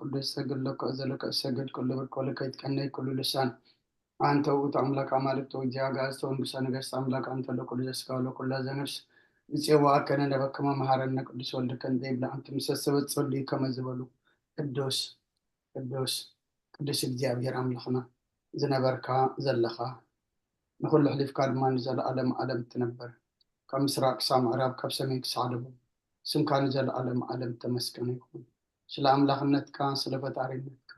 ቅዱስ፣ እሰግድ ለከ፣ እእዜ ለከ፣ እሰግድ፣ ኩሉ ብርክ ወልከ ይትቀነይ ኩሉ ልሳን፣ አንተ ውእቱ አምላክ አማልክት ወእግዚአ አጋእዝት ወንጉሰ ነገስት፣ አምላክ አንተ ለኩሉ ዘስጋ ወለኩላ ዘነፍስ፣ ንጽዋከ ንነበከ መመሃረነ ቅዱስ ወልድከ እንተ ይብላ፣ አንተ ምሰ ሰበት ጸልዩ ከመ ዝበሉ፣ ቅዱስ ቅዱስ ቅዱስ እግዚኣብሔር አምላኽና፣ ዝነበርካ ዘለኻ፣ ንኹሉ ኣሕሊፍካ ድማ ንዘለኣለም ዓለም እትነብር፣ ካብ ምስራቅ ክሳብ ምዕራብ፣ ካብ ሰሜን ክሳብ ደቡብ፣ ስምካ ንዘለኣለም ዓለም ተመስገነ ይኹን። ስለ ኣምላኽነትካ፣ ስለ ፈጣሪነትካ፣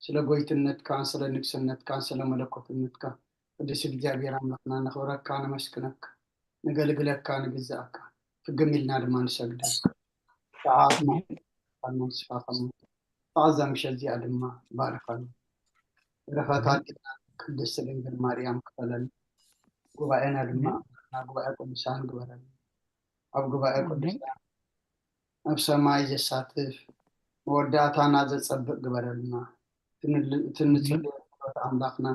ስለ ጎይትነትካ፣ ስለ ንግስነትካ፣ ስለ መለኮትነትካ፣ ቅዱስ እግዚኣብሔር ኣምላኽና፣ ነኽብረካ፣ ነመስግነካ፣ ንገልግለካ፣ ንግዛኣካ፣ ፍግም ኢልና ድማ ንሰግደልካ። ሰዓትና ንስኻ ከም ሰዓት እዛ ምሸት እዚኣ ድማ ባርኸና። በረኸት ኣዴና ቅድስቲ ድንግል ማርያም ክፈለና። ጉባኤና ድማ ኣሜን። ጉባኤ ቅዱሳን ግበረልና። ኣብ ጉባኤ ኣሜን። ቅዱሳን ኣብ ሰማይ ዘሳትፍ መወዳእታና ዘጸብቕ ግበረልና። እቲ ንል-፣ እቲ ንጽልዮ ኣምላኽና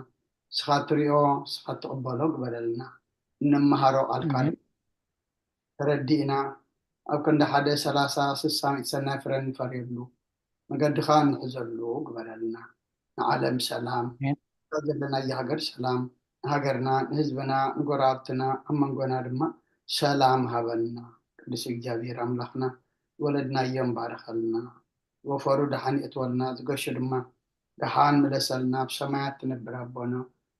ንስኻ ትሪኦ፣ ንስኻ ትቕበሎ ግበረልና። እንመሃሮ ቃልካ ኣሜን። ተረዲእና ኣብ ክንዲ ሓደ ሰላሳ ስሳ ሚእቲ ሰናይ ፍረ እንፈርየሉ መገድኻ እንሕዘሉ ግበረልና። ንዓለም ሰላም፣ ኣሜን። እታ ዘለናያ ሃገር ሰላም፣ ንሃገርና፣ ንህዝብና፣ ንጎረባብትና፣ ኣብ መንጎና ድማ ሰላም ሃበልና። ቅዱስ እግዚኣብሔር ኣምላኽና፣ ወለድናዮም ባርኸልና። ወፈሩ ደሓን የእትወልና፣ ዝገሹ ድማ ደሓን ምለሰልና። ኣብ ሰማያት ትነብር ኣቦና፣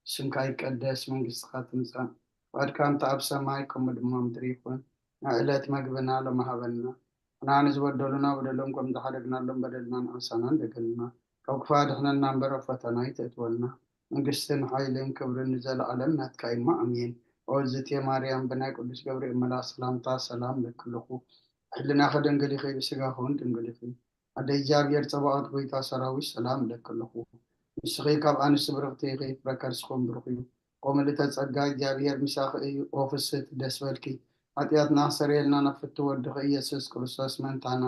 ስምካ ይቀደስ፣ መንግስትኻ ትምጻእ፣ ፍቓድካ እንተ ኣብ ሰማይ ከምኡ ድማ ምድሪ ይኹን። ንዕለት መግብና ሎሚ ሃበና፣ ንሕና ንዝበደሉና በደሎም ከም ዝሓደግናሎም በደልና ንኣሳና እንደገልና፣ ካብ ክፋ ድሕነና እምበር ኣብ ፈተና ይተእትወና። መንግስትን ሓይልን ክብርን ንዘለኣለም ናትካ እሞ ኣሜን። ኦ እግዝእትየ ማርያም፣ ብናይ ቅዱስ ገብርኤል መልኣኽ ሰላምታ ሰላም እለኪ ኣለኹ። ሕልናኺ ድንግል ኢኺ፣ ብስጋኺ እውን ድንግል ኢኺ። ኣደ እግዚኣብሔር ጸባኦት ጎይታ ሰራዊት ሰላም እለኪ ኣለኹ። ንስኺ ካብ ኣንስቲ ብርኽቲ ኢኺ፣ ፍረ ከርስኺ እውን ብሩኽ እዩ። ኦ ምልእተ ጸጋ፣ እግዚኣብሔር ምሳኺ እዩ። ኦ ፍስህቲ ደስ በልኪ፣ ሓጢኣትና ክሰርየልና ናብ ፍትው ወድኺ ኢየሱስ ክርስቶስ ምእንታና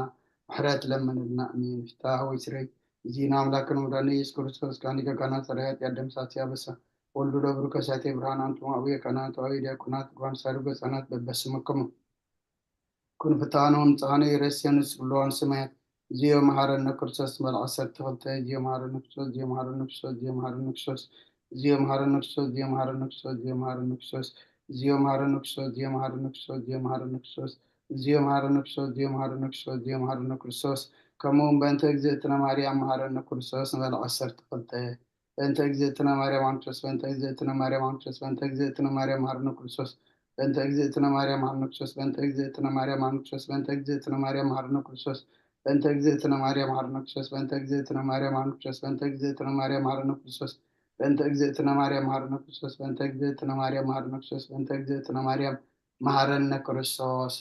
ምሕረት ለምንልና። ኣሜን። ፍትሐ ሆይ ስረይ፣ እግዚእነ ኣምላክነ ወመድኃኒነ ኢየሱስ ክርስቶስ፣ ካኒ ገጋና ሰራይ ሓጢኣት ደምሳሲ ኣበሳ፣ ወልዱ ለብሩ ከሳቴ ብርሃን፣ አንትሙ አብየ ካህናት ወአብየ ዲያቆናት፣ ጓንሳሪ ገጻናት በበስምክሙ። ኩን ፍትሐነ ወንጽሐነ ይረስየን ስብልዋን ሰማያት። እግዚኦ መሐረነ ክርስቶስ በል ዓሰርተ ክልተ። እግዚኦ መሐረነ ክርስቶስ፣ እግዚኦ መሐረነ ክርስቶስ፣ እግዚኦ መሐረነ ክርስቶስ፣ እግዚኦ መሐረነ ክርስቶስ፣ እግዚኦ መሐረነ ክርስቶስ፣ እግዚኦ መሐረነ ክርስቶስ፣ ከምኡ እውን በእንተ እግዝእትነ ማርያም መሐረነ ክርስቶስ ንበል ዓሰርተ ክልተ። በእንተ እግዝእትነ ማርያም ኣንቶስ፣ በእንተ እግዝእትነ ማርያም ኣንቶስ፣ በእንተ እግዝእትነ ማርያም መሐረነ ክርስቶስ፣ በእንተ እግዝእትነ ማርያም መሐረነ ክርስቶስ፣ በእንተ እግዝእትነ ማርያም መሐረነ ክርስቶስ፣ በእንተ እግዝእትነ ማርያም መሐረነ ክርስቶስ፣ በእንተ እግዝእትነ ማርያም መሐረነ ክርስቶስ፣ በእንተ እግዝእትነ ማርያም መሐረነ ክርስቶስ፣ በእንተ እግዝእትነ ማርያም መሐረነ ክርስቶስ፣ በእንተ እግዝእትነ ማርያም መሐረነ ክርስቶስ፣ በእንተ እግዝእትነ ማርያም መሐረነ ክርስቶስ።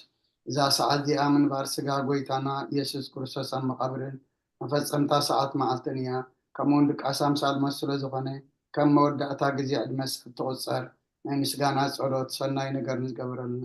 እዛ ሰዓት እዚኣ ምንባር ስጋ ጎይታና ኢየሱስ ክርስቶስ ኣብ መቓብርን መፈጸምታ ሰዓት መዓልትን እያ። ከምኡውን ድቃስ ኣምሳል ሞት ስለ ዝኾነ፣ ከም መወዳእታ ግዜ ዕድመ ሰብ ትቑጸር። ናይ ምስጋና ጸሎት፣ ሰናይ ነገር ንዝገበረልና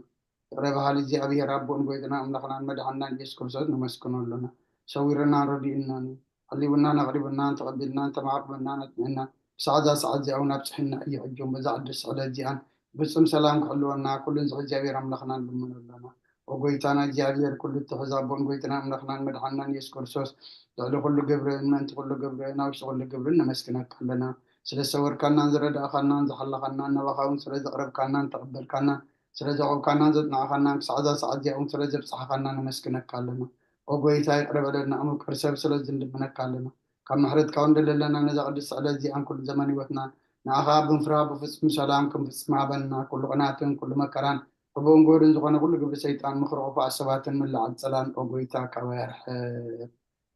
ይቕረ በሃሊ እግዚኣብሔር ኣቦን ጎይታና ኣምላኽናን መድሓንናን ኢየሱስ ክርስቶስ ነመስግኖ ኣሎና። ሰዊርናን ረዲኡናን፣ ሓሊቡናን ኣቕሪቡናን፣ ተቐቢልናን ተማዕቑብናን ኣጽኒዕና፣ ክሳዕ እዛ ሰዓት እዚኣ እውን ኣብጽሕና እዩ። ሕጂ እውን በዛ ቅድስቲ ዕለት እዚኣን ብፍጹም ሰላም ክሕልወና፣ ኩሉን ዝኽእል እግዚኣብሔር ኣምላኽና ንልምኖ ኣሎና። ኦ ጎይታና እግዚኣብሔር፣ ኩሉ እትሕዝ ኣቦን ጎይታና ኣምላኽናን መድሓንናን ኢየሱስ ክርስቶስ፣ ልዕሊ ኩሉ ግብርን፣ ምእንቲ ኩሉ ግብርን፣ ኣብ ውሽጢ ኩሉ ግብርን ነመስግነካ ኣለና። ስለ ዝሰወርካናን ዝረዳእካናን ዝሓለኻናን፣ ናባኻ እውን ስለ ዘቕረብካናን ተቐበልካናን፣ ስለ ዘዕቆብካናን ዘጽናዕካናን፣ ክሳዕ እዛ ሰዓት እዚኣ እውን ስለ ዘብጽሓኻና ነመስግነካ ኣለና። ኦ ጎይታ፣ ይቕረ በለልና፣ እሙን ቅርሰብ ስለ ዝንልምነካ ኣለና። ካብ ምሕረትካ እውን ደለለና፣ ነዛ ቅድስቲ ዕለት እዚኣን ኩሉ ዘመን ህይወትናን ንኣኻ ብምፍራህ ብፍጹም ሰላም ክንፍጽም ሃበና። ኩሉ ቅናትን ኩሉ መከራን፣ ሕቡእን ጎድን ዝኾነ ኩሉ ግብሪ ሰይጣን፣ ምኽሪ ክፉኣት ሰባትን ምልዓል ጸላን፣ ኦ ጎይታ፣ ካባይ ኣርሕቕ።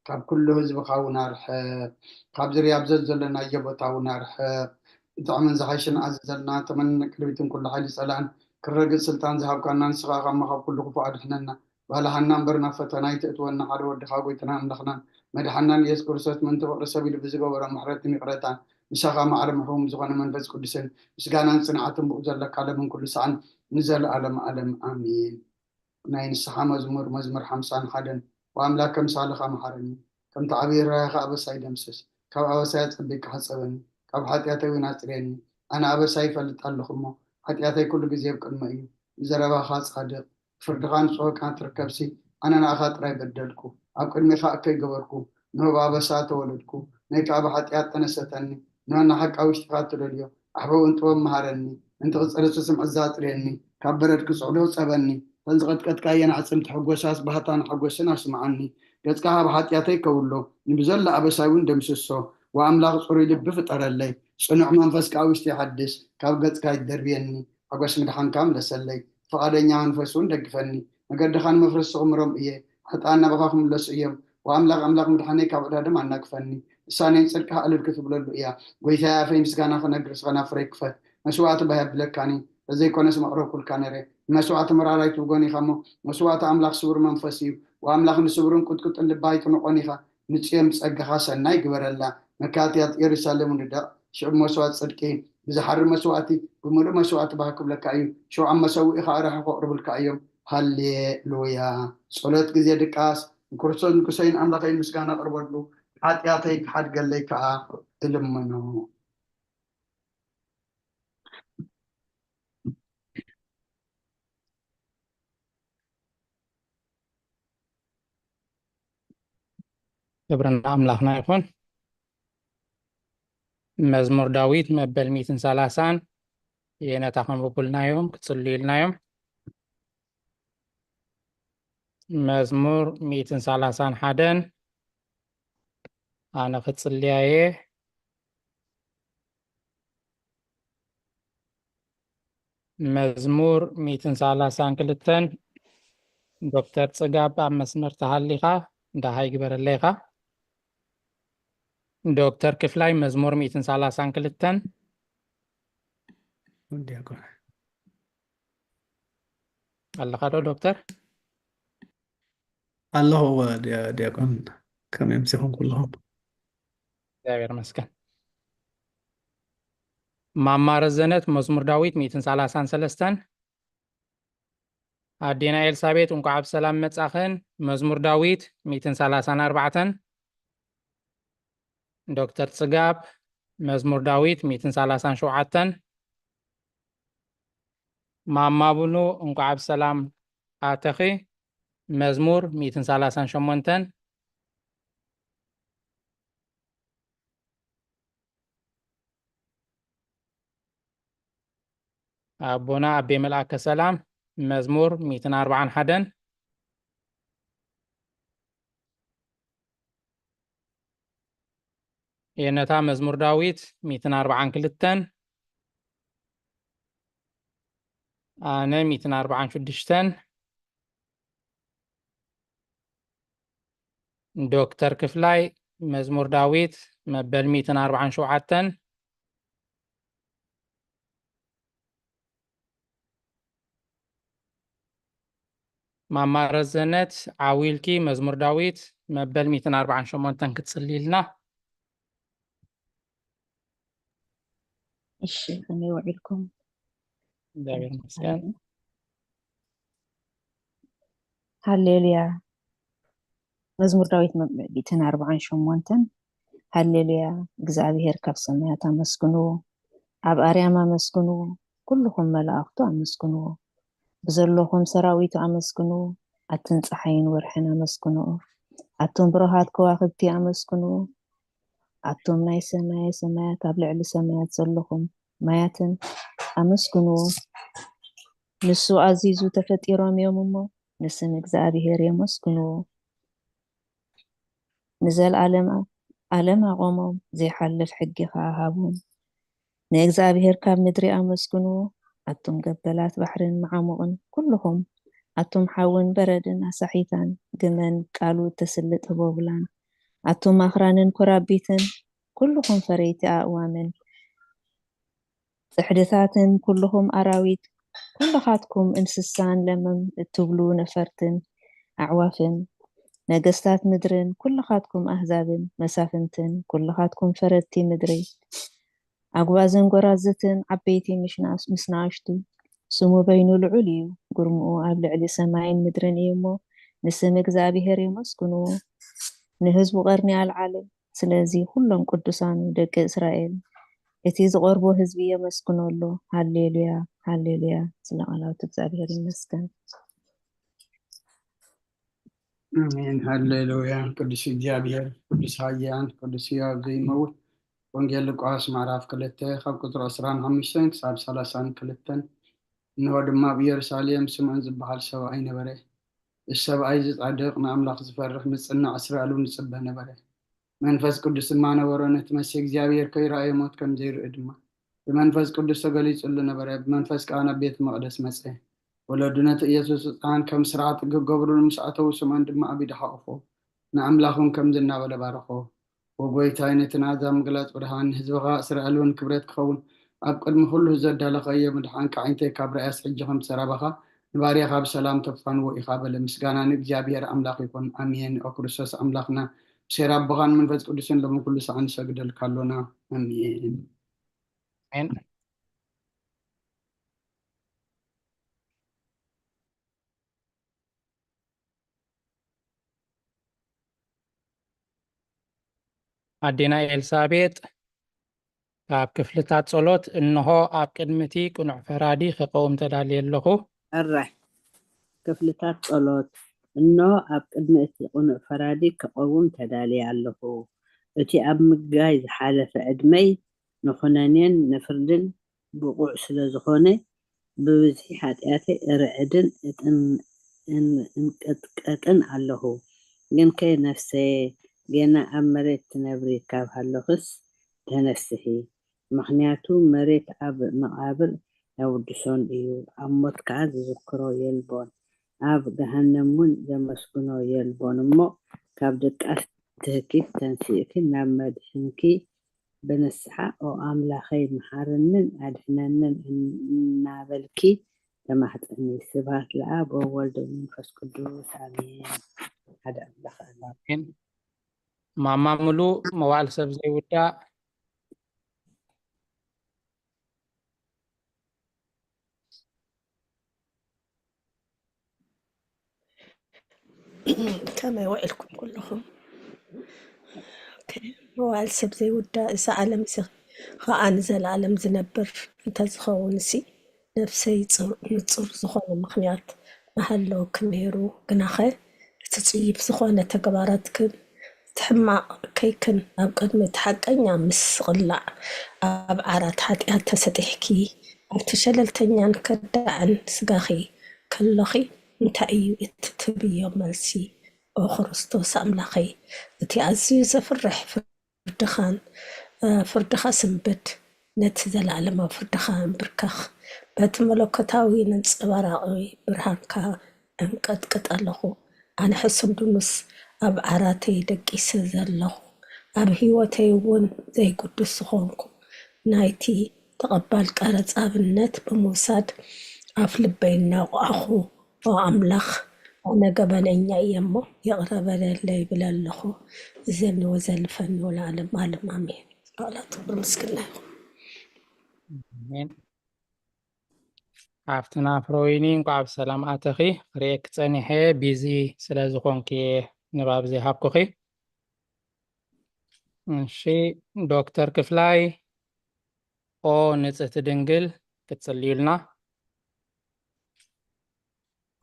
ካብ ኩሉ ህዝብኻ እውን ኣርሕቕ። ካብ ዝርያ ኣብ ዘዘለናዮ ቦታ እውን ኣርሕቕ። ዝጥዕምን ዝሓይሽን ኣዘዘልና፣ ተመንን ቅርቢትን ኩሉ ሓይሊ ጸላእን ክረግጽ ስልጣን ዝሃብካና፣ ንስኻ ካብ መኸብ ኩሉ ክፉእ ኣድሕነና። ባልሃና እምበር ናብ ፈተና ኣይተእትወና። ሓደ ወድኻ ጎይታና ኣምላኽናን መድሓናን ኢየሱስ ክርስቶስ፣ ምእንቲ ፍቕሪ ሰብ ኢሉ ብዝገበሮ ምሕረትን ይቕረታን፣ ምሳኻ ማዕረ ምሕቡም ዝኾነ መንፈስ ቅዱስን፣ ምስጋናን ጽንዓትን ብኡ ዘለካ ለምን ኩሉ ሰዓን ንዘለኣለም ዓለም ኣሜን። ናይ ንስሓ መዝሙር፣ መዝሙር ሓምሳን ሓደን። ወኣምላከ ምሳሌኻ መሓረኒ፣ ከምቲ ዓብዪ ርህራሄኻ ኣበሳይ ደምስስ። ካብ ኣበሳይ ኣጸቢቕካ ሕጸበኒ፣ ካብ ሓጢኣተይ እውን ኣጽርየኒ። ኣነ ኣበሳይ ይፈልጥ ኣለኹ እሞ፣ ሓጢኣተይ ኩሉ ግዜ ኣብ ቅድመይ እዩ። ብዘረባኻ ጻድቕ፣ ብፍርድኻ ንጹህ ቃል ትርከብሲ፣ ኣነ ንኣኻ ጥራይ በደልኩ፣ ኣብ ቅድሜኻ እከይ ገበርኩ፣ ንሆ ብኣበሳ ተወለድኩ፣ ነይ ከኣ ብሓጢኣት ጠነሰተኒ። ንሆ ንሓቂ ኣብ ውሽጥኻ እትደልዮ ኣሕበውን ጥበብ መሃረኒ። እንቲ ክጸለሱ ስምዕዛ ኣጥርየኒ፣ ካብ በረድ ክጽዕዶ ጸበኒ። እተን ዝቐጥቀጥካየን ኣዕጽምቲ ሕጎሳስ ባህታን ሓጎስን ኣስምዓኒ። ገጽካ ካብ ሓጢኣተይ ከውሎ፣ ንብዘሎ ኣበሳይ እውን ደምስሶ። ወኣምላኽ ጽሩይ ልቢ ፍጠረለይ፣ ጽኑዕ መንፈስ ከኣ ውሽጢ ይሓድስ። ካብ ገጽካ ይደርብየኒ፣ ሓጎስ ምድሓንካ ምለሰለይ። ፍቓደኛ መንፈስ እውን ደግፈኒ። መገድኻ ንመፍረስቲ ክምሮም እየ፣ ሓጥኣን ናባኻ ክምለሱ እዮም። ወኣምላኽ ኣምላኽ ምድሓነይ ካብ ዕዳ ደም ኣናግፈኒ። ልሳነይ ንጽድቅኻ ዕልል ክትብለሉ እያ። ጐይታየ ኣፈይ ምስጋና ክነግር ስኸና ፍረይ ክፈት። መስዋእቲ ባህ የብለካኒ፣ ተዘይኮነስ መቕረብኩልካ ነይረ። ንመስዋእቲ መራራይ ትብጎን ኢኻ እሞ፣ መስዋእቲ ኣምላኽ ስቡር መንፈስ እዩ። ወኣምላኽ ንስቡርን ቁጥቁጥን ልቢ ኣይትንቖን ኢኻ። ንጽዮን ብጸጋኻ ሰናይ ግበረላ። መካትያት የሩሳሌም ንደቕ፣ ሽዑ መስዋእቲ ጽድቂ ብዝሓሪ መስዋእቲ ብምሉእ መስዋእቲ ባህ ክብለካ እዩ። ሽዑ ኣብ መሰውኢኻ ኣራሑ ከቕርብልካ እዮም። ሃሌሉያ። ጸሎት ግዜ ድቃስ። ንክርስቶስ ንጉሰይን ኣምላኸይን ምስጋና ኣቕርበሉ፣ ሓጢኣተይ ክሓድገለይ ከኣ እልምኖ። ክብሪ ንኣምላኽና ይኹን። መዝሙር ዳዊት መበል ሚእትን ሰላሳን፣ የነታ ከንብቡልናዮም፣ ክጽልዩልናዮም። መዝሙር ሚእትን ሰላሳን ሓደን፣ ኣነ ክጽልያ እየ። መዝሙር ሚእትን ሰላሳን ክልተን፣ ዶክተር ጽጋብ ኣብ መስመር ተሃሊኻ፣ ደሃይ ግበረለይ ኢኻ። ዶክተር ክፍላይ መዝሙር ሚእትን ሰላሳን ክልተን። ዲያቆን። ኣለኻ ዶ ዶክተር? ኣለኹ፣ ዲያ-፣ ዲያቆን፣ ከመይ ኣምሲኹም ኩለኹም? እግዚኣብሔር ይመስገን። ማማ ረዘነት መዝሙር ዳዊት ሚእትን ሰላሳን ሰለስተን። ኣዴና ኤልሳቤጥ እንቋዕ ብሰላም መጻኽን። መዝሙር ዳዊት ሚእትን ሰላሳን ኣርባዕተን። ዶክተር ጽጋብ መዝሙር ዳዊት ሚእትን ሰላሳን ሸውዓተን። ማማ ብኑ እንቋዕ ብሰላም ኣተኺ። መዝሙር ሚእትን ሰላሳን ሸሞንተን። ኣቦና ኣቤ መልኣከ ሰላም መዝሙር ሚእትን ኣርባዓን ሓደን። የነታ መዝሙር ዳዊት ሚእትን ኣርባዓን ክልተን። ኣነ ሚእትን ኣርባዓን ሽዱሽተን። ዶክተር ክፍላይ መዝሙር ዳዊት መበል ሚእትን ኣርባዓን ሸውዓተን። ማማ ረዘነት ዓዊልኪ መዝሙር ዳዊት መበል ሚእትን ኣርባዓን ሸሞንተን ክትጽልይልና። እሺ፣ ከመይ ውዒልኩም? እግዚኣብሔር ይመስገን። ሃሌሉያ። መዝሙር ዳዊት መ-፣ ሚእትን ኣርባዓን ሸሞንተን። ሃሌሉያ፣ እግዚኣብሔር ካብ ሰማያት ኣመስግንዎ፣ ኣብ ኣርያም ኣመስግንዎ፣ ኩልኹም መላእኽቱ ኣመስግንዎ። ብዘለኹም ሰራዊቱ ኣመስግንዎ፣ ኣትን ጸሓይን ወርሕን ኣመስግንዎ። ኣቱም ብሩሃት ከዋኽብቲ ኣመስግንዎ። ኣቱም ናይ ሰማየ ሰማያት ኣብ ልዕሊ ሰማያት ዘለኹም ማያትን ኣመስግንዎ። ንሱ ኣዚዙ ተፈጢሮም እዮም እሞ ንስም እግዚኣብሔር የመስግንዎ። ንዘልኣለም ኣ-፣ ኣለም ኣቖሞም፣ ዘይሓልፍ ሕጊ ኸኣ ሃቦም። ንእግዚኣብሔር ካብ ምድሪ ኣመስግንዎ፣ ኣቱም ገበላት ባሕርን መዓሙቕን ኩልኹም፣ ኣቱም ሓውን በረድን ኣሳሒታን፣ ግመን ቃሉ እተስልጥ ህቦብላን፣ ኣቱም ኣኽራንን ኮራቢትን፣ ኩልኹም ፈረይቲ ኣእዋምን፣ ጽሕድታትን፣ ኩልኹም ኣራዊት፣ ኩልኻትኩም እንስሳን ለምም እትብሉ ነፈርትን ኣዕዋፍን፣ ነገስታት ምድርን፣ ኩልኻትኩም ኣህዛብን መሳፍንትን፣ ኩልኻትኩም ፈረድቲ ምድሪ፣ ኣጉባዝን ጎራዝትን፣ ዓበይቲ ምስ ናስ-፣ ምስ ንኣሽቱ፣ ስሙ በይኑ ልዑል እዩ። ግርምኡ ኣብ ልዕሊ ሰማይን ምድርን እዩ እሞ፣ ንስም እግዚኣብሔር የመስግንዎ፣ ንህዝቡ ቀርኒ ኣልዓለ። ስለዚ ኩሎም ቅዱሳኑ ደቂ እስራኤል፣ እቲ ዝቐርቦ ህዝቢ የመስግኖ ኣሎ። ሃሌሉያ፣ ሃሌሉያ። ስለ ቃላቱ እግዚኣብሔር ይመስገን። ኣሜን። ሃሌሉያ። ቅዱስ እግዚኣብሔር፣ ቅዱስ ኃያል፣ ቅዱስ ሕያው ዘይመውት። ወንጌል ሉቃስ ምዕራፍ ክልተ ካብ ቁጽሪ ዕስራን ሓሙሽተን ክሳብ ሰላሳን ክልተን። እንሆ ድማ ኣብ ኢየሩሳሌም ስምዖን ዝበሃል ሰብኣይ ነበረ። እዚ ሰብኣይ እዚ ጻድቕ፣ ንኣምላኽ ዝፈርሕ፣ ምጽናዕ እስራኤል እውን ይጽበ ነበረ። መንፈስ ቅዱስ ድማ ነበሮ። ነቲ መሲሕ እግዚኣብሔር ከይረኣየ ሞት ከም ዘይርኢ ድማ ብመንፈስ ቅዱስ ተገሊጹሉ ነበረ። ብመንፈስ ከኣ ናብ ቤተ መቕደስ መጸ። ወለዱ ነቲ ኢየሱስ ህጻን ከም ስርዓት ክገብሩሉ ምስ ኣተዉ፣ ስምዖን ድማ ኣብ ኢዱ ሓቑፎ፣ ንኣምላኽ እውን ከምዚ እናበለ ባረኾ። ወጎይታይ፣ ነቲ ናዛ ምግላጽ ብርሃን ንህዝብኻ እስራኤል እውን ክብረት ክኸውን ኣብ ቅድሚ ኩሉ ዘዳለኸዮ ምድሓን ካዒንተይ ካብ ርኣያስ ሕጂ ከም ተራባኻ ንባርያኻ ብሰላም ተፋንዎ ኢኻ በለ። ምስጋና ንእግዚኣብሔር ኣምላኽ ይኹን። ኣሜን። ኦ ክርስቶስ ኣምላኽና፣ ብሴራ ኣቦኻን መንፈስ ቅዱስን ሎሚ ኩሉ ሰዓት ንሰግደልካ ኣሎና። ኣሜን። ኣሜን። ኣዴና ኤልሳቤጥ ካብ ክፍልታት ጸሎት፣ እንሆ ኣብ ቅድሚ እቲ ቅኑዕ ፈራዲ ክቐውም ተዳልየ ኣለኹ። ሕራይ ክፍልታት ጸሎት፣ እንሆ ኣብ ቅድሚ እቲ ቅኑዕ ፈራዲ ክቐውም ተዳልየ ኣለኹ። እቲ ኣብ ምጋይ ዝሓለፈ ዕድመይ ንኹነኔን ንፍርድን ብቑዕ ስለ ዝኾነ፣ ብብዝሒ ሓጢኣተይ እርዕድን እጥን-፣ እን-፣ እንቅጥቀጥን ኣለኹ። ግንከ ነፍሰየ፣ ጌና ኣብ መሬት ትነብሪ ካብ ሃለኽስ ተነስሒ። ምኽንያቱ መሬት ኣብ መቓብር ኣየውድሶን እዩ፣ ኣብ ሞት ከኣ ዝዝክሮ የልቦን፣ ኣብ ገሃነም እውን ዘመስግኖ የልቦን። እሞ ካብ ድቃስ ትህኪት ተንሲእኪ ናብ መድሕንኪ ብንስሓ፣ "ኦ ኣምላኸይ፣ መሓረንን ኣድሕነንን" እናበልኪ ተማሕጸኒ። ስብሐት ለኣብ ወወልድ ወመንፈስ ቅዱስ፣ ኣሜን። ሓደ ኣምላኽ ኣሜን። ኣሜን። ማማ ሙሉ፣ መዋዕል ሰብ ዘይውዳእ። ከመይ ውዒልኩም ኩልኹም? ኦኬ፣ መዋዕል ሰብ ዘይውዳእ፣ እዛ ዓለም እዚ ኸኣ ንዘለኣለም ዝነብር እንተዝኸውንሲ፣ ነፍሰይ ጽር-፣ ንጹር ዝኾነ ምኽንያት ምሃለወኪ ነይሩ። ግናኸ፣ እቲ ጽዩፍ ዝኾነ ተግባራትክን እቲ ሕማቕ ከይክን ኣብ ቅድሚ እቲ ሓቀኛ ምስ ዝቕላዕ፣ ኣብ ዓራት ሓጢኣት ተሰጢሕኪ፣ ኣብቲ ሸለልተኛን ከዳዕን ስጋኺ ከሎኺ፣ እንታይ እዩ እቲ ትብዮ መልሲ? ኦ ክርስቶስ ኣምላኸይ፣ እቲ ኣዝዩ ዘፍርሕ ፍርድኻን፣ እ፣ ፍርድኻ ስንብድ፣ ነቲ ዘለኣለማዊ ፍርድኻ እንብርከኽ፣ በቲ መለኮታዊ ነንጸባራቒ ብርሃንካ እንቀጥቅጥ ኣለኹ። ኣነ ሕሱም ድኑስ ኣብ ዓራተይ ደቂሰ ዘለኹ፣ ኣብ ህይወተይ እውን ዘይግዱስ ዝኾንኩ፣ ናይቲ ተቐባል ቀረጽ ኣብነት ብምውሳድ ኣፍ ልበይ እናወቓኹ፣ ኦ ኣምላኽ፣ ኣነ ገበነኛ እየ እሞ ይቕረ በለለይ ይብል ኣለኹ። እዘኒ ወዘልፈኒ ወለዓለም ዓለም ኣሜን። ቃላት ክብሪ ምስግና ይኹን። ኣሜን። ሓፍትና ፍሮይኒ፣ እንኳዕ ብሰላም ኣተኺ። ክርእየኪ ጸኒሐ፣ ቢዚ ስለ ዝኾንኩ እየ ንባብ ዘይሃብኩኺ። እሺ፣ ዶክተር ክፍላይ፣ ኦ ንጽህቲ ድንግል፣ ክትጽልዩልና።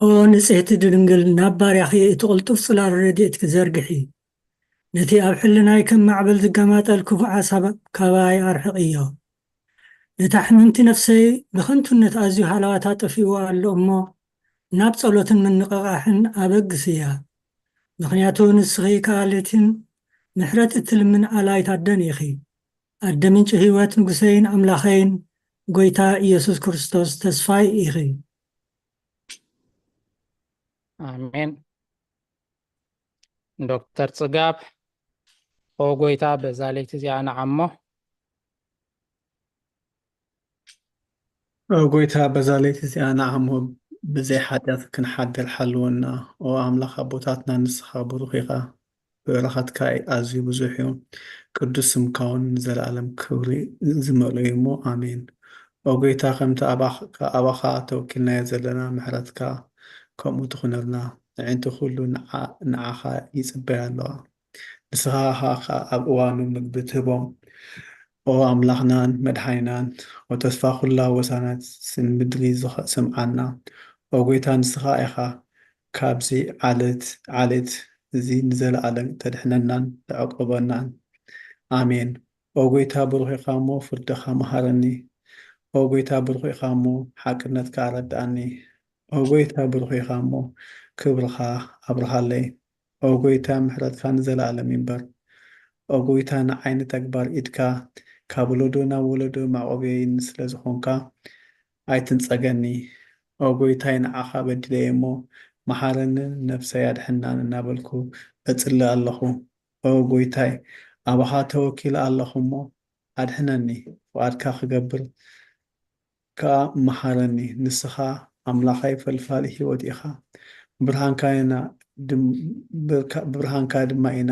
ኦ ንጽህቲ ድንግል፣ ናብ ባርያኺ እቲ ቅልጡፍ ጽላል ረድኤትኪ ዘርግሒ። ነቲ ኣብ ሕልናይ ከም ማዕበል ዝገማጠል ክፉእ ሓሳብ ካባይ ኣርሕቕዮ። ነታ ሕምምቲ ነፍሰይ ብኸንቱነት ኣዝዩ ሃለዋታ ጠፊእዋ ኣሎ እሞ፣ ናብ ጸሎትን ምንቕቓሕን ኣበግስያ። ምኽንያቱ ንስኺ ከኣልትን ምሕረት እትልምን ኣላይት ኣደን ኢኺ። ኣደ ምንጪ ህይወት፣ ንጉሰይን ኣምላኸይን፣ ጐይታ ኢየሱስ ክርስቶስ ተስፋይ ኢኺ። ኣሜን። ዶክተር ጽጋብ፣ ኦ ጐይታ፣ በዛ ለይቲ እዚኣ ንዓሞ። ኦ ጐይታ፣ በዛ ለይቲ እዚኣ ንዓሞ፣ ብዘይ ሓጢኣት ክንሓድር ሓልወና። ኦ ኣምላኽ ኣቦታትና፣ ንስኻ ብሩኽ ኢኻ፣ ብረኸትካ ኣዝዩ ብዙሕ እዩ፣ ቅዱስ ስምካ እውን ንዘለኣለም ክብሪ ዝመልኦ እዩ እሞ፣ ኣሜን። ኦ ጐይታ፣ ከምቲ ኣባኽ-፣ ኣባኻ ተወኪልናዮ ዘለና፣ ምሕረትካ ከምኡ ትኹነልና። ኣዒንቲ ኩሉ ንዓ-፣ ንዓኻ ይጽበያ ኣለዋ። ንስኻ ኸኣ ኣብ እዋኑ ምግቢ ትህቦም። ኦ ኣምላኽናን መድሓኒናን፣ ኦ ተስፋ ኩላ ወሳናት ስን ምድሪ ዝኸ-፣ ስምዓና። ኦ ጐይታ፣ ንስኻ ኢኻ ካብዚ ዓለት ዓሌት እዚ ንዘለኣለም ተድሕነናን ተዕቆበናን። ኣሜን። ኦ ጎይታ ብሩኽ ኢኻ እሞ ፍርድኻ መሃረኒ። ኦ ጎይታ ብሩኽ ኢኻ እሞ ሓቅነትካ ኣረድኣኒ። ኦ ጎይታ ብሩኽ ኢኻ እሞ ክብርኻ ኣብርሃለይ። ኦ ጎይታ ምሕረትካ ንዘለኣለም ይንበር። ኦ ጎይታ ንዓይ ንተግባር ኢድካ ካብ ወለዶ ናብ ወለዶ መዕቆብየይን ስለ ዝኾንካ ኣይትንጸገኒ። ኦ ጎይታይ ንዓኻ በዲለየ እሞ መሓረንን ነፍሰይ ኣድሕናን እናበልኩ እጽሊ ኣለኹ። ኦ ጎይታይ ኣባኻ ተወኪለ ኣለኹ እሞ ኣድሕነኒ። ፍቓድካ ክገብር ከኣ መሓረኒ። ንስኻ ኣምላኸይ ፈልፋሊ ህይወት ኢኻ። ብርሃንካ ኢና ድም- ብርካ- ብብርሃንካ ድማ ኢና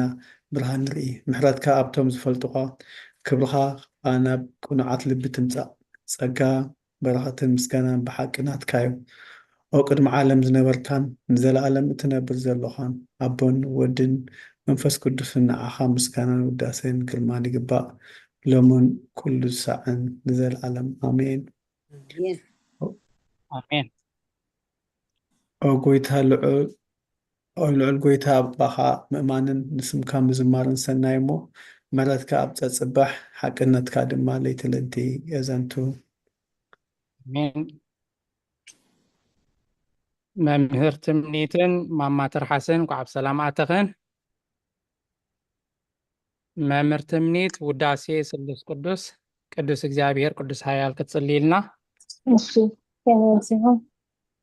ብርሃን ንርኢ። ምሕረትካ ኣብቶም ዝፈልጡኻ ክብርኻ ከኣ ናብ ቅኑዓት ልቢ ትምጻእ። ጸጋ በረኸትን ምስጋናን ብሓቂ ናትካ እዩ። ኦ ቅድሚ ዓለም ዝነበርካን ንዘለኣለም እትነብር ዘሎኻን ኣቦን ወድን መንፈስ ቅዱስን ንዓኻ ምስጋናን ውዳሴን ግርማን ይግባእ ሎምን ኩሉ ሳዕን ንዘለኣለም ኣሜን። ኣሜን። ኣሜን። ኦ ጎይታ ልዑል ኦ ልዑል ጎይታ ኣባኻ ምእማንን ንስምካ ምዝማርን ሰናይ እሞ ምሕረትካ ኣብ ጸጽባሕ ሓቅነትካ ድማ ለይቲ ለይቲ የዘንቱ። ኣሜን። መምህር ትምኒትን ማማ ትርሓስን እንኳዕ ብሰላም ኣተኽን። መምህር ትምኒት ውዳሴ ስሉስ ቅዱስ ቅዱስ እግዚኣብሔር ቅዱስ ሓያል ክትጽልይልና። እሺ ከመይ ኢኹም?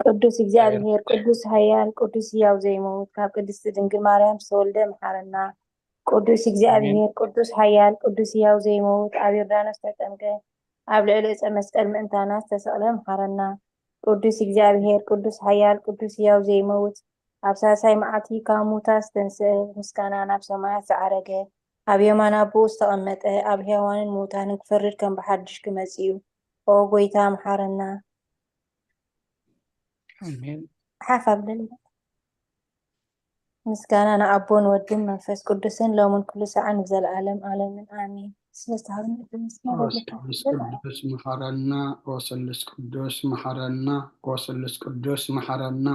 ቅዱስ እግዚኣብሔር ቅዱስ ሓያል ቅዱስ ህያው ዘይመውት ካብ ቅድስቲ ድንግል ማርያም ዝተወልደ መሓረና። ቅዱስ እግዚኣብሔር ቅዱስ ሓያል ቅዱስ ህያው ዘይመውት ኣብ ዮርዳኖስ ተጠምቀ ኣብ ልዕሊ ዕፀ መስቀል ምእንታና ዝተሰቕለ መሓረና። ቅዱስ እግዚኣብሔር ቅዱስ ሓያል ቅዱስ ህያው ዘይመውት ኣብ ሳልሳይ መዓልቲ ካብ ሙታ ዝተንስአ ምስጋና ናብ ሰማያት ዝዓረገ ኣብ የማን ኣቦኡ ዝተቐመጠ ኣብ ሕያዋንን ምውታንን ክፈርድ ከም ብሓድሽ ክመጽእ እዩ። ኦ ጎይታ መሓረና። ኣሜን። ሓፍ ኣብለል። ምስጋና ንኣቦን ወድን መንፈስ ቅዱስን ሎምን ኩሉ ሰዓን ንዘለኣለም ኣለምን ኣሜን። ስለዝተሃብኒ እቲ ምስጋና ኦስሉስ ቅዱስ መሓረና፣ ኦስሉስ ቅዱስ መሓረና፣ ኦስሉስ ቅዱስ መሓረና።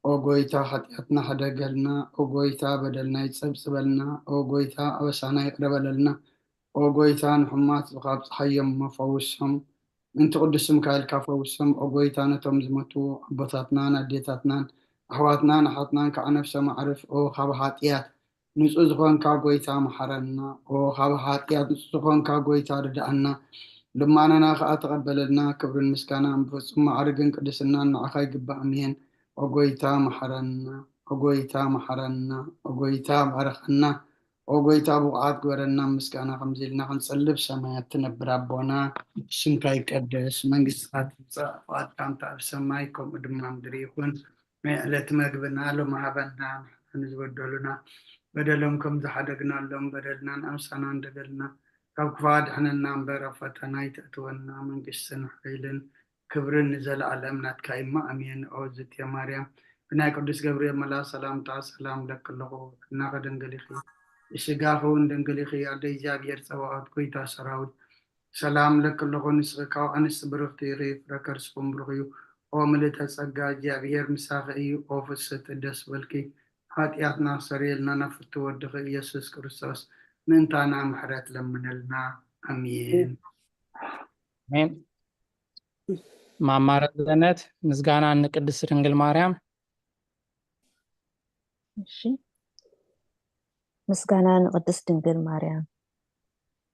ኦ ጎይታ ሓጢኣትና ሕደገልና፣ ኦ ጎይታ በደልና ይጸብጽበልና፣ ኦ ጎይታ ኣበሳና ይቕረ በለልና። ኦ ጎይታ ንሕሙማት ዝኻብ ጸሓዮም እሞ ፈውሶም። ምእንቲ ቅዱስ ስምካ ኢልካ ፈውሶም። ኦ ጎይታ ነቶም ዝሞቱ ኣቦታትናን ኣዴታትናን ኣሕዋትናን ኣሓትናን ከዓ ነፍሶም ኣዕርፍ። ኦ ካብ ሓጢኣት ንጹህ ዝኾንካ ጎይታ መሓረና። ኦ ካብ ሓጢኣት ንጹህ ዝኾንካ ጎይታ ርድኣና። ልማናና ከዓ ተቐበለልና። ክብርን ምስጋናን ብፍጹም ማዕርግን ቅድስናን ንዓኻ ይግባእ። ኣሜን። ኦ ጎይታ መሓረና። ኦ ጎይታ መሓረና። ኦ ጎይታ ባርኸና። ኦ ጎይታ ብቑዓት ግበረና። ምስጋና ከምዚ ኢልና ክንጸልብ ሰማያት ትነብር ኣቦና ስምካ ይቀደስ፣ መንግስትካ ትምጻእ፣ ፍቓድካ እንተ ኣብ ሰማይ ከምኡ ድማ ምድሪ ይኹን። ናይ ዕለት መግብና ሎም ሃበና፣ ንዝበደሉና በደሎም ከም ዝሓደግናሎም በደልና ንኣምሳና እንደበልና ካብ ክፉእ ኣድሕነና እምበር ኣብ ፈተና ኣይተእትወና፣ መንግስትን ሓይልን ክብርን ንዘለኣለም ናትካ እሞ ኣሜን። ኦ ዝትየ ማርያም ብናይ ቅዱስ ገብርኤል መልኣክ ሰላምታ ሰላም ለኪ ኣለኹ፣ ሕልናኺ ድንግል ኢኺ፣ ስጋኺ እውን ድንግል ኢኺ፣ ኣደ እግዚኣብሔር ጸባኦት ጎይታ ሰራዊት ሰላም ለኪ ኣለኹ፣ ንስኺ ካብ ኣንስቲ ብርኽቲ ኢኺ፣ ፍረ ከርስኹም ብሩኽ እዩ። ኦ ምልእተ ጸጋ እግዚኣብሔር ምሳኺ እዩ፣ ኦ ፍስሕቲ ደስ በልኪ፣ ሓጢኣትና ክሰርየልና ናብ ፍትው ወድኺ ኢየሱስ ክርስቶስ ምእንታና ምሕረት ለምነልና። ኣሜን። ኣሜን። ማማ ረዘነት ምስጋና ንቅድስት ድንግል ማርያም። እሺ ምስጋና ንቅድስት ድንግል ማርያም።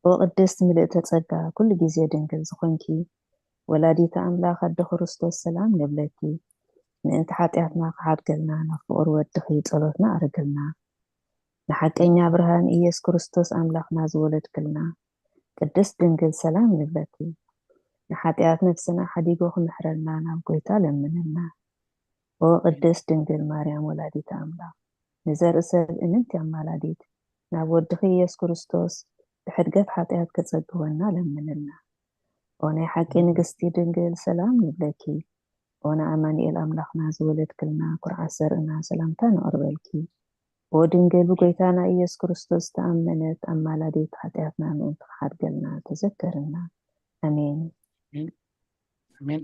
ኦ ቅድስት ምልእተ ጸጋ ኩሉ ግዜ ድንግል ዝኾንኪ ወላዲተ ኣምላኽ ኣደ ክርስቶስ ሰላም ንብለኪ። ምእንቲ ሓጢኣትና ክሓድገልና ናብ ፍቑር ወድኺ ጸሎትና ኣርግልና። ንሓቀኛ ብርሃን ኢየሱስ ክርስቶስ ኣምላኽና ዝወለድክልና ቅድስት ድንግል ሰላም ንብለኪ። ንሓጢኣት ነፍስና ሓዲጉ ክምሕረልና ናብ ጎይታ ለምንልና። ኦ ቅድስት ድንግል ማርያም ወላዲተ ኣምላኽ ንዘርኢ ሰብ እምንቲ ኣማላዲት ናብ ወድኺ ኢየሱስ ክርስቶስ ብሕድገት ሓጢኣት ከጸግወና ለምንልና። ኦ ናይ ሓቂ ንግስቲ ድንግል ሰላም ንብለኪ። ኦ ንኣማኑኤል ኣምላኽና ዝወለድክልና ኩርዓት ዘርእና ሰላምታ ነቕርበልኪ። ኦ ድንግል ብጎይታና ኢየሱስ ክርስቶስ ዝተኣመነት ኣማላዲት ሓጢኣትና ምእንቲ ክሓድገልና ተዘከርና። ኣሜን። ኣሜን።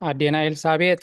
ኣዴና ኤልሳቤጥ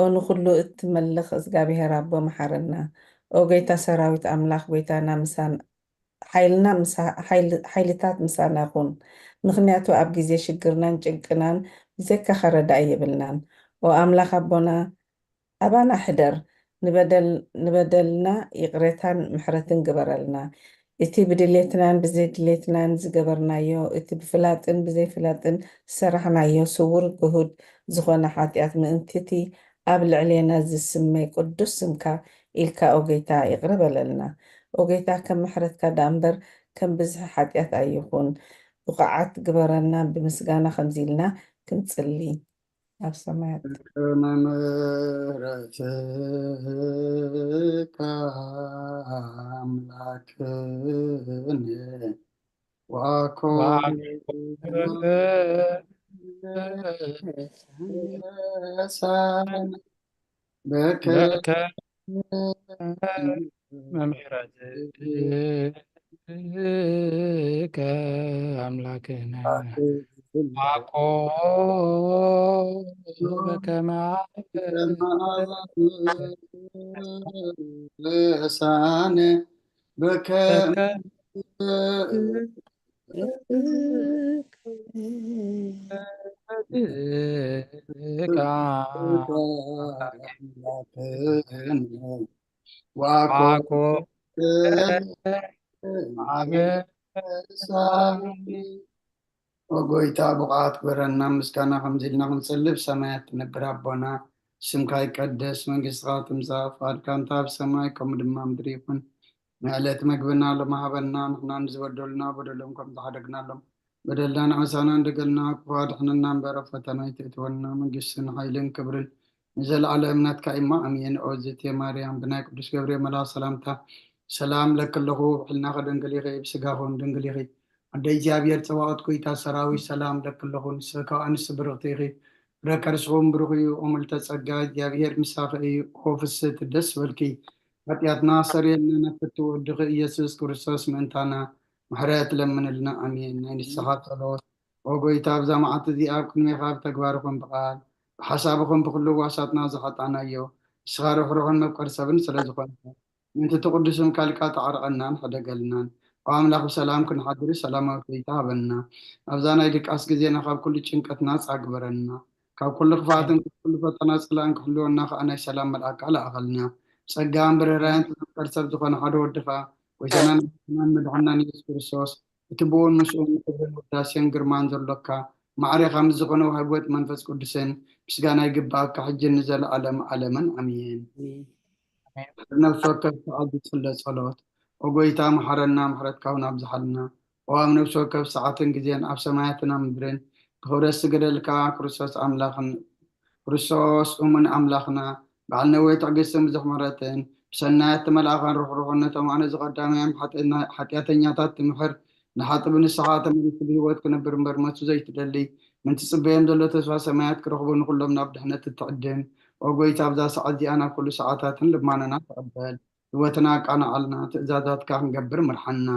ኦ ንኹሉ እትመልኽ እግዚኣብሔር ኣቦ መሓረና። ኦ ጎይታ ሰራዊት ኣምላኽ ጎይታና ምሳን ሓይልና ሓይልታት ምሳና ኩን። ምኽንያቱ ኣብ ግዜ ሽግርናን ጭንቅናን ብዘይካኻ ረዳኢ የብልናን። ኦ ኣምላኽ ኣቦና ኣባና ሕደር። ንበደልና ይቕሬታን ምሕረትን ግበረልና። እቲ ብድሌትናን ብዘይድሌትናን ዝገበርናዮ፣ እቲ ብፍላጥን ብዘይፍላጥን ዝሰራሕናዮ ስውር ግሁድ ዝኾነ ሓጢኣት ምእንቲ እቲ ኣብ ልዕሌና ዝስመይ ቅዱስ ስምካ ኢልካ ኦ ጌታ ይቕረ በለልና። ኦ ጌታ ከም ምሕረትካ ደኣ እምበር ከም ብዝሒ ሓጢኣት ኣይኹን። ብቑዓት ግበረና ብምስጋና ከምዚ ኢልና ክንጽሊ። ኣብ ሰማያት መምህረትካ ኣምላክን ዋኮ በከ መምህረትከ ኣምላክነ ዋኮ በከመ ሳነ በከ ኦ ጎይታ ብቕዓት ግበረና ምስጋና ከምዚ ኢልና ክንጸልብ ሰማያት ትነብር ኣቦና ስምካ ይቀደስ መንግስትኻ ትምጻእ ፍቓድካ እንተ ኣብ ሰማይ ከምኡ ድማ ምድሪ ይኹን ንዕለት መግብና ሎሚ ሃበና ንሕና ንዝበደሉና በደሎም ከም ዝሓደግናሎም በደልና ንዓሳና እንደገልና ክፉ ኣድሕነና እምበር ኣብ ፈተና ኣይተእትወና መንግስትን ሓይልን ክብርን ንዘለኣለም ናትካ ኢማ ኣሜን። ኦ ዝቴ ማርያም ብናይ ቅዱስ ገብርኤል መልኣኽ ሰላምታ ሰላም ለኪ ኣለኹ ብሕልናኺ ድንግል ኢኺ ብስጋኺ እውን ድንግል ኢኺ ኣደ እግዚኣብሔር ጸባኦት ጎይታ ሰራዊት ሰላም ለኪ ኣለኹ ንስኺ ካብ ኣንስቲ ብርኽቲ ኢኺ ፍረ ከርስኺ እውን ብሩኽ እዩ። ኦ ምልዕተ ጸጋ እግዚኣብሔር ምሳኺ እዩ። ኦ ፍስህቲ ደስ በልኪ ሓጢኣትና ሰሪየልና ናብ ፍትው ወድኺ ኢየሱስ ክርስቶስ ምእንታና ምሕረት ለምንልና ኣሜን። ናይ ንስኻ ጸሎት ኦ ጎይታ ኣብዛ መዓልቲ እዚኣ ኣብ ቅድሜኻ ብተግባር ይኹን ብቓል ብሓሳብ ይኹን ብኹሉ ዋሳትና ዝሓጣናዮ ንስኻ ርሕሩሕን መፍቀሪ ሰብን ስለ ዝኾንካ ምእንቲ እቲ ቅዱስ ስምካ ኢልካ ተዓርቐናን ሕደገልናን። ኦ ኣምላኽ ብሰላም ክንሓድር ሰላማዊት ለይቲ ሃበና። ኣብዛ ናይ ድቃስ ግዜና ካብ ኩሉ ጭንቀት ናጻ ግበረና። ካብ ኩሉ ክፍኣትን ካብ ኩሉ ፈተና ጽላእን ክሕልወና ከኣ ናይ ሰላም መልኣካ ለኣኸልና። ጸጋን ብርህራን ተዘምቀር ሰብ ዝኾነ ሓደ ወድኻ ጎይታናን መድሓናን የሱስ ክርስቶስ እቲ ብኡን ምስኡን ክብርን ውዳሴን ግርማን ዘሎካ ማዕሬኻ ምስ ዝኾነ ወሃቢ ህይወት መንፈስ ቅዱስን ምስጋና ይግብኣካ ሕጂ ንዘለኣለም ኣለምን ኣሜን። ነፍሲ ወከፍ ሰዓት ዝጽለ ጸሎት ኦ ጎይታ መሓረና ምሕረትካ እውን ኣብዝሓልና ኦ ኣብ ነፍሲ ወከፍ ሰዓትን ግዜን ኣብ ሰማያትን ኣብ ምድርን ብኽብረት ዝገደልካ ክርስቶስ ኣምላኽን ክርስቶስ እሙን ኣምላኽና በዓል ነዊሕ ትዕግስትን ብዙሕ ምሕረትን ብሰናያት መልኣኻን ርሕሩሕን ነቶም ኣነ ዝቐዳማዮም ሓጢኣተኛታት ትምሕር ንሓጥብ ንስኻ ተመሊሱ ብህይወት ክነብር እምበር መቱ ዘይትደሊ ምንቲ ጽበዮም ዘሎ ተስፋ ሰማያት ክረኽቡ ንኹሎም ናብ ድሕነት እትዕድም ኦ ጎይታ ኣብዛ ሰዓት እዚኣ ናብ ኩሉ ሰዓታትን ልማነና ተቐበል ህይወትና ኣቃናዓልና ትእዛዛትካ ክንገብር ምርሓና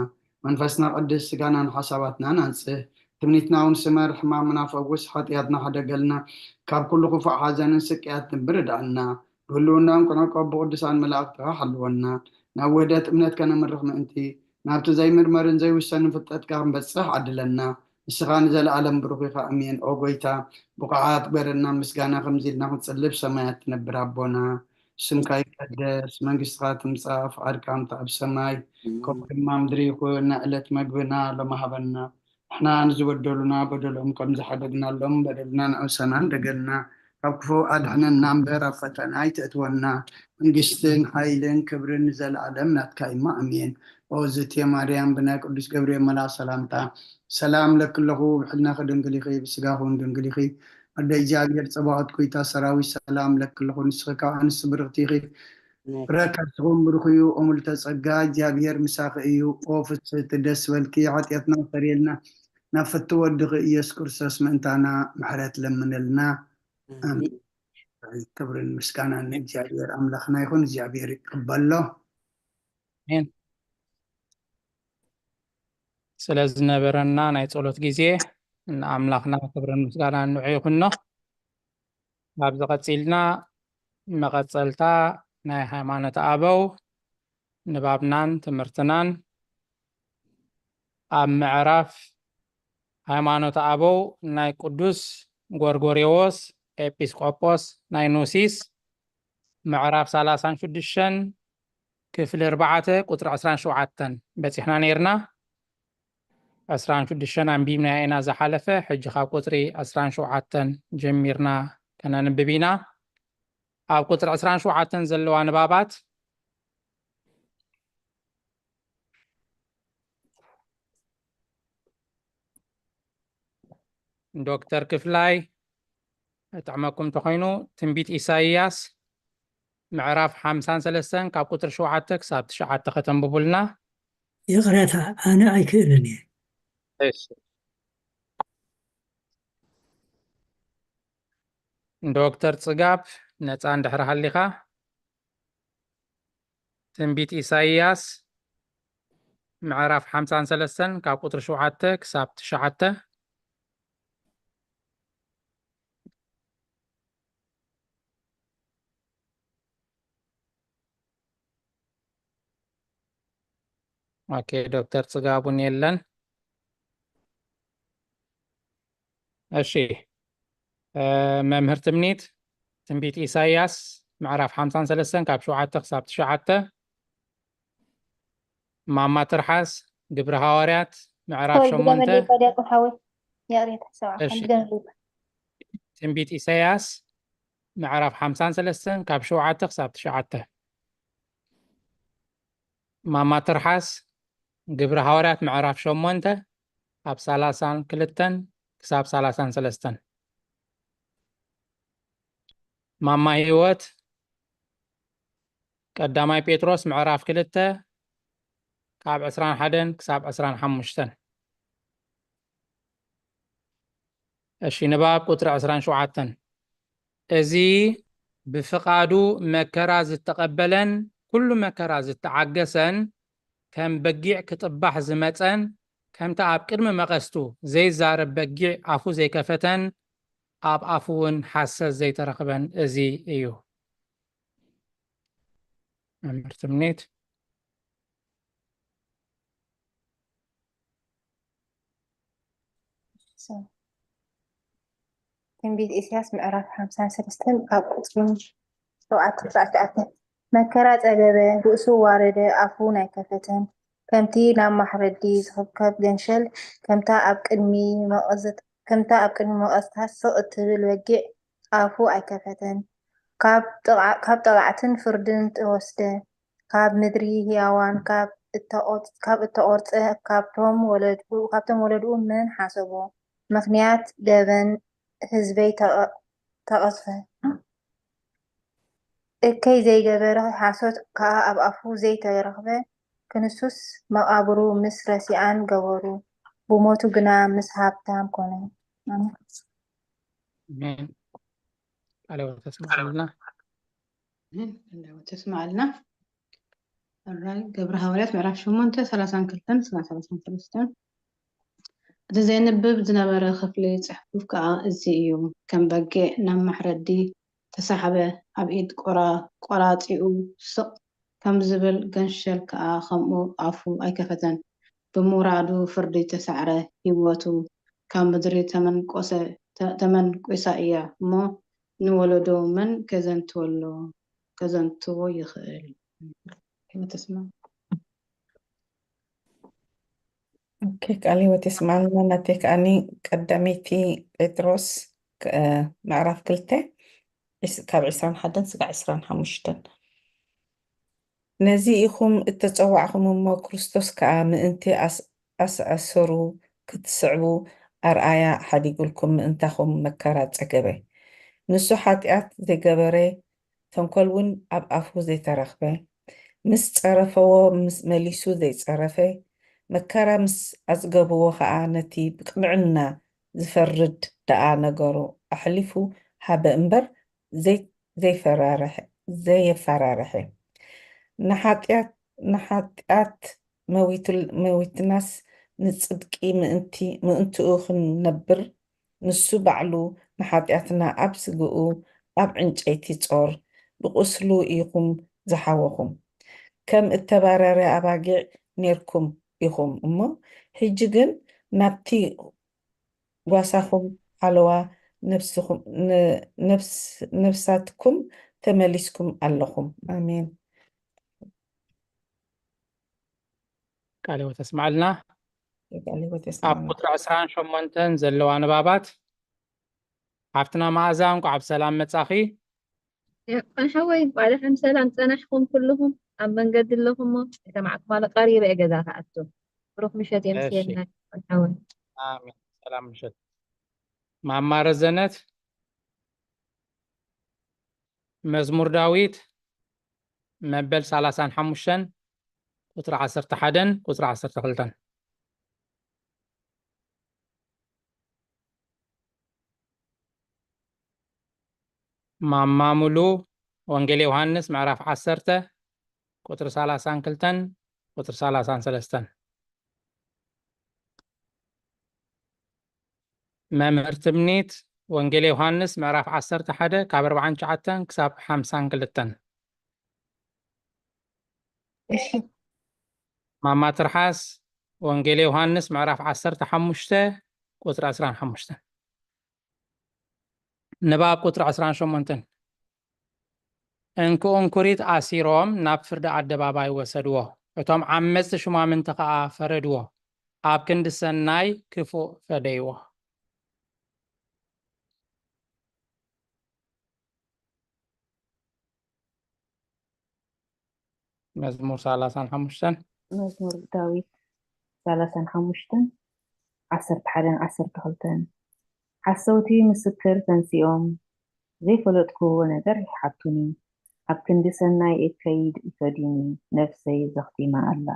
መንፈስና ቅድስ ስጋናን ሓሳባትናን ኣንጽህ ትምኒትና እውን ስመር ሕማምና ፈውስ ሓጢኣትና ሓደገልና ካብ ኩሉ ክፉእ ሓዘንን ስቅያት ድንብር እዳእና ብህልውናን ክንዕቆብ ብቅዱሳን መላእክትኻ ሓልወና ናብ ውህደት እምነት ከነምርሕ ምእንቲ ናብቲ ዘይምርመርን ዘይውሰንን ፍልጠትካ ክንበጽሕ ዓድለና ንስኻ ንዘለኣለም ብሩኽ ኢኻ ኣሜን ኦ ጎይታ ብቑዓት በረና ምስጋና ከምዚ ኢልና ክንጽልብ ሰማያት ትነብር ኣቦና ስምካ ይቀደስ መንግስትኻ ትምጻእ ፍቓድካ እንተ ኣብ ሰማይ ከምኡ ድማ ምድሪ ይኹን ንዕለት መግብና ሎሚ ሃበና ንሕና ንዝበደሉና በደሎም ከም ዝሓደግናሎም በደልና ንዕውሰና እንደገልና ካብ ክፉእ ኣድሕነና እምበር ኣብ ፈተና ኣይተእትወና መንግስትን ሓይልን ክብርን ንዘለኣለም ናትካ ኢማ ኣሜን ኦ ዝቴ ማርያም ብናይ ቅዱስ ገብርኤል መልኣኽ ሰላምታ ሰላም ለክለኹ ብሕልናኺ ድንግል ኢኺ ብስጋኹን ድንግል ኢኺ ኣደ እግዚኣብሔር ጸባኦት ጎይታ ሰራዊት ሰላም ለክለኹ ንስኺ ካብ ኣንስቲ ብርኽቲ ኢኺ ፍረ ከርስኹም ብሩኽ እዩ ኦ ምልዕተ ጸጋ እግዚኣብሔር ምሳኺ እዩ ኦ ፍስህቲ ደስ በልኪ ሓጢኣትና ሰሪየልና ናብ ፍቲ ወድኺ ኢየሱስ ክርስቶስ ምእንታና ምሕረት ለምነልና ኣሜን ክብርን ምስጋናን ንእግዚኣብሔር ኣምላኽና ይኹን እግዚኣብሔር ይቀበሎ ኣሜን ስለ ዝነበረና ናይ ጸሎት ግዜ ንኣምላኽና ክብርን ምስጋናን ንዑ ይኹኖ ካብዚ ቀጺልና መቐጸልታ ናይ ሃይማኖት ኣበው ንባብናን ትምህርትናን ኣብ ምዕራፍ ሃይማኖት ኣበው ናይ ቅዱስ ጎርጎርዮስ ኤጲስቆጶስ ናይ ኑሲስ ምዕራፍ ሰላሳን ሽዱሽተን ክፍሊ ኣርባዕተ ቁጽሪ ዕስራን ሸውዓተን በጺሕና ነይርና። ዕስራን ሽዱሽተን ኣንቢብና ኢና ዝሓለፈ፣ ሕጂ ካብ ቁጽሪ ዕስራን ሸውዓተን ጀሚርና ከነንብብ ኢና። ኣብ ቁጽሪ ዕስራን ሸውዓተን ዘለዋ ንባባት ዶክተር ክፍላይ ጥዕመኩም እንተኾይኑ ትንቢት ኢሳይያስ ምዕራፍ ሓምሳን ሰለስተን ካብ ቁጽሪ ሸውዓተ ክሳብ ትሽዓተ ከተንብቡልና። ይቕረታ፣ ኣነ ኣይክእልን እየ። እሺ። ዶክተር ጽጋብ ነጻ እንድሕር ሃሊኻ ትንቢት ኢሳይያስ ምዕራፍ ሓምሳን ሰለስተን ካብ ቁጽሪ ሸውዓተ ክሳብ ትሽዓተ። ኦኬ፣ ዶክተር ጽጋቡን የለን። እሺ፣ መምህር ትምኒት ትንቢት ኢሳይያስ ምዕራፍ ሓምሳን ሰለስተን ካብ ሸውዓተ ክሳብ ትሽዓተ። ማማ ትርሓስ ግብሪ ሃዋርያት ምዕራፍ ሸሞንተ። ትንቢት ኢሳይያስ ምዕራፍ ሓምሳን ሰለስተን ካብ ሸውዓተ ክሳብ ትሽዓተ። ማማ ትርሓስ ግብሪ ሃዋርያት ምዕራፍ ሸሞንተ ካብ ሰላሳን ክልተን ክሳብ ሰላሳን ሰለስተን። ማማ ህይወት ቀዳማይ ጴጥሮስ ምዕራፍ ክልተ ካብ ዕስራን ሓደን ክሳብ ዕስራን ሓሙሽተን። እሺ፣ ንባብ ቁጽሪ ዕስራን ሸውዓተን። እዚ ብፍቓዱ መከራ ዝተቐበለን ኩሉ መከራ ዝተዓገሰን ከም በጊዕ ክጥባሕ ዝመጸን ከምታ ኣብ ቅድሚ መቐስቱ ዘይዛረብ በጊዕ ኣፉ ዘይከፈተን ኣብ ኣፉ እውን ሓሰት ዘይተረኽበን እዚ እዩ። መምህር ትምኒት። ትንቢት ኢሳያስ ምዕራፍ ሓምሳን ሰለስተን ካብ ቁጽሪ ሸውዓተ ክሳብ ትሽዓተ። መከራ ጸገበ፣ ርእሱ ዋረደ፣ ኣፉ እውን ኣይከፈተን። ከምቲ ናብ ማሕረዲ ዝኽብከብ ገንሸል፣ ከምታ ኣብ ቅድሚ መቐዘት-፣ ከምታ ኣብ ቅድሚ መቐዝታት ስቕ እትብል በጊዕ ኣፉ ኣይከፈተን። ካብ ጥቕዓ-፣ ካብ ጠቓዕትን ፍርድን ተወስደ። ካብ ምድሪ ህያዋን ካብ እተቖርጸ፣ ካብቶም ወለድኡ፣ ካብቶም ወለድኡ መን ሓሰቦ? ምኽንያት ገበን ህዝበይ ተቐ-፣ ተቐዝፈ። እከይ ዘይገበረ ሓሶት ከኣ ኣብ ኣፉ ዘይተረኽበ። ክንሱስ መቓብሩ ምስ ረሲኣን ገበሩ፣ ብሞቱ ግና ምስ ሃብታም ኮነ። ኣሜን። ኣሜን። ቃለ ሕይወት ተስምዓልና። ኣሜን። ቃለ ሕይወት ተስምዓልና። ሕራይ ግብሪ ሃዋርያት ምዕራፍ ሸሞንተ ሰላሳን ክልተን ክሳብ ሰላሳን ሰለስተን። እቲ ዘየንብብ ዝነበረ ክፍሊ ጽሑፍ ከኣ እዚ እዩ። ከም በጊዕ ናብ ማሕረዲ ተሳሕበ፣ ኣብ ኢድ ቆራ-፣ ቆራጺኡ ስቕ ከም ዝብል ገንሸል ከኣ ከምኡ ኣፉ ኣይከፈተን። ብምውራዱ ፍርዲ ተሳዕረ፣ ህይወቱ ካብ ምድሪ ተመንቆሰ-፣ ተ-፣ ተመንቂሳ እያ እሞ ንወለዶ መን ከዘንትወሎ-፣ ከዘንትዎ ይኽእል? ሕይወት ተስማ። ኦኬ፣ ቃለ ሕይወት የስምዓልና። ናተይ ከኣኒ ቀዳመይቲ ጴጥሮስ፣ እ፣ ምዕራፍ ክልተ፣ ዕስ-፣ ካብ ዕስራን ሓደን ስጋዕ ዕስራን ሓሙሽተን። ነዚ ኢኹም እተጸዋዕኹም እሞ፣ ክርስቶስ ከኣ ምእንቲ ኣስ-፣ ኣስኣሰሩ ክትስዕቡ ኣርኣያ ሓዲጉልኩም ምእንታኹም መከራ ጸገበ። ንሱ ሓጢኣት ዘይገበረ፣ ተንኮል እውን ኣብ ኣፉ ዘይተረኽበ፣ ምስ ጸረፈዎ ምስ መሊሱ ዘይጸረፈ፣ መከራ ምስ ኣጽገብዎ ኸኣ ነቲ ብቅንዕና ዝፈርድ ደኣ ነገሩ ኣሕሊፉ ሃበ እምበር፣ ዘይ-፣ ዘይፈራርሐ፣ ዘየፈራርሐ። ንሓጢኣት፣ ንሓጢኣት መዊቱል-፣ መዊትናስ ንጽድቂ ምእንቲ-፣ ምእንትኡ ክንነብር፣ ንሱ ባዕሉ ንሓጢኣትና ኣብ ስግኡ ኣብ ዕንጨይቲ ጾር ብቑስሉ ኢኹም ዝሓወኹም። ከም እተባረረ ኣባጊዕ ኔርኩም ኢኹም እሞ፣ ሕጂ ግን ናብቲ ጓሳኹም ሓለዋ ነፍስኹም፣ ን-፣ ነፍስ-፣ ነፍሳትኩም ተመሊስኩም ኣለኹም። ኣሜን። ቃለ ሕይወት ተስማዕልና። ቃለ ሕይወት ኣብ የስማዕና። ቁጽሪ ዕስራን ሸሞንተን ዘለዋ ንባባት። ሓፍትና መኣዛ፣ እንኳዕ ብሰላም መጻኺ። የቆን ሓወይ፣ እንኳዕ ደሓን ሰላም ጸናሕኩም ኩልኹም። ኣብ መንገዲ ኣለኹም እሞ፣ ከተማዕኩም ኣሎ፣ ቀሪበ እየ ገዛ ክኣቱ። ብሩኽ ምሸት እሺ። የምስየልና፣ የቆን ሓወይ። ኣሜን። ሰላም ምሸት። ማማ ረዘነት፣ መዝሙር ዳዊት፣ መበል ሰላሳን ሓሙሽተን፣ ቁጽሪ ዓሰርተ ሓደን ቁጽሪ ዓሰርተ ክልተን። ማማ ሙሉ፣ ወንጌል ዮሃንስ ምዕራፍ ዓሰርተ፣ ቁጽሪ ሰላሳን ክልተን፣ ቁጽሪ ሰላሳን ሰለስተን። መምህር ትምኒት፣ ወንጌል ዮሃንስ ምዕራፍ ዓሰርተ ሓደ ካብ ኣርብዓን ትሽዓተን ክሳብ ሓምሳን ክልተን። እሺ። ማማ ትርሓስ፣ ወንጌል ዮሃንስ ምዕራፍ ዓሰርተ ሓሙሽተ ቁጽሪ ዕስራን ሓሙሽተን። ንባብ ቁጽሪ ዕስራን ሸሞንተን። እንኩ እንኩሪት ኣሲሮም ናብ ፍርዲ ኣደባባይ ወሰድዎ። እቶም ዓመጽቲ ሹማምንቲ ኸኣ ፈረድዎ። ኣብ ክንዲ ሰናይ ክፉእ ፈደይዎ። መዝሙር ሰላሳን ሓሙሽተን። መዝሙር ዳዊት ሰላሳን ሓሙሽተን፣ ዓሰርተ ሓደን ዓሰርተ ክልተን። ሓሰውቲ ምስክር ተንሲኦም፣ ዘይፈለጥክዎ ነገር ይሓቱኒ። ኣብ ክንዲ ሰናይ እከይድ ይፈድዩኒ፣ ነፍሰይ ዘኽቲማ ኣላ።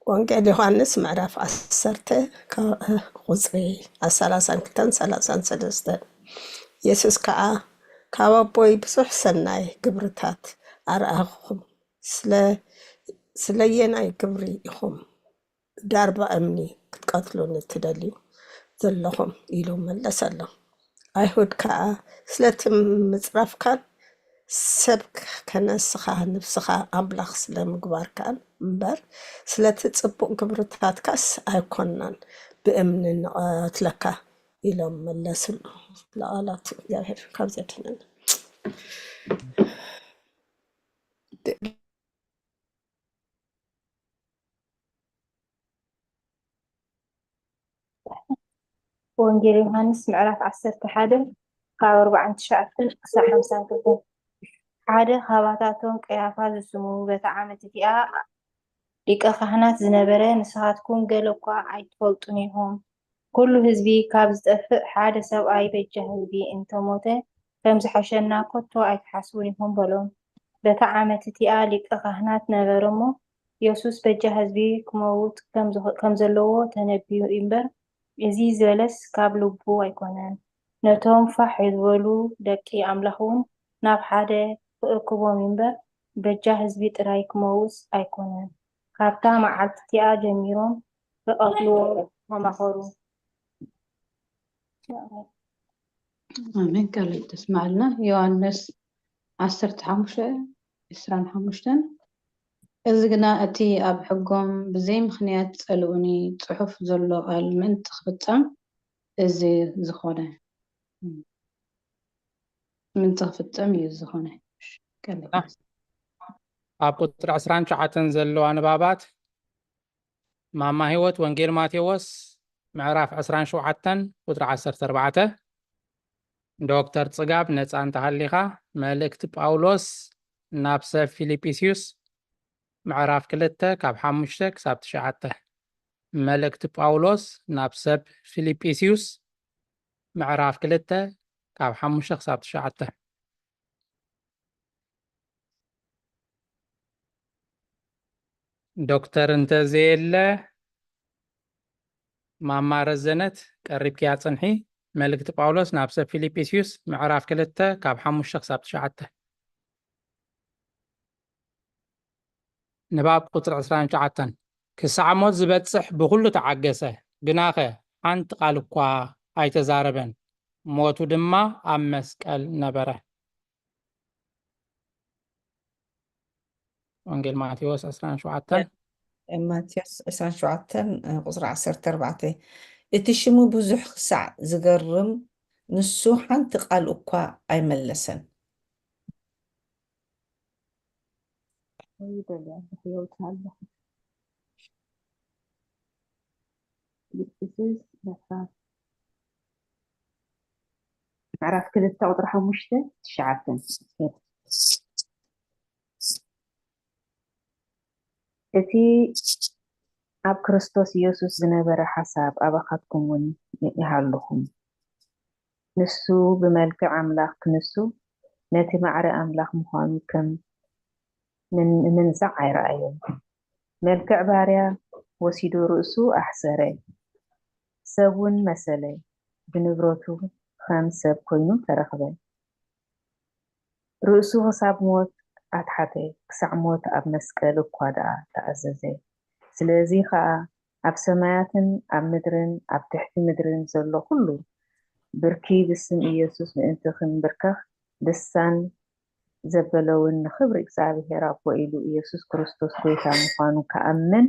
ወንጌል ዮሃንስ ምዕራፍ ዓሰርተ ካብ ቁፅሪ ሰላሳን ክልተን ሰላሳን ሰለስተን። የሱስ ከዓ፣ ካብ ኣቦይ ብዙሕ ሰናይ ግብርታት ኣርኣኹኹም፣ ስለ ስለየናይ ግብሪ ኢኹም ዳርባ እምኒ ክትቀትሉኒ ትደልዩ ዘለኹም? ኢሉ መለሰሎም። ኣይሁድ ከኣ፣ ስለቲ ምጽራፍካን ሰብ ከነስኻ ንብስኻ ኣምላኽ ስለ ምግባርካን እምበር፣ ስለቲ ጽቡቕ ግብርታትካስ ኣይኮንናን ብእምኒ ንቐትለካ ኢሎም መለስሉ። ለቓላት እግዚኣብሔር ካብ ዘድሕነና። ወንጌል ዮሃንስ ምዕራፍ ዓሰርተ ሓደ ካብ ኣርብዓን ትሽዓተን ክሳብ ሓምሳን ክልተን። ሓደ ካባታቶም ቀያፋ ዝስሙ በታ ዓመት እቲኣ ሊቀ ካህናት ዝነበረ፣ ንስኻትኩም ገለ እኳ ኣይትፈልጡን ኢኹም፣ ኩሉ ህዝቢ ካብ ዝጠፍእ ሓደ ሰብኣይ በጃ ህዝቢ እንተ ሞተ ከም ዝሐሸና ከቶ ኣይትሓስቡን ኢኹም በሎም። በታ ዓመት እቲኣ ሊቀ ካህናት ነበረ እሞ፣ የሱስ በጃ ህዝቢ ክመውት ከም ዘለዎ ተነብዩ እምበር፣ እዚ ዝበለስ ካብ ልቡ ኣይኮነን። ነቶም ፋሕ ዝበሉ ደቂ ኣምላኽ እውን ናብ ሓደ ክእክቦም እምበር፣ በጃ ህዝቢ ጥራይ ክመውት ኣይኮነን። ካብታ መዓልቲ እቲኣ ጀሚሮም ክቐትልዎ ተማኸሩ። ኣሜን። ቃል ተስማዕልና። ዮሃንስ ዓሰርተ ሓሙሽተ ዕስራን ሓሙሽተን። እዚ ግና እቲ ኣብ ሕጎም ብዘይ ምኽንያት ጸልኡኒ ጽሑፍ ዘሎ ቃል ምእንቲ ክፍጸም እዚ ዝኾነ፣ ምእንቲ ክፍጸም እዩ ዝኾነ። ቃል ኣብ ቁጽሪ ዕስራን ትሽዓተን ዘለዋ ንባባት ማማ ህይወት ወንጌል ማቴዎስ ምዕራፍ ዕስራን ሸውዓተን ቁጽሪ ዓሰርተ ኣርባዕተ። ዶክተር ጽጋብ ነጻ እንተሃሊኻ፣ መልእክቲ ጳውሎስ ናብ ሰብ ፊልጵስዩስ ምዕራፍ ክልተ ካብ ሓሙሽተ ክሳብ ትሽዓተ። መልእክቲ ጳውሎስ ናብ ሰብ ፊልጵስዩስ ምዕራፍ ክልተ ካብ ሓሙሽተ ክሳብ ትሽዓተ። ዶክተር እንተዘየለ፣ ማማ ረዘነት ቀሪብክያ ጽንሒ። መልእክቲ ጳውሎስ ናብ ሰብ ፊልጵስዩስ ምዕራፍ ክልተ ካብ ሓሙሽተ ክሳብ ትሽዓተ። ንባብ ቁጽሪ ዕስራን ትሽዓተን። ክሳዕ ሞት ዝበጽሕ ብኹሉ ተዓገሰ፣ ግናኸ ሓንቲ ቃል እኳ ኣይተዛረበን፣ ሞቱ ድማ ኣብ መስቀል ነበረ። ወንጌል ማቴዎስ ዕስራን ሸውዓተን። ማቴዎስ ዕስራን ሸውዓተን፣ ቁጽሪ ዓሰርተ ኣርባዕተ። እቲ ሽሙ ብዙሕ ክሳዕ ዝገርም፣ ንሱ ሓንቲ ቃል እኳ ኣይመለሰን። ይደልያ ብሕይወት ኣለኹ። ፊልጵስዩስ ምዕራፍ፣ ምዕራፍ ክልተ ቁጽሪ ሓሙሽተ ትሽዓተን። እቲ ኣብ ክርስቶስ ኢየሱስ ዝነበረ ሓሳብ ኣባኻትኩም እውን ይሃልኹም። ንሱ ብመልክዕ ኣምላኽ ክንሱ፣ ነቲ ማዕረ ኣምላኽ ምዃኑ ከም ምን-፣ ምንዛዕ ኣይረኣዮን። መልክዕ ባርያ ወሲዱ ርእሱ ኣሕሰረ፣ ሰብ እውን መሰለ፣ ብንብረቱ ከም ሰብ ኮይኑ ተረኽበ። ርእሱ ክሳብ ሞት ኣትሓተ፣ ክሳዕ ሞት ኣብ መስቀል እኳ ደኣ ተኣዘዘ። ስለዚ ኸኣ ኣብ ሰማያትን ኣብ ምድርን ኣብ ትሕቲ ምድርን ዘሎ ኩሉ ብርኪ ብስም ኢየሱስ ምእንቲ ክንብርከኽ፣ ልሳን ዘበለ እውን ንኽብሪ እግዚኣብሔር ኣቦ ኢሉ ኢየሱስ ክርስቶስ ጐይታ ምዃኑ ክኣምን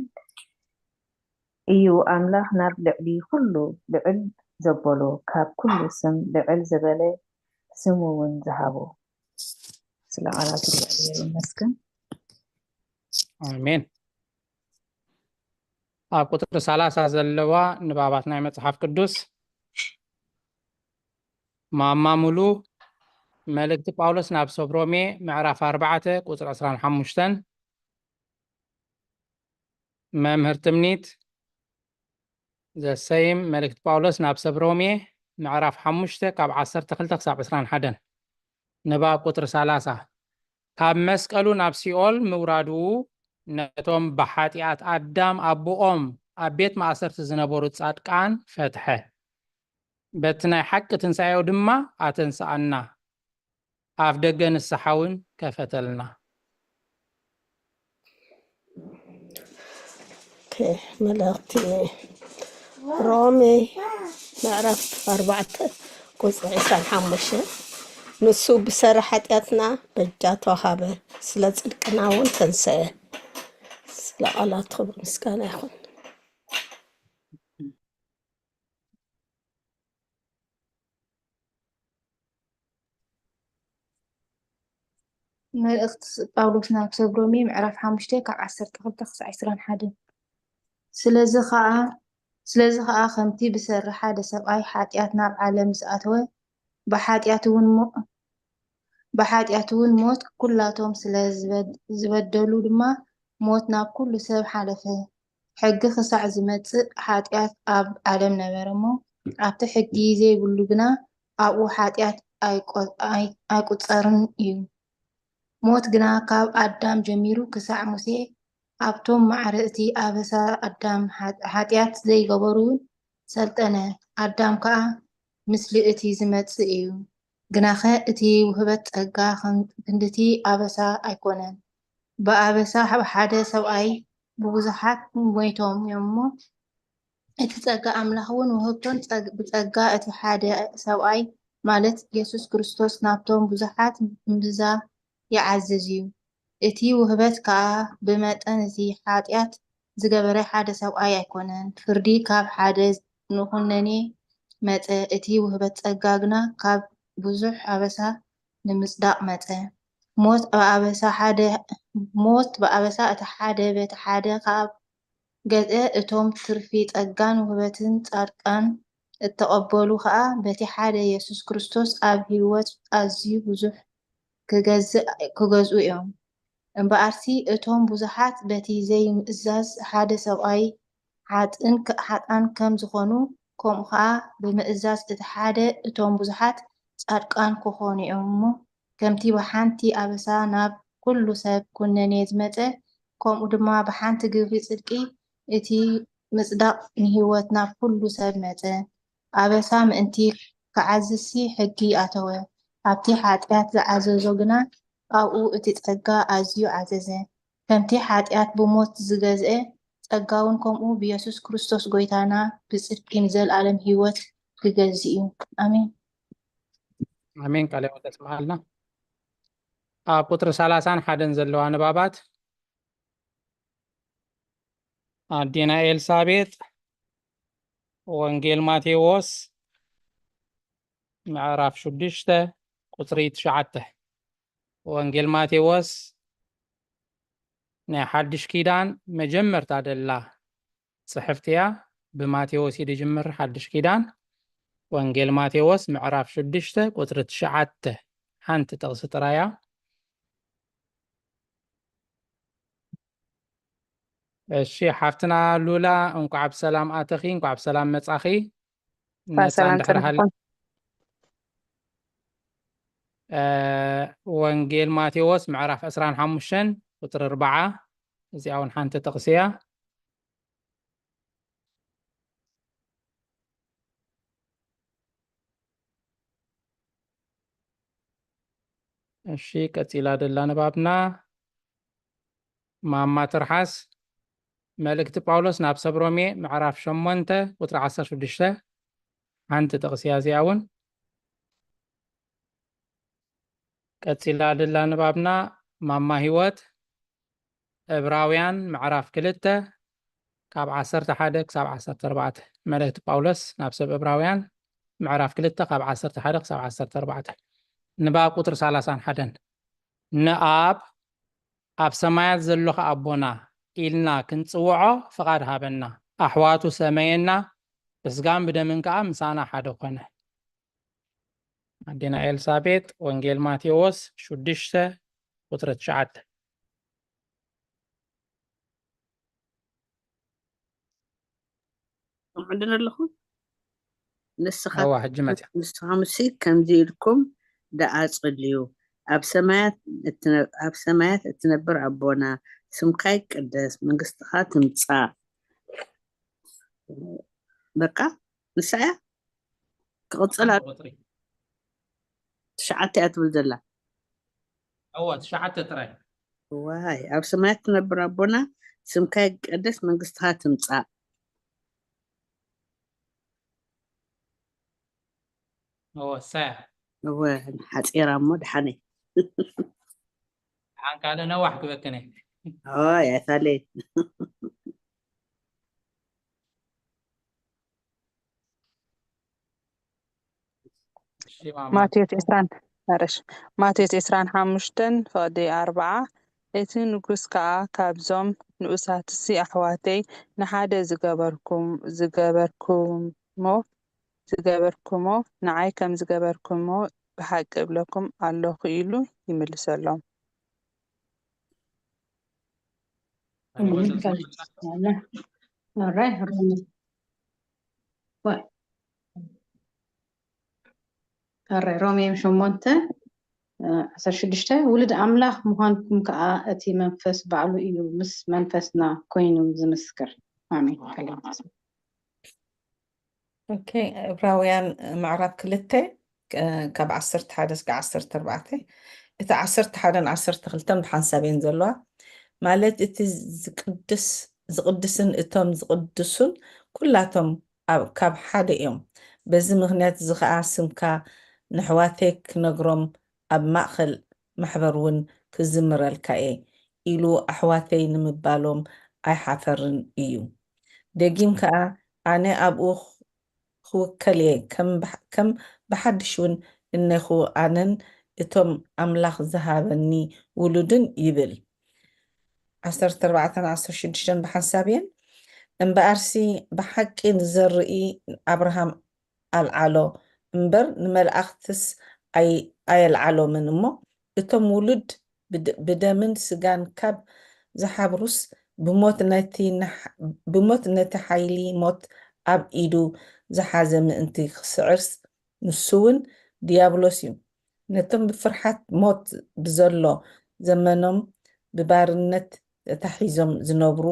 እዩ። ኣምላኽ ናብ ልዕሊ ኩሉ ልዕል ዘበሎ፣ ካብ ኩሉ ስም ልዕል ዝበለ ስም እውን ዝሃቦ። ስለ ቃላት እግዚኣብሔር ይመስገን። ኣሜን። ኣብ ቁጽሪ ሰላሳ ዘለዋ ንባባት ናይ መጽሓፍ ቅዱስ፣ ማማ ሙሉ፣ መልእክቲ ጳውሎስ ናብ ሰብ ሮሜ ምዕራፍ ኣርባዕተ ቁጽሪ ዕስራን ሓሙሽተን። መምህር ትምኒት፣ ዘሰይም መልእክቲ ጳውሎስ ናብ ሰብ ሮሜ ምዕራፍ ሓሙሽተ ካብ ዓሰርተ ክልተ ክሳብ ዕስራን ሓደን። ንባብ ቁጽሪ ሰላሳ። ካብ መስቀሉ ናብ ሲኦል ምውራዱ፣ ነቶም ብሓጢኣት ኣዳም ኣቦኦም ኣብ ቤት ማእሰርቲ ዝነበሩ ጻድቃን ፈትሐ። በቲ ናይ ሓቂ ትንሳኤኡ ድማ ኣተንስኣና። ኣፍ ደገ ንስሓ እውን ከፈተልና። ኦኬ፣ መልእኽቲ ሮሜ ምዕራፍ ኣርባዕተ ቁጽሪ ዕስራን ሓሙሽተን። ንሱ ብሰሪ ሓጢኣትና በጃ ተዋሃበ፣ ስለ ጽድቅና እውን ተንሰአ። ስለ ቃላቱ ክብሪ ምስጋና ይኹን። መልእኽቲ ጳውሎስ ናብ ሰብ ሮሜ ምዕራፍ ሓሙሽተ ካብ ዓሰርተ ክልተ ክሳዕ ዕስራን ሓደን። ስለዚ ኸኣ፣ ስለዚ ኸኣ ከምቲ ብሰሪ ሓደ ሰብኣይ ሓጢኣት ናብ ዓለም ዝኣተወ፣ ብሓጢኣት እውን ሞ-፣ ብሓጢኣት እውን ሞት፣ ኩላቶም ስለ ዝበድ-፣ ዝበደሉ ድማ ሞት ናብ ኩሉ ሰብ ሓለፈ። ሕጊ ክሳዕ ዝመጽእ ሓጢኣት ኣብ ዓለም ነበረ እሞ፣ ኣብቲ ሕጊ ዘይብሉ ግና ኣብኡ ሓጢኣት ኣይቆ-፣ ኣይ-፣ ኣይቁጸርን እዩ። ሞት ግና ካብ ኣዳም ጀሚሩ ክሳዕ ሙሴ ኣብቶም ማዕረ እቲ ኣበሳ ኣዳም ሓ-፣ ሓጢኣት ዘይገበሩ እውን ሰልጠነ። ኣዳም ከኣ ምስሊ እቲ ዝመጽእ እዩ። ግናኸ እቲ ውህበት ጸጋ ኽን-፣ ክንድቲ ኣበሳ ኣይኮነን። ብኣበሳ ብሓደ ሰብኣይ ብብዙሓት ሞይቶም እዮም እሞ፣ እቲ ጸጋ ኣምላኽ እውን ውህብቶን ጸግ-፣ ብጸጋ እቲ ሓደ ሰብኣይ፣ ማለት የሱስ ክርስቶስ፣ ናብቶም ብዙሓት እምብዛ ይዓዝዝ እዩ። እቲ ውህበት ከኣ ብመጠን እቲ ሓጢኣት ዝገበረ ሓደ ሰብኣይ ኣይኮነን። ፍርዲ ካብ ሓደ ንኹነኔ መጸ፣ እቲ ውህበት ጸጋ ግና ካብ ብዙሕ ኣበሳ ንምጽዳቕ መጸ። ሞት ብኣበሳ ሓደ፣ ሞት ብኣበሳ እቲ ሓደ በቲ ሓደ ካብ ገጸ፣ እቶም ትርፊ ጸጋን ውህበትን ጻድቃን እተቐበሉ ኸኣ በቲ ሓደ የሱስ ክርስቶስ ኣብ ህይወት ኣዝዩ ብዙሕ ክገዝእ፣ ክገዝኡ እዮም። እምበኣርሲ እቶም ብዙሓት በቲ ዘይምእዛዝ ሓደ ሰብኣይ ሓጥን ከ-፣ ሓጥኣን ከም ዝኾኑ፣ ከምኡ ኸኣ ብምእዛዝ እቲ ሓደ እቶም ብዙሓት ጻድቃን ክኾኑ እዮም እሞ፣ ከምቲ ብሓንቲ ኣበሳ ናብ ኩሉ ሰብ ኩነኔ ዝመጸ፣ ከምኡ ድማ ብሓንቲ ግብሪ ጽድቂ እቲ ምጽዳቕ ንህይወት ናብ ኩሉ ሰብ መጸ። ኣበሳ ምእንቲ ክዓዝዝሲ ሕጊ ኣተወ። ኣብቲ ሓጢኣት ዝዓዘዞ ግና ኣብኡ እቲ ጸጋ ኣዝዩ ዓዘዘ። ከምቲ ሓጢኣት ብሞት ዝገዝአ፣ ጸጋ እውን ከምኡ ብየሱስ ክርስቶስ ጐይታና ብጽድቂ ንዘለኣለም ህይወት ክገዝእ እዩ። ኣሜን። ኣሜን። ቃለ ሕይወት የስምዓልና። ኣብ ቁጽሪ ሰላሳን ሓደን ዘለዋ ንባባት ኣዴና ኤልሳቤጥ፣ ወንጌል ማቴዎስ ምዕራፍ ሽዱሽተ ቁጽሪ ትሽዓተ። ወንጌል ማቴዎስ ናይ ሓድሽ ኪዳን መጀመርታ ደላ ጽሕፍቲ እያ። ብማቴዎስ እዩ ዝጅምር ሓድሽ ኪዳን። ወንጌል ማቴዎስ ምዕራፍ ሽዱሽተ ቁጽሪ ትሽዓተ ሓንቲ ጥቕሲ ጥራይ እያ። እሺ፣ ሓፍትና ሉላ፣ እንኳዕ ብሰላም ኣተኺ፣ እንኳዕ ብሰላም መጻኺ። ነፃ ሰላም እንድሕር ሃሊ- ሰላም። እ፣ ወንጌል ማቴዎስ ምዕራፍ ዕስራን ሓሙሽተን ቁፅሪ ኣርባዓ፣ እዚኣ እውን ሓንቲ ጥቕሲ እያ። እሺ፣ ቀፂላ ደላ ንባብና ማማ ትርሓስ። መልእክቲ ጳውሎስ ናብ ሰብ ሮሜ ምዕራፍ ሸሞንተ ቁፅሪ ዓሰርተ ሽዱሽተ ሓንቲ ጥቕሲ እያ። እዚኣ እውን ቀፂላ ደላ ንባብና ማማ ህይወት። ዕብራውያን ምዕራፍ ክልተ ካብ ዓሰርተ ሓደ ክሳብ ዓሰርተ ኣርባዕተ። መልእክቲ ጳውሎስ ናብ ሰብ ዕብራውያን ምዕራፍ ክልተ ካብ ዓሰርተ ሓደ ክሳብ ዓሰርተ ኣርባዕተ። ንባብ ቁፅሪ ሰላሳን ሓደን። ንኣብ ኣብ ሰማያት ዘለኻ ኣቦና ኢልና ክንጽውዖ ፍቓድ ሃበና። ኣሕዋቱ ሰመየና፣ ብስጋን ብደምን ከኣ ምሳና ሓደ ኮነ። ኣዴና ኤልሳቤጥ፣ ወንጌል ማቴዎስ ሽዱሽተ ቁጽሪ ትሽዓተ። ከምዕድን ኣለኹ። ንስኻ እዋ፣ ሕጂ መጽያ። ንስኻምሲ ከምዚ ኢልኩም ደኣ ጸልዩ፣ ኣብ ሰማያት እትነ-፣ ኣብ ሰማያት እትነብር ኣቦና፣ ስምካ ይቀደስ፣ መንግስትኻ ትምጻእ። በቃ ንሳ እያ ክቕጽል ኣሎ። ቁጽሪ። ትሽዓተ እያ ትብል ዘላ። እዋ፣ ትሽዓተ ጥራይ። ዋይ፣ ኣብ ሰማያት ትነብር ኣቦና፣ ስምካ ይቀደስ፣ መንግስትኻ ትምጻእ። እዋ፣ እሳ እያ። እወ፣ ሓጺራ እሞ ደሓነይ። ደሓን ካልእ ነዋሕ ክበክነ። ኦይ፣ ኣይፋለይ። እሺ፣ ማማ። ማቴዎስ ዕስራን፣ ማረሽ፣ ማቴዎስ ዕስራን ሓሙሽተን ፍቕዲ ኣርብዓ፣ እቲ ንጉስ ከኣ ካብዞም ንኡሳትሲ ኣሕዋተይ ንሓደ ዝገበርኩም-፣ ዝገበርኩሞ፣ ዝገበርኩሞ ንዓይ ከም ዝገበርኩሞ ብሓቂ እብለኩም ኣለኹ ኢሉ ይምልሰሎም። ኣሜን። ቃል ይስማዕና። ኣራይ ሮሜ ወ-፣ ኣራይ ሮሜ ሸሞንተ፣ እ፣ ዓሰርተ ሽዱሽተ፣ ውሉድ ኣምላኽ ምዃንኩም ከኣ እቲ መንፈስ ባዕሉ እዩ ምስ መንፈስና ኮይኑ ዝምስክር። ኣሜን። ቃል ይስማዕ። ኦኬ፣ ዕብራውያን ምዕራፍ ክልተ፣ እ፣ ካብ ዓሰርተ ሓደ እስከ ዓሰርተ ኣርባዕተ። እቲ ዓሰርተ ሓደን ዓሰርተ ክልተን ብሓንሳብ እየን ዘለዋ። ማለት እቲ ዝቅድስ፣ ዝቅድስን እቶም ዝቅድሱን ኩላቶም ኣብ፣ ካብ ሓደ እዮም። በዚ ምኽንያት እዚ ኸኣ ስምካ ንኣሕዋተይ ክነግሮም ኣብ ማእከል ማሕበር እውን ክዝምረልካ እየ ኢሉ ኣሕዋተይ ንምባሎም ኣይሓፈርን እዩ። ደጊም ከኣ ኣነ ኣብኡ ክውከል እየ፣ ከም ብሓ-፣ ከም ብሓድሽ እውን እነኹ ኣነን እቶም ኣምላኽ ዝሃበኒ ውሉድን ይብል። ዓሰርተ ኣርባዕተን ዓሰርተ ሽዱሽተን ብሓንሳብ እየን። እምበኣርሲ ብሓቂ ንዘርኢ ኣብርሃም ኣልዓሎ እምበር ንመላእኽትስ ኣይ-፣ ኣየልዓሎምን እሞ፣ እቶም ውሉድ ብድ-፣ ብደምን ስጋን ካብ ዝሓብሩስ ብሞት ነቲ ንሕ-፣ ብሞት ነቲ ሓይሊ ሞት ኣብ ኢዱ ዝሓዘ ምእንቲ ክስዕርስ፣ ንሱ እውን ድያብሎስ እዩ። ነቶም ብፍርሓት ሞት ብዘሎ ዘመኖም ብባርነት ተታሒዞም ዝነብሩ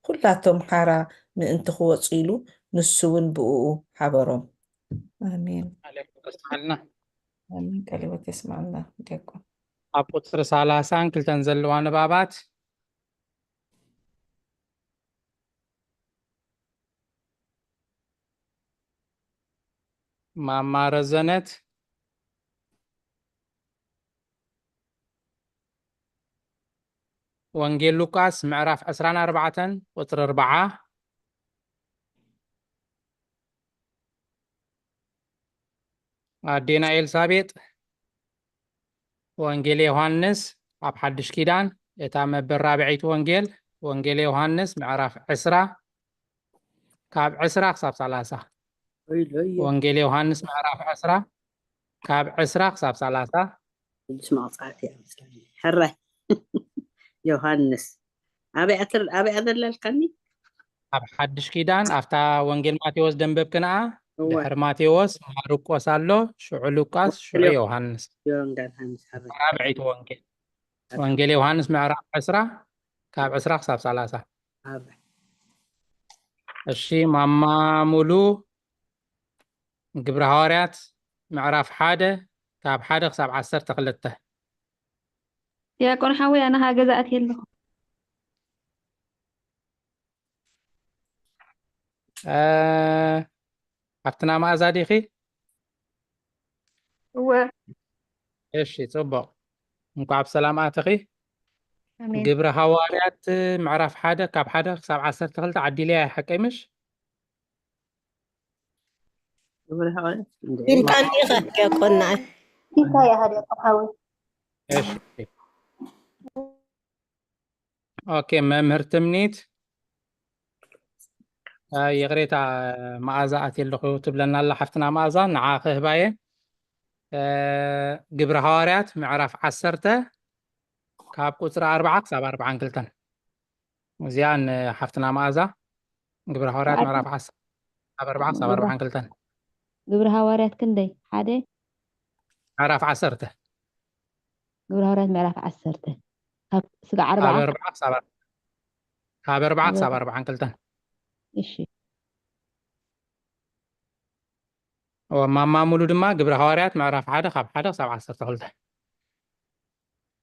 ኩላቶም ሓራ ምእንቲ ክወጹ ኢሉ ንሱ እውን ብእኡ ሓበሮም። ኣሜን። ቃል ይስማዕልና። ኣሜን። ቃለ ሕይወት የስማዕልና ዲያቆን። ኣብ ቁጽሪ ሰላሳን ክልተን ዘለዋ ንባባት። ማማ ረዘነት። ወንጌል ሉቃስ ምዕራፍ ዕስራን ኣርባዕተን ቁጽሪ ኣርብዓ። ኣዴና ኤልሳቤጥ። ወንጌል ዮሃንስ ኣብ ሓድሽ ኪዳን፣ እታ መበል ራብዐይቲ ወንጌል፣ ወንጌል ዮሃንስ ምዕራፍ ዕስራ ካብ ዕስራ ክሳብ ሰላሳ። ወንጌል ዮሃንስ ምዕራፍ ዕስራ ካብ ዕስራ ክሳብ ሰላሳ። ቅዱስ መቕጻዕቲ እያ መስለኒ። ሕራይ። ዮሃንስ። ኣበይ ኣትር-፣ ኣበይ ኣዘለልካኒ? ኣብ ሓድሽ ኪዳን፣ ኣብታ ወንጌል ማቴዎስ ደንበብክንኣ፣ እወ። ድሕሪ ማቴዎስ ማርቆስ ኣሎ፣ ሽዑ ሉቃስ፣ ሽዑ ወንጌል ዮሃንስ። ዮሃንስ፣ ሕራይ። ራብዐይቲ ወንጌል። ወንጌል ዮሃንስ ምዕራፍ ዕስራ ካብ ዕስራ ክሳብ ሰላሳ። ሕራይ። እሺ፣ ማማ ሙሉ፣ ግብሪ ሃዋርያት ምዕራፍ ሓደ ካብ ሓደ ክሳብ ዓሰርተ ክልተ። ዲያቆን ሓወይ፣ ኣነ ኸኣ ገዛ ኣትየ ኣለኹ። እ፣ ሓፍትና መኣዛ ዲኺ? እወ። እሺ፣ ጽቡቕ። እንኳዕ ብሰላም ኣተኺ። ኣሜን። ግብሪ ሃዋርያት ምዕራፍ ሓደ ካብ ሓደ ክሳብ ዓሰርተ ክልተ ዓዲለያ፣ ሓቀይ ምሽ? ግብሪ ሃዋርያት እንዴ? ኢልካኒ ኢኻ ዲያቆን ንዓይ። እንታይ ኢኻ ዲያቆን ሓወይ? እሺ። ኦኬ፣ መምህር ትምኒት። እ፣ ይቕሬታ፣ መኣዛ ኣትየ ኣለኹ ትብለና ኣላ ሓፍትና መኣዛ፣ ንዓ ክህባየ። እ፣ ግብሪ ሃዋርያት ምዕራፍ ዓሰርተ ካብ ቁጽሪ ኣርብዓ ክሳብ ኣርብዓን ክልተን። እዚኣ ንሓፍትና መኣዛ። ግብሪ ሃዋርያት ምዕራፍ ዓሰርተ ካብ ኣርብዓ ክሳብ ኣርብዓን ክልተን። ግብሪ ሃዋርያት ክንደይ? ሓደ? ምዕራፍ ዓሰርተ። ግብሪ ሃዋርያት ምዕራፍ ዓሰርተ። ካብ ስጋዕ ኣርብዓ? ካብ ኣርብዓ ክሳብ ኣር-፣ ካብ ኣርብዓ ክሳብ ኣርብዓን ክልተን። እሺ። እወ፣ ማማ ሙሉ ድማ ግብሪ ሃዋርያት ምዕራፍ ሓደ ካብ ሓደ ክሳብ ዓሰርተ ክልተ።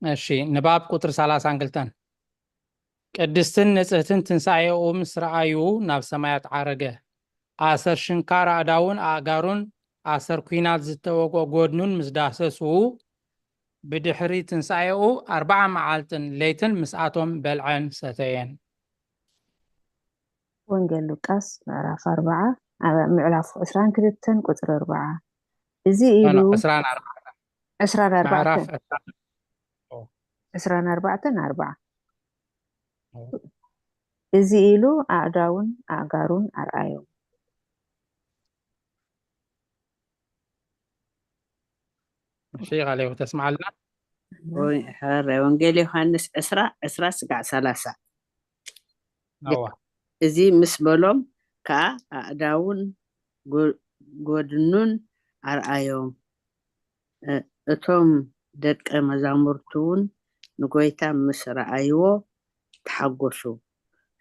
እሺ፣ ንባብ ቁጽሪ ሰላሳን ክልተን። ቅድስትን ንጽህትን ትንሳኤኡ ምስ ረኣዩ ናብ ሰማያት ዓረገ። ኣሰር ሽንካር ኣእዳውን ኣእጋሩን ኣሰር ኲናት ዝተወግኦ ጎድኑን ምስ ዳሰሱ፣ ብድሕሪ ትንሳኤኡ ኣርብዓ መዓልትን ለይትን ምስኣቶም በልዐን ሰተየን። ወንጌል ሉቃስ ምዕራፍ ኣርብዓ፣ ኣብ ምዕራፍ ዕስራን ክልተን ቁጽሪ ኣርብዓ። እዚ ኖ፣ ኢሉ ኖ፣ ዕስራን ኣርባዕተን። ዕስራን ኣርባዕተን። ምዕራፍ ዕስራን፣ ኦ። ዕስራን ኣርባዕተን ኣርብዓ። ኦ። እዚ ኢሉ ኣእዳውን ኣእጋሩን ኣርኣዮም። እሺ፣ ቃለ ሕይወት ተስምዓልና። ወይ፣ ሕራይ ወንጌል ዮሃንስ ዕስራ፣ ዕስራ ስጋዕ ሰላሳ። እዋ። እዚ ምስ በሎም ከኣ ኣእዳውን ጎ-፣ ጎድኑን ኣርኣዮም። እ-፣ እቶም ደቀ መዛሙርቱ እውን ንጐይታ ምስ ረኣይዎ ተሓጐሱ።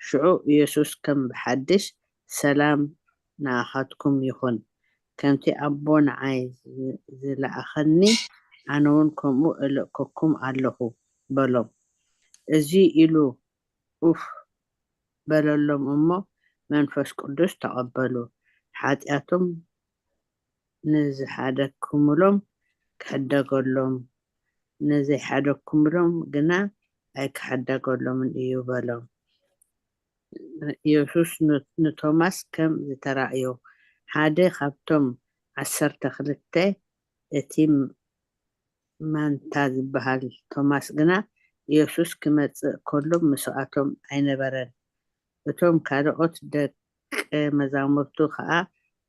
ሽዑ ኢየሱስ ከም ብሓድሽ፣ "ሰላም ንኣኻትኩም ይኹን። ከምቲ ኣቦ ንዓይ ዝ-፣ ዝለኣኸኒ፣ ኣነ እውን ከምኡ እልእከኩም ኣለኹ" በሎም። እዚ ኢሉ ኡፍ በለሎም እሞ መንፈስ ቅዱስ ተቐበሉ። ሓጢኣቶም ንዝሓደግኩምሎም ክሕደገሎም፣ ንዘይሓደግኩምሎም ግና ኣይክሕደገሎምን እዩ በሎም። ኢየሱስ ን-፣ ንቶማስ ከም ዝተራእዮ፣ ሓደ ካብቶም ዓሰርተ ክልተ፣ እቲ ማንታ ዝበሃል ቶማስ ግና፣ ኢየሱስ ክመጽእ ከሎ ምስኣቶም ኣይነበረን። እቶም ካልኦት ደቀ መዛሙርቱ ኸኣ፣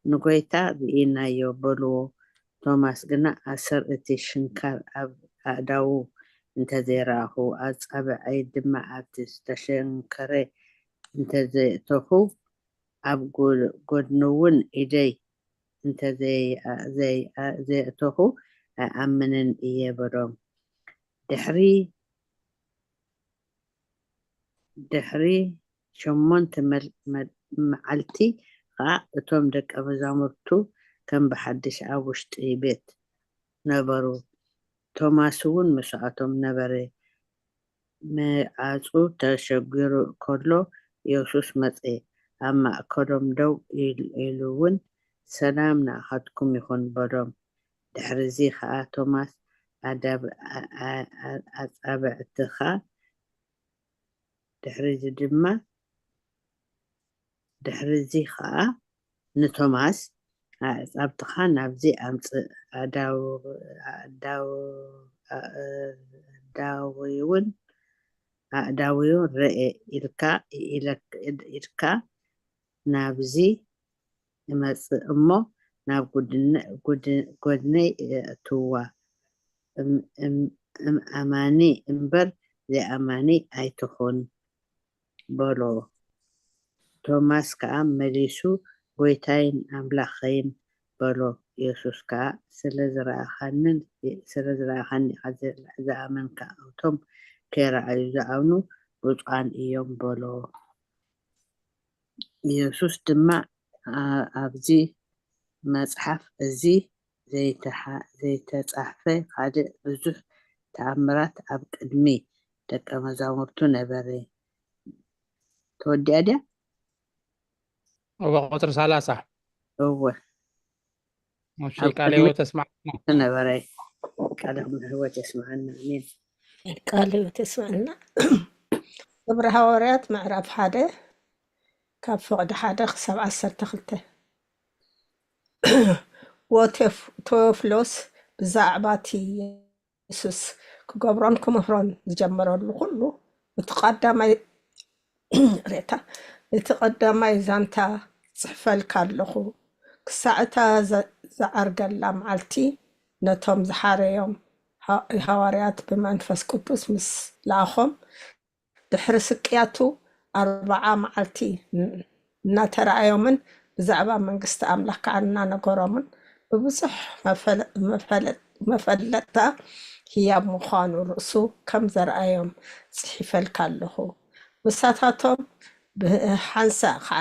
"ንጐይታ ርኢናዮ" በልዎ። ቶማስ ግና፣ ኣሰር እቲ ሽንካር ኣብ ኣእዳዉ እንተ ዘይረኣኹ፣ ኣጻብዐይ ድማ ኣብቲ ዝተሸንከረ እንተ ዘየእተኹ፣ ኣብ ጎ-፣ ጎድኑ እውን ኢደይ እንተ ዘይ-፣ ዘይ-፣ ዘየእተኹ ኣይኣምንን እየ በሎም። ድሕሪ፣ ድሕሪ ሸሞንተ መል-፣ መ-፣ መዓልቲ ኸኣ እቶም ደቀ መዛሙርቱ ከም ብሓድሽ ኣብ ውሽጢ ቤት ነበሩ። ቶማስ እውን ምስኣቶም ነበረ። መዓጹ ተሸጊሩ ከሎ የሱስ መጸ፣ ኣብ ማእከሎም ደው ኢል-፣ ኢሉ እውን ሰላም ንኣኻትኩም ይኹን በሎም። ድሕርዚ ኸኣ ቶማስ ኣዳብ-፣ ኣ-፣ ኣ-፣ ኣ-፣ ኣጻብዕትኻ፣ ድሕርዚ ድማ፣ ድሕርዚ ኸኣ ንቶማስ፣ ኣዕጻብትኻ ናብዚ ኣምጽእ፣ ኣእዳው-፣ ኣእዳው-፣ ኣእዳዊውን፣ ኣእዳዊውን ርኤ ኢልካ፣ ኢለክ-፣ ኢድካ ናብዚ እመጽእ እሞ ናብ ጉድነ-፣ ጉድ-፣ ጎድነይ እእትዋ። እም-፣ እም-፣ እም-፣ ኣማኒ እምበር ዘይኣማኒ ኣይትኹን በሎ። ቶማስ ከኣ መሊሱ፣ ጎይታይን ኣምላኸይን በሎ። የሱስ ከኣ፣ ስለ ዝረኣኻንን፣ ስለ ዝረኣኻኒ ኢኻ ዝ-፣ ዝኣመንካ፣ እቶም ከይረኣዩ ዝኣምኑ ብፁዓን እዮም በሎ። የሱስ ድማ፣ ኣ-፣ ኣብዚ መጽሓፍ እዚ ዘይተሓ-፣ ዘይተጻሕፈ ካልእ ብዙሕ ተኣምራት ኣብ ቅድሚ ደቀ መዛሙርቱ ነበረ። ተወዲኣ ድያ? እወ፣ ቁጽሪ ሰላሳ። እወ። እሺ፣ ኣብ ቃለ ቅድሚ ህይወት ተስማዕና። ነበረ። ቃለ ህይወት የስምዓና። ኣሜን። ቃለ ህይወት የስምዓና። ግብረ ሃዋርያት ምዕራፍ ሓደ ካብ ፍቕዲ ሓደ ክሳብ ዓሰርተ ክልተ። ወቴፍ-፣ ቴዎፍሎስ ብዛዕባ እቲ የሱስ ክገብሮን ክምህሮን ዝጀመረሉ ኩሉ እቲ ቀዳማይ ሬታ፣ እቲ ቀዳማይ ዛንታ ጽሕፈልካ ኣለኹ። ክሳዕ እታ ዘ-፣ ዝዓርገላ መዓልቲ ነቶም ዝሓረዮም ሃ-፣ ሃዋርያት ብመንፈስ ቅዱስ ምስ ለኣኾም፣ ድሕሪ ስቅያቱ ኣርብዓ መዓልቲ ን-፣ እናተረኣዮምን ብዛዕባ መንግስቲ ኣምላኽ ከዓ እናነገሮምን ብብዙሕ መፈለ-፣ መፈለ-፣ መፈለጥታ ህያብ ምዃኑ ርእሱ ከም ዘርኣዮም ጽሒፈልካ ኣለኹ። ምሳታቶም ብሓንሳእ ከዓ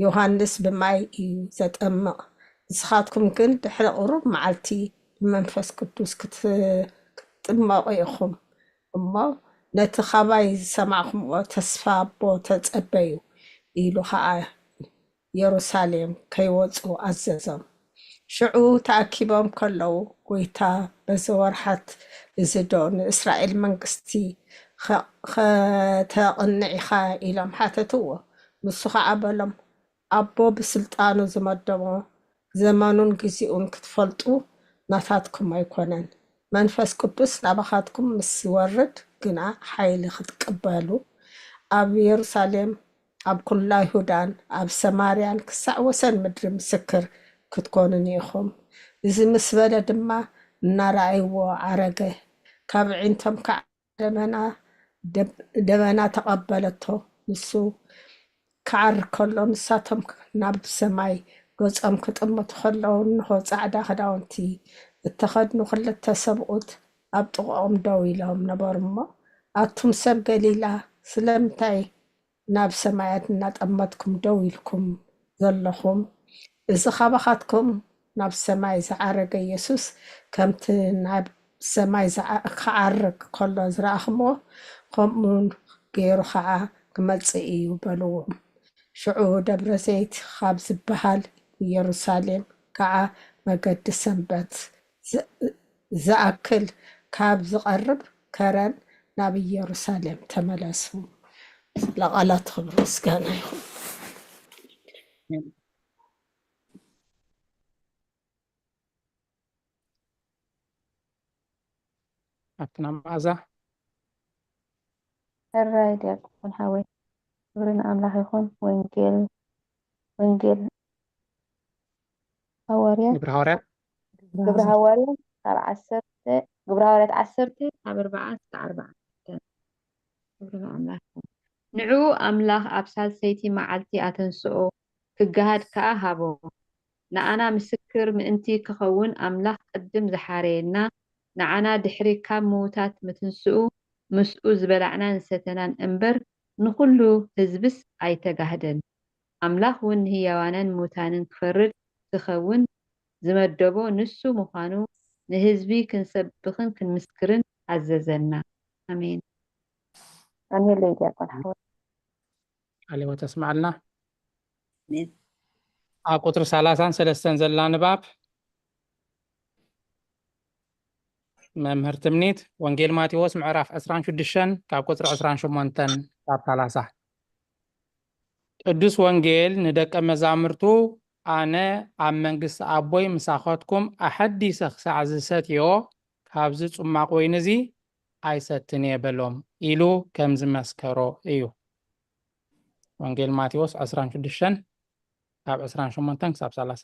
ዮሃንስ ብማይ እዩ ዘጠምቕ፣ ንስኻትኩም ግን ድሕሪ ቁሩብ መዓልቲ ብመንፈስ ቅዱስ ክት-፣ ክትጥመቑ ኢኹም። እሞ ነቲ ኻባይ ዝሰማዕኹምዎ ተስፋ ኣቦ ተጸበዩ ኢሉ ኸኣ የሩሳሌም ከይወጹ ኣዘዞም። ሽዑ ተኣኪቦም ከለዉ፣ ጐይታ በዚ ወርሓት እዚ ዶ ንእስራኤል መንግስቲ ኸ-፣ ኸተቕንዕ ኢኻ? ኢሎም ሓተትዎ። ንሱ ኸኣ በሎም፣ ኣቦ ብስልጣኑ ዝመደቦ ዘመኑን ግዜኡን ክትፈልጡ ናታትኩም ኣይኮነን። መንፈስ ቅዱስ ናባኻትኩም ምስ ዝወርድ ግና ሓይሊ ክትቅበሉ ኣብ የሩሳሌም፣ ኣብ ኩላ ይሁዳን ኣብ ሰማርያን ክሳዕ ወሰን ምድሪ ምስክር ክትኮኑኒ ኢኹም። እዚ ምስ በለ ድማ እናረኣይዎ ዓረገ። ካብ ኣዒንቶም ከዓ ደመና፣ ደብ-፣ ደመና ተቐበለቶ። ንሱ ክዓርግ ከሎ ንሳቶም ናብ ሰማይ ገጾም ክጥምቱ ከለዉ፣ እንሆ፣ ጻዕዳ ክዳውንቲ እተኸድኑ ክልተ ሰብኡት ኣብ ጥቓኦም ደው ኢሎም ነበሩ እሞ፣ ኣቱም ሰብ ገሊላ፣ ስለምንታይ ናብ ሰማያት እናጠመትኩም ደው ኢልኩም ዘለኹም? እዚ ኻባኻትኩም ናብ ሰማይ ዝዓረገ ኢየሱስ፣ ከምቲ ናብ ሰማይ ዝዓ-፣ ክዓርግ ከሎ ዝረኣኹምዎ፣ ከምኡ ገይሩ ኸዓ ክመጽእ እዩ በልዎም። ሽዑ ደብረ ዘይት ካብ ዝበሃል ንየሩሳሌም ከዓ መገዲ ሰንበት ዝ-፣ ዝኣክል ካብ ዝቐርብ ከረን ናብ ኢየሩሳሌም ተመለሱ። ለቓላት ክብሪ ምስጋና ይኹን። ኣትና መኣዛ። ሕራይ ዲያቆን ሓወይ፣ ክብሪ ንኣምላኽ ይኹን። ወንጌል፣ ወንጌል ሃዋርያት፣ ግብሪ ሃዋርያት። ግብሪ ሃዋርያት ካብ ዓሰርተ፣ ግብሪ ሃዋርያት ዓሰርተ ካብ ኣርባዓ እስከ ኣርባዕተ። ክብሪ ንኣምላኽ ይኹን። ንዕኡ ኣምላኽ ኣብ ሳልሰይቲ መዓልቲ ኣተንስኦ፣ ክገሃድ ከኣ ሃቦ። ንኣና ምስክር ምእንቲ ክኸውን ኣምላኽ ቅድም ዝሓረየና፣ ንዓና ድሕሪ ካብ ምዉታት ምትንስኡ ምስኡ ዝበላዕናን ዝሰተናን እምበር ንኹሉ ህዝብስ ኣይተጋህደን። ኣምላኽ እውን ንህያዋንን ምዉታንን ክፈርድ ክኸውን ዝመደቦ ንሱ ምዃኑ ንህዝቢ ክንሰብኽን ክንምስክርን ኣዘዘና። ኣሜን። ኣሜን። ለይ ዲያቆን ሓወይ። ቃለ ሕይወት ኣስምዓልና። ኣሜን። ኣብ ቁፅሪ ሰላሳን ሰለስተን ዘላ ንባብ። መምህር ትምኒት፣ ወንጌል ማቴዎስ ምዕራፍ ዕስራን ሽዱሽተን ካብ ቁፅሪ ዕስራን ሸሞንተን ካብ ሰላሳ። ቅዱስ ወንጌል ንደቀ መዛሙርቱ፣ ኣነ ኣብ መንግስቲ ኣቦይ ምሳኸትኩም ኣሐዲሰ ክሳዕ ዝሰትዮ ካብዚ ጽማቕ ወይኒ እዚ ኣይሰትን እየ በሎም ኢሉ ከም ዝመስከሮ እዩ። ወንጌል ማቴዎስ ዕስራን ሽዱሽተን ካብ ዕስራን ሸሞንተን ክሳብ ሰላሳ።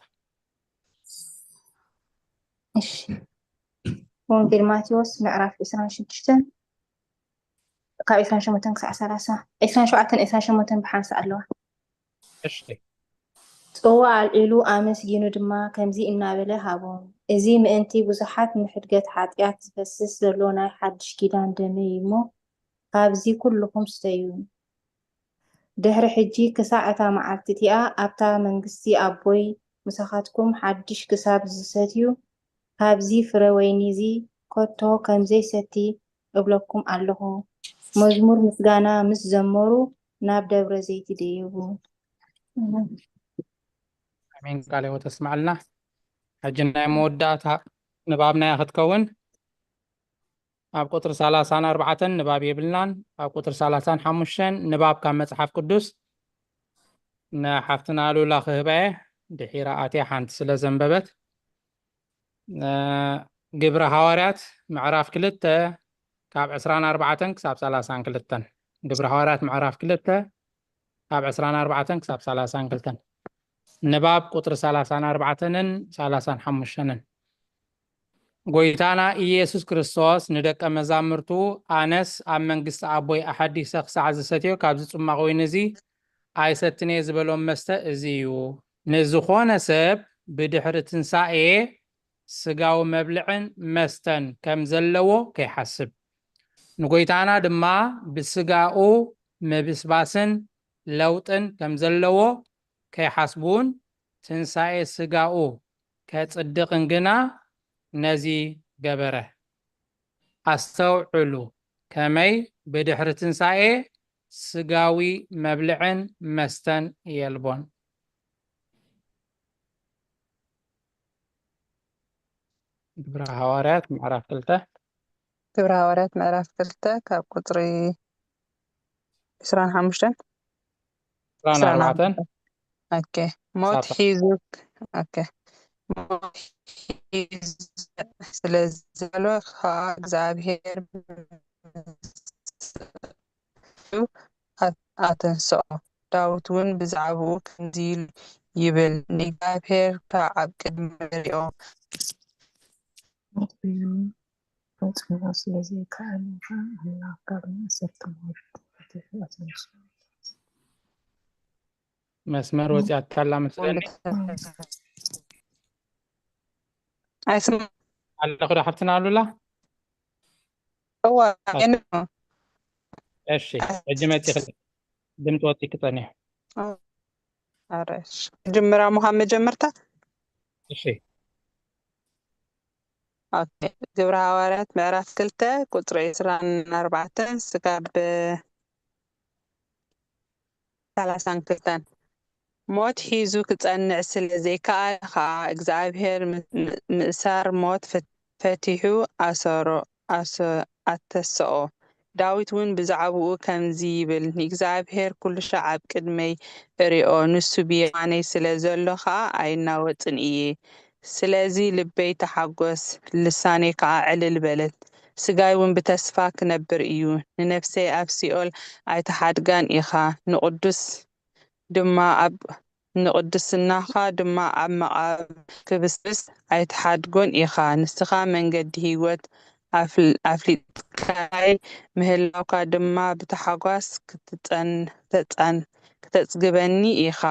እሺ፣ ወንጌል ማቴዎስ ምዕራፍ ዕስራን ሽዱሽተን ካብ ዕስራን ሸሞንተን ክሳዕ ሰላሳ። ዕስራን ሸውዓተን ዕስራን ሸሞንተን ብሓንሳእ ኣለዋ። እሺ፣ ጽዋ ኣልዒሉ ኣመስጊኑ ድማ ከምዚ እናበለ ሃቦም፣ እዚ ምእንቲ ብዙሓት ንሕድገት ሓጢኣት ዝፈስስ ዘሎ ናይ ሓድሽ ኪዳን ደመይ እሞ ካብዚ ኩልኹም ስተዩ። ድሕሪ ሕጂ ክሳዕ እታ መዓልቲ እቲኣ ኣብታ መንግስቲ ኣቦይ ምሳኻትኩም ሓድሽ ክሳብ ዝሰትዩ ካብዚ ፍረ ወይኒ እዚ ከቶ ከም ዘይሰቲ እብለኩም ኣለኹ። መዝሙር ምስጋና ምስ ዘመሩ ናብ ደብረ ዘይቲ ደየቡ። ኣሜን። ቃለ ሕይወት ኣስምዓልና። ሕጂ ናይ መወዳእታ ንባብና እያ ክትከውን። ኣብ ቁፅሪ ሰላሳን ኣርባዕተን ንባብ የብልናን። ኣብ ቁፅሪ ሰላሳን ሓሙሽተን ንባብ ካብ መፅሓፍ ቅዱስ ንሓፍትና ሉላ ክህባ እየ። ድሒራ ኣትያ ሓንቲ ስለ ዘንበበት። እ፣ ግብረ ሃዋርያት ምዕራፍ ክልተ ካብ ዕስራን ኣርባዕተን ክሳብ ሰላሳን ክልተን። ግብረ ሃዋርያት ምዕራፍ ክልተ ካብ ዕስራን ኣርባዕተን ክሳብ ሰላሳን ክልተን። ንባብ ቁፅሪ ሰላሳን ኣርባዕተንን ሰላሳን ሓሙሽተንን። ጎይታና ኢየሱስ ክርስቶስ ንደቀ መዛሙርቱ፣ ኣነስ ኣብ መንግስቲ ኣቦይ ኣሐዲሰ ክሳዕ ዝሰትዮ ካብዚ ጽማቕ ወይኒ እዚ ኣይሰትን እየ ዝበሎም መስተ እዚ እዩ። ንዝኾነ ሰብ ብድሕሪ ትንሳኤ ስጋዊ መብልዕን መስተን ከም ዘለዎ ከይሓስብ፣ ንጎይታና ድማ ብስጋኡ ምብስባስን ለውጥን ከም ዘለዎ ከይሓስቡን ትንሳኤ ስጋኡ ከጽድቕን ግና ነዚ ገበረ። ኣስተውዕሉ፣ ከመይ ብድሕሪ ትንሳኤ ስጋዊ መብልዕን መስተን የልቦን። ግብረ ሃዋርያት ምዕራፍ ክልተ። ግብረ ሃዋርያት ምዕራፍ ክልተ ካብ ቁፅሪ ዕስራን ሓሙሽተን ዕስራን ኣርባዕተን። ኦኬ። ሞት ሒዙ ኦኬ። ሞት ሒዙ ስለ ዘሎ ከዓ እግዚኣብሔር ኣተንስኦ። ዳዊት እውን ብዛዕባኡ ከምዚ ኢሉ ይብል፣ ንእግዚኣብሔር ካብ ኣብ ቅድሚ እሪኦ ፈጽሞ ስለ ዘይከኣለ ኸኣ ኣምላኽ ካብ መእሰርቲ ሞት ፈቲሑ ኣተንስኦ። መስመር ወፂኣትካላ መስለኒ። ኣይስማ ኣለኹ ዶ ሓፍትና ኣሉላ? እዋ የንሞ እሺ፣ ሕጂ መፂኽሊ። ድምፂ ወፂኪ ፀኒሑ። ኣረሽ ጅምራ ምዃን መጀመርታ እሺ፣ ኦኬ። ግብረ ሃዋርያት ምዕራፍ ክልተ ቁፅሪ ዕስራን ኣርባዕተን ስጋብ ሰላሳን ክልተን። ሞት ሒዙ ክጸንዕ ስለ ዘይከኣለ ኸኣ እግዚኣብሔር ም- ም- ምእሳር ሞት ፈ- ፈቲሑ ኣሰሮ ኣሰ- ኣተሰኦ። ዳዊት እውን ብዛዕባኡ ከምዚ ይብል፣ ንእግዚኣብሔር ኩሉ ሻዕ ኣብ ቅድመይ እሪኦ፣ ንሱ ብየማነይ ስለ ዘሎ ኸኣ ኣይናወጽን እየ። ስለዚ ልበይ ተሓጎስ፣ ልሳነይ ከኣ ዕልል በለት። ስጋይ እውን ብተስፋ ክነብር እዩ። ንነፍሰይ ኣብ ሲኦል ኣይትሓድጋን ኢኻ፣ ንቕዱስ ድማ ኣብ ንቕድስናኻ ድማ ኣብ መቓብር ክብስብስ ኣይትሓድጎን ኢኻ። ንስኻ መንገዲ ህይወት ኣፍል- ኣፍሊጥካይ ምህላውካ ድማ ብታሕጓስ ክትጸን- ተጸን- ክተጽግበኒ ኢኻ።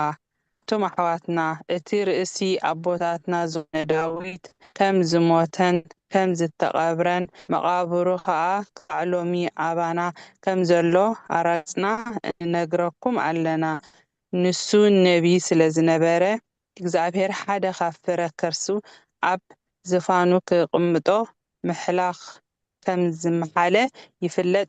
ኣቱም ኣሕዋትና፣ እቲ ርእሲ ኣቦታትና ዝኾነ ዳዊት ከም ዝሞተን ከም ዝተቐብረን መቓብሩ ኸኣ ክሳዕ ሎሚ ኣባና ከም ዘሎ ኣራጽና እንነግረኩም ኣለና። ንሱ ነቢይ ስለ ዝነበረ፣ እግዚኣብሔር ሓደ ካብ ፍረ ከርሱ ኣብ ዝፋኑ ክቕምጦ ምሕላኽ ከም ዝመሓለ ይፍለጥ።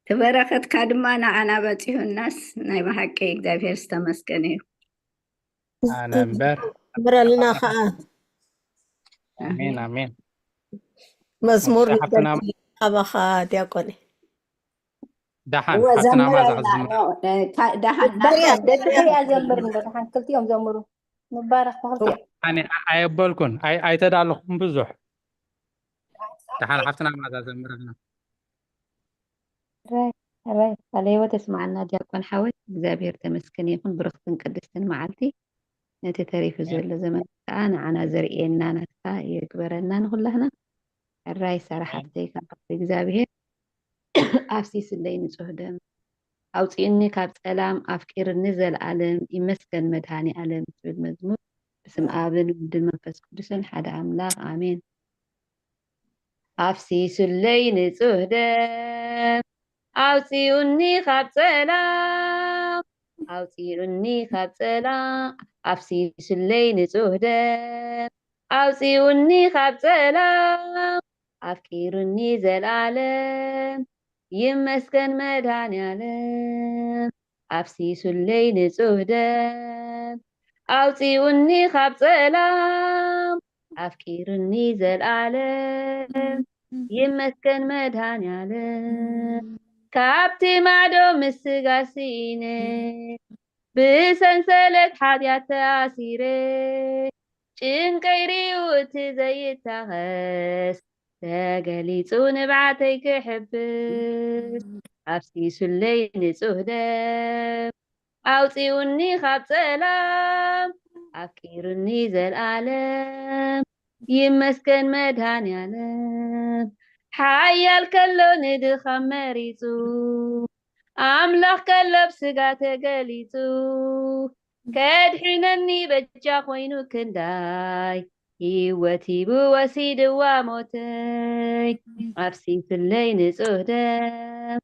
እቲ በረኸትካ ድማ ንዓና በፂሁናስ ናይ ብሓቂ እግዚኣብሔር ዝተመስገነ እዩ። ኣነ እምበር ምረልና ከዓ ኣሜን ኣሜን። መዝሙር እሺ፣ ሓፍትና ንደርሲ ካባኻ ዲያቆን። ደሓን እወ ሓፍትና ዘምር ማዛ ኣላ ክዝምራ ኖ፣ እ፣ ካ- ደሓን በርያ፣ ናታ ደቂ በርያ። እያ ዘምር እንዶ ደሓን ክልቲኦም ዘምሩ። ንባረኽ ብክልቲኦም። ኣነ ኣየበልኩን ኣይ- ኣይተዳለኹም ብዙሕ። ደሓን ሓፍትና ማዛ ዘምረልና። ሕራይ ሕራይ ቃለ ህይወት የስምዓና ዲያቆን ሓወይ። እግዚኣብሔር ተመስገን ይኹን። ብርኽትን ቅድስትን መዓልቲ ነቲ ተሪፉ ዘሎ ዘመን ከዓ ንዓና ዘርእየና ናትካ ይግበረና ንኹላህና። ሕራይ ሳራ ሓፍተይ ካብ እግዚኣብሔር ኣፍሲስለይ ንጹህ ደም ኣውፂኡኒ ካብ ጸላም ኣፍቂርኒ ዘለኣለም ይመስገን መድሃኒ ኣለም ትብል መዝሙር ብስም ኣብን ወልድን መንፈስ ቅዱስን ሓደ ኣምላኽ ኣሜን። ኣፍሲሱለይ ንጹህ ደም ኣውፂኡኒ ካብ ጸላም ኣውፂኡኒ ካብ ጸላም ኣፍሲሱለይ ንጹህ ደም ኣውፂኡኒ ካብ ጸላም ኣፍቂሩኒ ዘልኣለም ይመስገን መድሃኒ ኣለም ኣፍሲሱለይ ንጹህ ደም ኣውፂኡኒ ካብ ጸላም ኣፍቂሩኒ ዘልኣለም ይመስገን መድሃኒ ኣለም ካብቲ ማዕዶ ምስ ስጋ ስኢነ ብሰንሰለት ሓጢኣት ተኣሲረ ጭንቀይ ሪኡ እቲ ዘይታኸስ ተገሊጹ ንብዓተይ ክሕብስ ኣፍሲሱለይ ንጹህ ደም ኣውፂኡኒ ካብ ጸላም ኣፍቂሩኒ ዘልኣለም ይመስገን መድሃኒ ኣለም ሓያል ከሎ ንድኻም መሪጹ ኣምላኽ ከሎ ብስጋ ተገሊጹ ከድሕነኒ በጃ ኮይኑ ክንዳይ ህይወት ሂቡ ወሲድዋ ሞተይ ኣፍሲስለይ ንጹህ ደም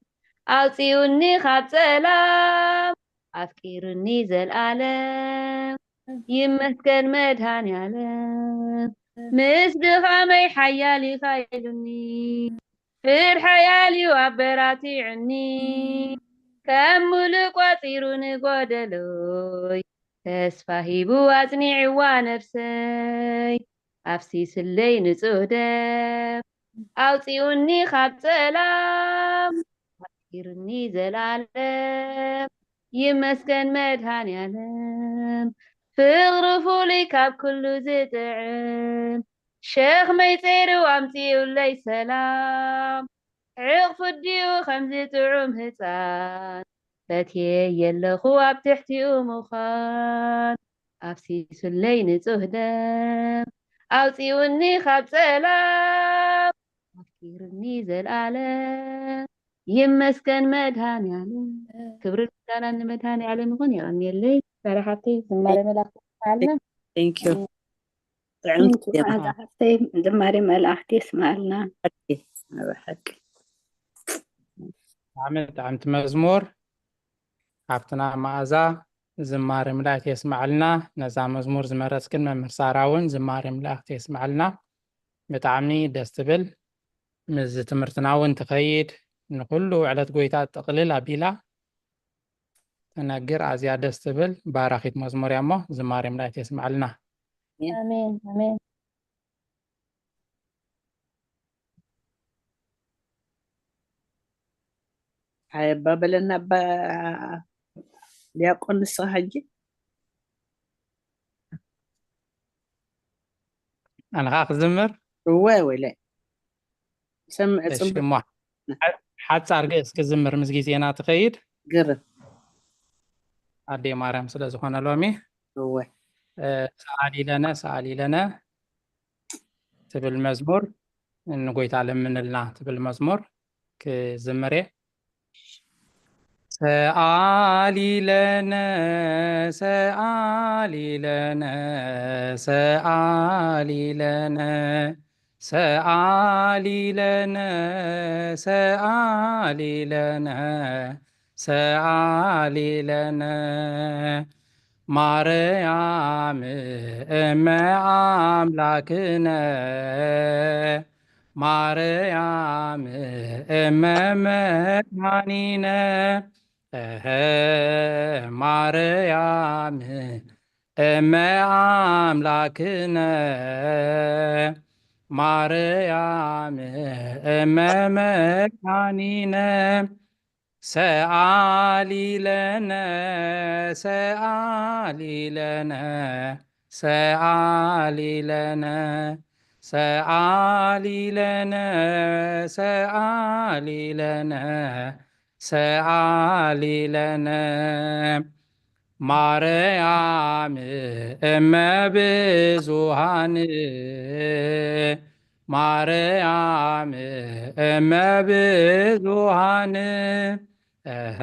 ኣውፂኡኒ ካብ ጸላም ኣፍቂሩኒ ዘልኣለም ይመስገን መድሃኒ ኣለም ምስ ድኻመይ ሓያል ኢኻ ኢሉኒ ፍርሐ ያልዩ ኣበራቲዕኒ ከም ሙሉእ ቋፂሩ ንጎደሎይ ተስፋ ሂቡ ኣፅኒዕዋ ነፍሰይ ኣፍሲስለይ ንፁህ ደም ኣውፂኡኒ ካብ ፀላም ኣስኪሩኒ ዘላለም ይመስገን መድሃኔ ዓለም ፍቕሩ ፍሉይ ካብ ኩሉ ዝጥዕም ሸኽመይ ጸይሩ ኣምጺኡለይ ሰላም ዕቕፉ ዲኡ ከምዚ ጥዑም ህጻን ፈትየ የለኹ ኣብ ትሕቲኡ ምዃን ኣፍሲሱለይ ንጹህ ደም ኣውጺኡኒ ካብ ጸላም ኣፍኪርኒ ዘልኣለም ይመስገን መድሃኔ ዓለም ክብርን ምስጋናን ንመድሃኔ ዓለም ይኹን። የቐንየለይ ሳራ ሓብተይ ዝማሬ መላእክቲ ይስምዓልና። Thank you። ጥዕምቲ ዜማ። መዓዛ ሓፍተይ ዝማሬ መላእክቲ የስምዓልና። ሓቂ፣ ኣብ ሓቂ። ብጣዕሚ ጥዕምቲ መዝሙር ሓፍትና መዓዛ ዝማሬ መላእክቲ የስምዓልና። ነዛ መዝሙር ዝመረጽክን መምህር ሳራ እውን ዝማሬ መላእክቲ የስምዓልና። ብጣዕሚ ደስ ትብል። ምስዚ ትምህርትና እውን ትኸይድ ንኩሉ ውዕለት ጎይታ ጥቕልል ኣቢላ ትነግር ኣዝያ ደስ ትብል ባራኺት መዝሙር እያ እሞ ዝማሬ መላእክቲ የስምዓልና። ኣሜን ኣሜን። ሃየ ኣባ በለና ኣባ ዲያቆን ንስኻ ሕጂ። ኣነ ከዓ ክዝምር እወ ወለ ሰምዕ እሺ ጽቡቅ እሞ ሓ- ሓጻር ግእስ ክዝምር ምስ ግዜና ትኸይድ ግርም ኣደይ ማርያም ስለ ዝኾነ ሎሚ እወ እ፣ ሰኣሊ ለነ ሰኣሊ ለነ ትብል መዝሙር ንጎይታ ለምንልና ትብል መዝሙር ክዝምር እየ። ሰኣሊ ለነ ሰኣሊ ለነ ሰኣሊ ለነ ሰኣሊ ለነ ሰኣሊ ለነ ሰኣሊ ለነ ማርያም እመ ኣምላክነ ማርያም እመ መድኃኒነ እሀ ማርያም እመ ኣምላክነ ማርያም እመ መድኃኒነ ሰኣሊ ለነ ሰኣሊ ለነ ሰኣሊ ለነ ሰኣሊ ለነ ሰኣሊ ለነ ሰኣሊ ለነ ማርያም እመ ብዙሃን ማርያም እመ ብዙሃን እሀ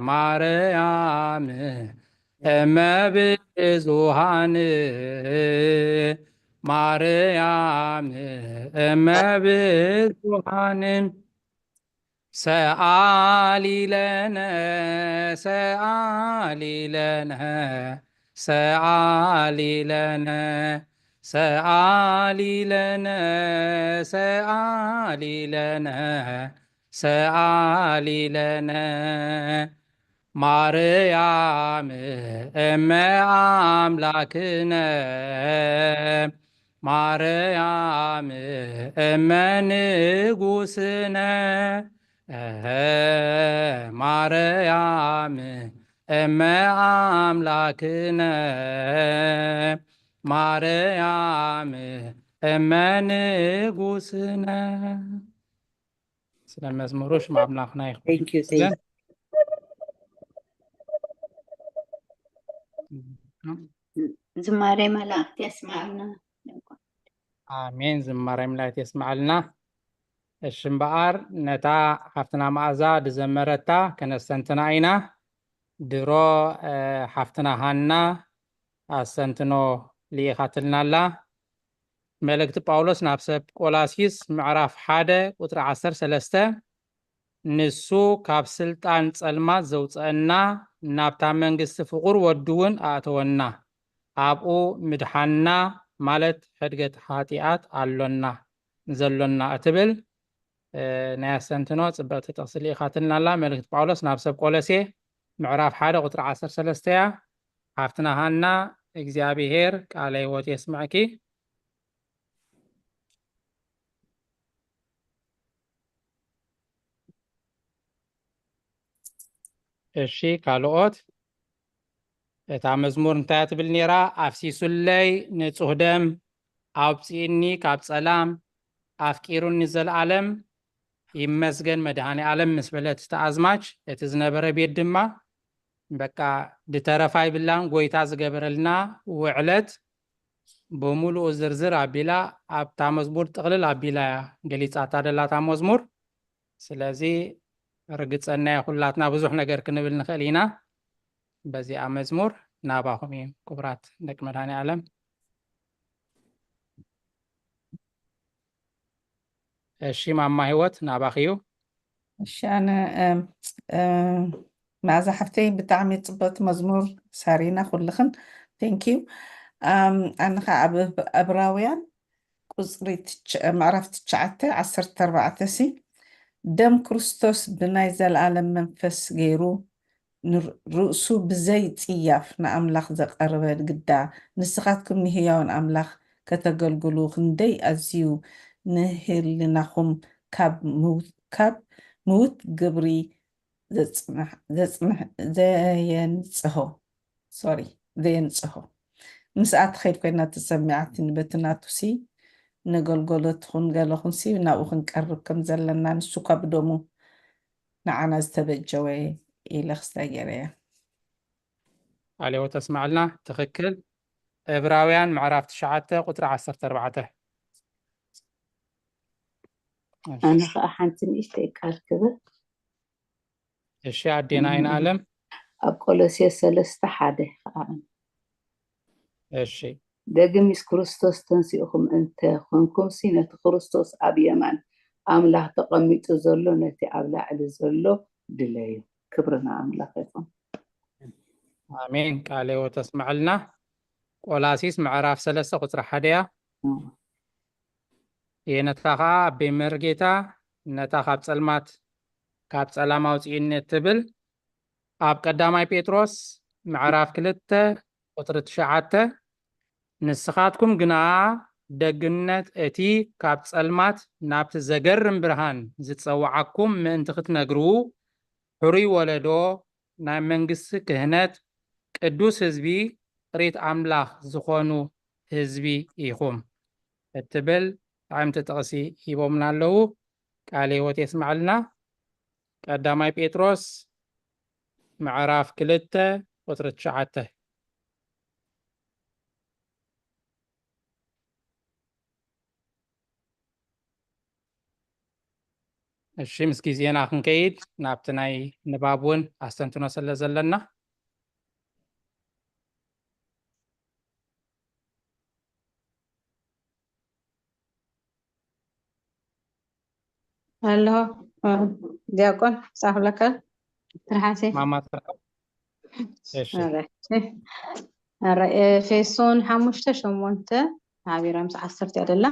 ማርያም እመ ብዙሃን ማርያም እመ ብዙሃን ሰኣሊ ለነ ሰኣሊ ለነ ሰኣሊ ለነ ሰኣሊ ለነ ሰኣሊ ለነ ሰኣሊ ለነ ማርያም እመ ኣምላክነ ማርያም እመ ንጉስነ እሀ ማርያም እመ ኣምላክነ ማርያም እመ ንጉስነ ስለ መዝሙሩ ሽም ኣምላኽና ይኹን። Thank you, thank you። ዝማሬ መላእክቲ የስምዓልና። ኣሜን። ዝማሬ መላእክቲ የስምዓልና። እሺ እምበኣር ነታ ሓፍትና መኣዛ ዝዘመረታ ከነስተንትና ኢና። ድሮ እ፣ ሓፍትና ሃና ኣስተንትኖ ልኢኻትልና ኣላ። መልእክቲ ጳውሎስ ናብ ሰብ ቆላሲስ ምዕራፍ ሓደ ቁጽሪ ዓሰርተ ሰለስተ ንሱ ካብ ስልጣን ጸልማት ዘውጸአና ናብታ መንግስቲ ፍቑር ወዱ እውን ኣእተወና። ኣብኡ ምድሓንና ማለት ሕድገት ሓጢኣት ኣሎና ዘሎና እትብል እ፣ ናይ ኣስተንትኖ ጽብቕቲ ጥቕሲ ልኢኻትልና ኣላ። መልእክቲ ጳውሎስ ናብ ሰብ ቆሎሴ ምዕራፍ ሓደ ቁጽሪ ዓሰርተ ሰለስተ እያ። ሓፍትና ሃና እግዚኣብሄር ቃለ ህይወት የስምዐኪ። እሺ፣ ካልኦት? እታ መዝሙር እንታይ ትብል ነይራ? ኣፍሲሱለይ ንጹህ ደም፣ ኣውጽእኒ ካብ ጸላም፣ ኣፍቂሩኒ ዘልኣለም፣ ይመስገን መድኃኔ ዓለም ምስ በለት እታ ኣዝማች፣ እቲ ዝነበረ ቤት ድማ በቃ ድተረፋ ይብላን፣ ጎይታ ዝገበረልና ውዕለት ብምሉኡ ዝርዝር ኣቢላ ኣብታ መዝሙር ጥቕልል ኣቢላ እያ ገሊጻታ ደላታ መዝሙር። ስለዚ ርግጸና እየ ኩላትና ብዙሕ ነገር ክንብል ንኽእል ኢና። በዚኣ መዝሙር ናባኹም እዩ ክቡራት ደቂ መድኃኔ ዓለም። እሺ ማማ ህይወት ናባኺ እዩ። እሺ ኣነ እም፣ እም፣ መኣዛ ሓፍተይ ብጣዕሚ ጽብቕቲ መዝሙር ሳሪና ኩልኽን thank you። ኣም፣ ኣነ ኸዓ ኣብ ዕብራውያን ቁጽሪ ትሽ- ምዕራፍ ትሽዓተ ዓሰርተ ኣርባዕተ ሲ ደም ክርስቶስ ብናይ ዘለኣለም መንፈስ ገይሩ ንር- ርእሱ ብዘይ ጽያፍ ንኣምላኽ ዘቐርበ ግዳ ንስኻትኩም ንህያውን ኣምላኽ ከተገልግሉ ክንደይ ኣዝዩ ንህልናኹም ካብ ምውት- ካብ ምውት ግብሪ ዘጽንሕ- ዘጽንሕ- ዘየንጽሆ sorry ዘየንጽሆ ምስኣ ትኸይድ ኮይና ተሰሚዓትኒ በቲ ናቱሲ ንገልገሎትኹን ገለኹንሲ ናብኡ ክንቀርብ ከም ዘለና ንሱ እኳ ብደሙ ንዓና ዝተበጀወ ኢለ ክስታ ገይረያ። ቃለ ሕይወት ተስማዕልና። ትኽክል። ዕብራውያን ምዕራፍ ትሽዓተ ቁፅሪ ዓሰርተ ኣርባዕተ። ኣነ ከዓ ሓንቲ ንእሽተይ ቃል ክብል። እሺ ኣዴና ኣይን ኣለም። ኣብ ቆሎሴ ሰለስተ ሓደ ከዓ እሺ ደግምስ ክርስቶስ ተንሲእኹም እንተ ኾንኩምሲ ነቲ ክርስቶስ ኣብ የማን ኣምላኽ ተቐሚጡ ዘሎ ነቲ ኣብ ላዕሊ ዘሎ ድለዩ። ክብሪ ንኣምላኽ ይኹን። ኣሜን። ቃለ ሕይወት ተስማዕልና። ቆላሲስ ምዕራፍ ሰለስተ ቁፅሪ ሓደ እያ። እየ ነታ ከዓ ኣቤ መርጌታ ነታ ካብ ፀልማት ካብ ፀላም ኣውፅእኒ እትብል ኣብ ቀዳማይ ጴጥሮስ ምዕራፍ ክልተ ቁፅሪ ትሽዓተ ንስኻትኩም ግና ደግነት እቲ ካብ ጸልማት ናብቲ ዘገርም ብርሃን ዝጸውዓኩም ምእንቲ ክትነግሩ፣ ሕሩይ ወለዶ፣ ናይ መንግስቲ ክህነት፣ ቅዱስ ህዝቢ፣ ጥሪት ኣምላኽ ዝኾኑ ህዝቢ ኢኹም እትብል ጥዕምቲ ጥቕሲ ሂቦምና ኣለዉ። ቃለ ሕይወት የስማዕልና። ቀዳማይ ጴጥሮስ ምዕራፍ ክልተ ቁጽሪ ትሽዓተ። እሺ፣ ምስ ግዜና ክንከይድ ናብቲ ናይ ንባብ እውን ኣስተንትኖ ስለ ዘለና። ኣሎ ዲያቆን ጻፍለካ ትርሓሴ ማማ ትርሓ። እሺ። ኣረ ኤፌሶን ሓሙሽተ ሸሞንተ ሓቢራ ምስ ዓሰርተ እያ ደላ።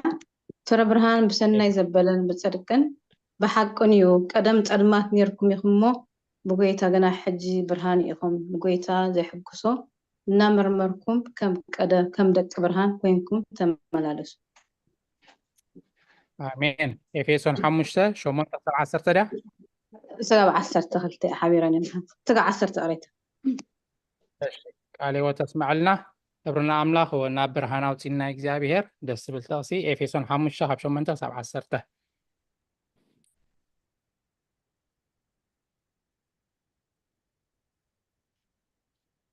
ፍረ ብርሃን ብሰናይ ዘበለን ብጽድቅን ብሓቅን እዩ። ቀደም ጸልማት ኔርኩም ኢኹም እሞ ብጎይታ ግና ሕጂ ብርሃን ኢኹም። ንጎይታ ዘይሕግሶ እናመርመርኩም ከም ቀደ ከም ደቂ ብርሃን ኮይንኩም ተመላለሱ። ኣሜን። ኤፌሶን ሓሙሽተ ሸሞንተ ክሳብ ዓሰርተ ድያ? ስጋብ ዓሰርተ ክልተ ሓቢረን እየን። ስጋብ ዓሰርተ ቅሬታ። እሺ፣ ቃለ ሕይወት ኣስምዓልና። ክብርና ኣምላኽ ናብ ብርሃን ኣውፂና እግዚኣብሔር። ደስ ዝብል ጥቕሲ ኤፌሶን ሓሙሽተ ካብ ሸሞንተ ክሳብ ዓሰርተ።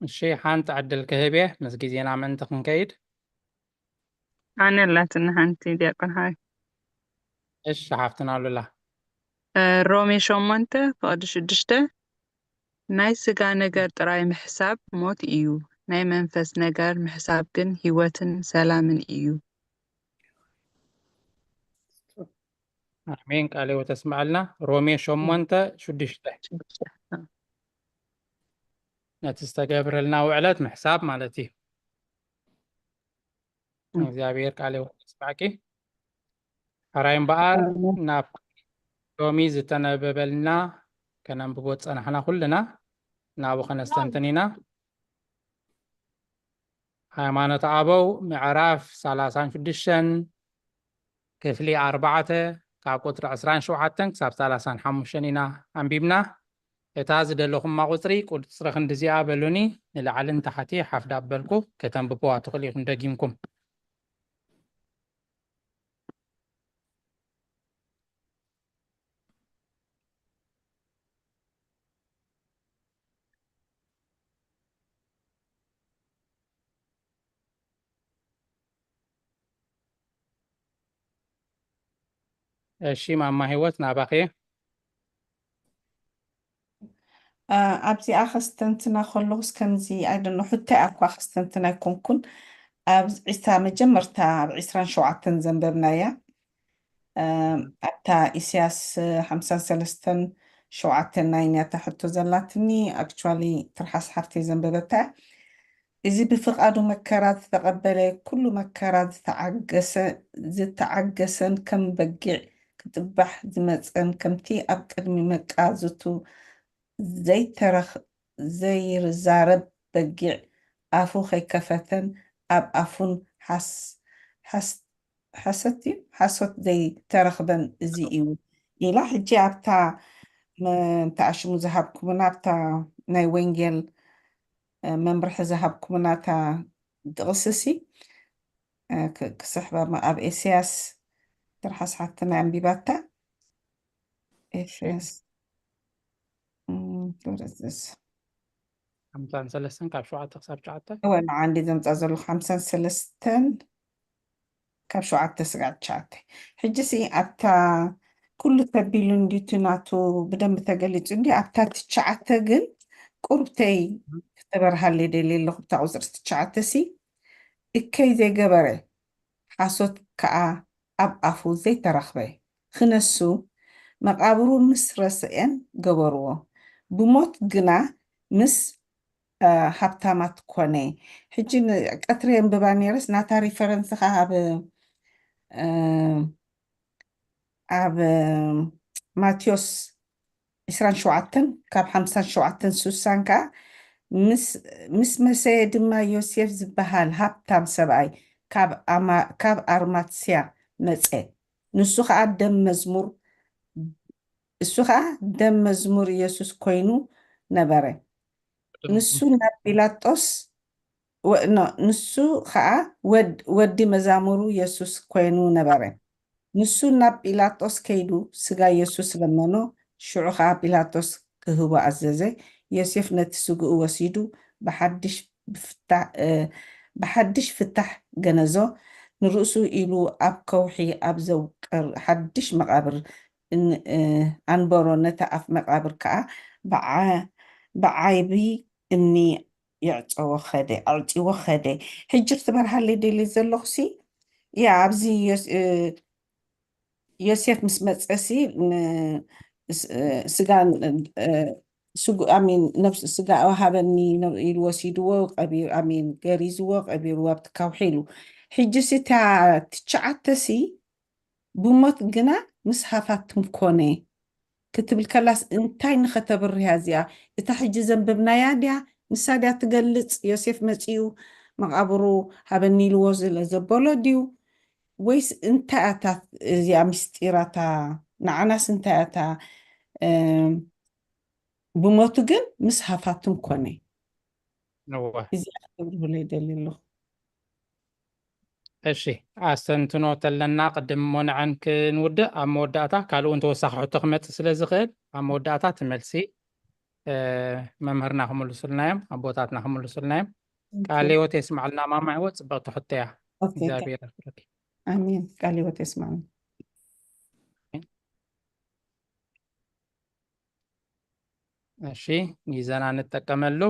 እሺ፣ ሓንቲ ዕድል ክህብ እየ ምስ ግዜና ምእንቲ ክንከይድ። ኣነ ኣላትኒ ሓንቲ ዲያቆን ሓይ። እሺ፣ ሓፍትና ሉላ። እ፣ ሮሜ ሸሞንተ ፍቕዲ ሽዱሽተ ናይ ስጋ ነገር ጥራይ ምሕሳብ ሞት እዩ፣ ናይ መንፈስ ነገር ምሕሳብ ግን ህይወትን ሰላምን እዩ። ኣሜን። ቃለ ሕይወት ኣስምዓልና። ሮሜ ሸሞንተ ሽዱሽተ ነቲ ዝተገብረልና ውዕለት ምሕሳብ ማለት እዩ። እግዚኣብሔር ቃለ ሕይወት ኣስምዓኪ። ሕራይ እምበኣር ናብ ሎሚ ዝተነበበልና ከነንብቦ ዝጸናሕና ኩልና ናብኡ ከነስተንትን ኢና። ሃይማኖት ኣበው ምዕራፍ ሰላሳን ሽዱሽተን ክፍሊ ኣርባዕተ ካብ ቁጽሪ ዕስራን ሸውዓተን ክሳብ ሰላሳን ሓሙሽተን ኢና ኣንቢብና። እታ ዝደለኹማ ቁጽሪ፣ ቁጽሪ ክንድዚኣ በሉኒ፣ ንላዕልን ታሕቲ ሓፍ ዳበልኩ ከተንብብዋ ትኽእሉ ኢኹም ደጊምኩም። እሺ፣ ማማ ህይወት፣ ናባኺ። ኣብዚኣ ከስተንትና ከለኹስ ከምዚ ኣይደኖ፣ ሕቶይ ኣኳ ከስተንትና ኣይኮንኩን። ኣብ ዒስራ መጀመርታ፣ ኣብ ዒስራን ሸውዓተን ዘንበብናያ፣ ኣብታ ኢሳያስ ሓምሳን ሰለስተን ሸውዓተን ናይ ኛታ ሕቶ ዘላትኒ፣ ኣክቹዋሊ ትርሓስ ሓፍተይ ዘንበበታ። እዚ ብፍቓዱ መከራ ዝተቐበለ፣ ኩሉ መከራ ዝተዓገሰ፣ ዝተዓገሰን ከም በጊዕ ክጥባሕ ዝመጸን፣ ከምቲ ኣብ ቅድሚ መቃዝቱ ዘይተረኽ-፣ ዘይዛረብ በጊዕ ኣፉ ከይከፈተን ኣብ ኣፉን ሓስ-፣ ሓስ-፣ ሓሰት እዩ፣ ሓሶት ዘይተረኽበን እዚ እዩ ኢላ። ሕጂ ኣብታ መ-፣ እንተ ኣሽሙ ዝሃብኩምና፣ ኣብታ ናይ ወንጌል፣ እ፣ መምርሒ ዝሃብኩምና እታ ጥቕስሲ፣ እ፣ ክ-፣ ክስሕባ ማ-፣ ኣብ ኤስያስ ትርሓስ ሓፍትና ኣንቢባታ። ኤስያስ፣ እም፣ what is this? ሓምሳን ሰለስተን ካብ ሸውዓተ ክሳብ ትሽዓተ። እወ፣ ንዓ እንዲ ዘምጻ ዘለኹ ሓምሳን ሰለስተን ካብ ሸውዓተ ስጋዕ ትሽዓተ። ሕጂ ሲ ኣብታ ኩሉ ተቢሉ እንዲ እቲ ናቱ ብደንብ ተገሊጹ እንዲ ኣብታ ትሽዓተ ግን ቁርብተይ ክተበርሃለይ ደልየ ኣለኹ። ብታ ቁጽሪ ትሽዓተ ሲ እከይ ዘይገበረ ሓሶት ከኣ ኣብ ኣፉ ዘይተረኽበ ክነሱ መቓብሩ ምስ ረስኤን ገበርዎ። ብሞት ግና ምስ፣ እ፣ ሃብታማት ኮነ። ሕጂ ን-፣ ቀትሪ የንብባ ነይረስ ናታ ሪፈረንስ ኸዓ ኣብ፣ እ፣ ኣብ፣ እ፣ ማቴዎስ ዒስራን ሸውዓተን ካብ ሓምሳን ሸውዓተን ስሳን ከኣ ምስ፣ ምስ መሰየ ድማ ዮሴፍ ዝበሃል ሃብታም ሰብኣይ ካብ ኣማ-፣ ካብ ኣርማትስያ መጸ። ንሱ ኸኣ ደም መዝሙር፣ እሱ ኸኣ ደም መዝሙር ኢየሱስ ኮይኑ ነበረ። ንሱ ናብ ጲላጦስ፣ ወ-፣ ኖ፣ ንሱ ኸኣ ወድ-፣ ወዲ መዛሙሩ የሱስ ኮይኑ ነበረ። ንሱ ናብ ጲላጦስ ከይዱ ስጋ የሱስ ለመኖ። ሽዑ ኸኣ ጲላጦስ ክህቦ ኣዘዘ። ዮሴፍ ነቲ ስግኡ ወሲዱ ብሓድሽ ብፍታ-፣ እ፣ ብሓድሽ ፍታሕ ገነዞ። ንርእሱ ኢሉ ኣብ ከውሒ ኣብ ዘውቅር ሓድሽ መቓብር ን-፣ እ፣ ኣንበሮ። ነቲ ኣፍ መቓብር ከኣ ብዓ-፣ ብዓይቢ እምኒ ይዕጸዎ ኸደ፣ ኣዕጺዎ ኸደ። ሕጂ ክትበርሃለይ ደልየ ዘለኹሲ፣ ያ፣ ኣብዚ ዮስ-፣ እ፣ ዮሴፍ ምስ መጸሲ፣ ን-፣ ስ-፣ እ፣ ስጋ፣ እ፣ ስጉ-፣ ኣሚን፣ ነፍስ-፣ ስጋ ሃበኒ፣ ነ-፣ ኢሉ ወሲድዎ፣ ቀቢር-፣ ኣሚን፣ ገሪዝዎ፣ ቀቢርዎ ኣብቲ ከውሒ ኢሉ። ሕጂሲ እታ ትሽዓተሲ፣ ብሞት ግና ምስ ሃፋትም ኮነ ክትብል ከላስ እንታይ ንኸተብርህያ እዚኣ? እታ ሕጂ ዘንበብናያ ድያ? ንሳ ድያ ትገልጽ? ዮሴፍ መጺኡ መቓብሩ ሃበኒ ኢልዎ ስለ ዘበሎ ድዩ? ወይስ እንታይ እያ እታ እዚኣ ምስጢራ እታ ንዓናስ እንታይ እያ እታ፣ እ፣ ብሞቱ ግን ምስ ሃፋትም ኮነ? እወ። እዚኣ ክተብርሁለይ ደልየ ኣለኹ። እሺ፣ ኣስተንትኖ ተለና ቅድም እሞ ንዐን ክንውድእ፣ ኣብ መወዳእታ ካልእ እውን ተወሳኺ ሕቶ ክመጽእ ስለ ዝኽእል፣ ኣብ መወዳእታ እቲ መልሲ፣ እ፣ መምህርና ክምልሱልና እዮም፣ ኣቦታትና ክምልሱልና እዮም። ኦኬ። ቃለ ህይወት የስማዕልና ማማ ህይወት፣ ጽብቕቲ ሕቶ እያ። ኦኬ፣ ታ-፣ እግዚኣብሔር ይባርክ። ኣሜን። ቃለ ህይወት የስማዕልና። እሺ፣ ግዜና ንጠቀመሉ።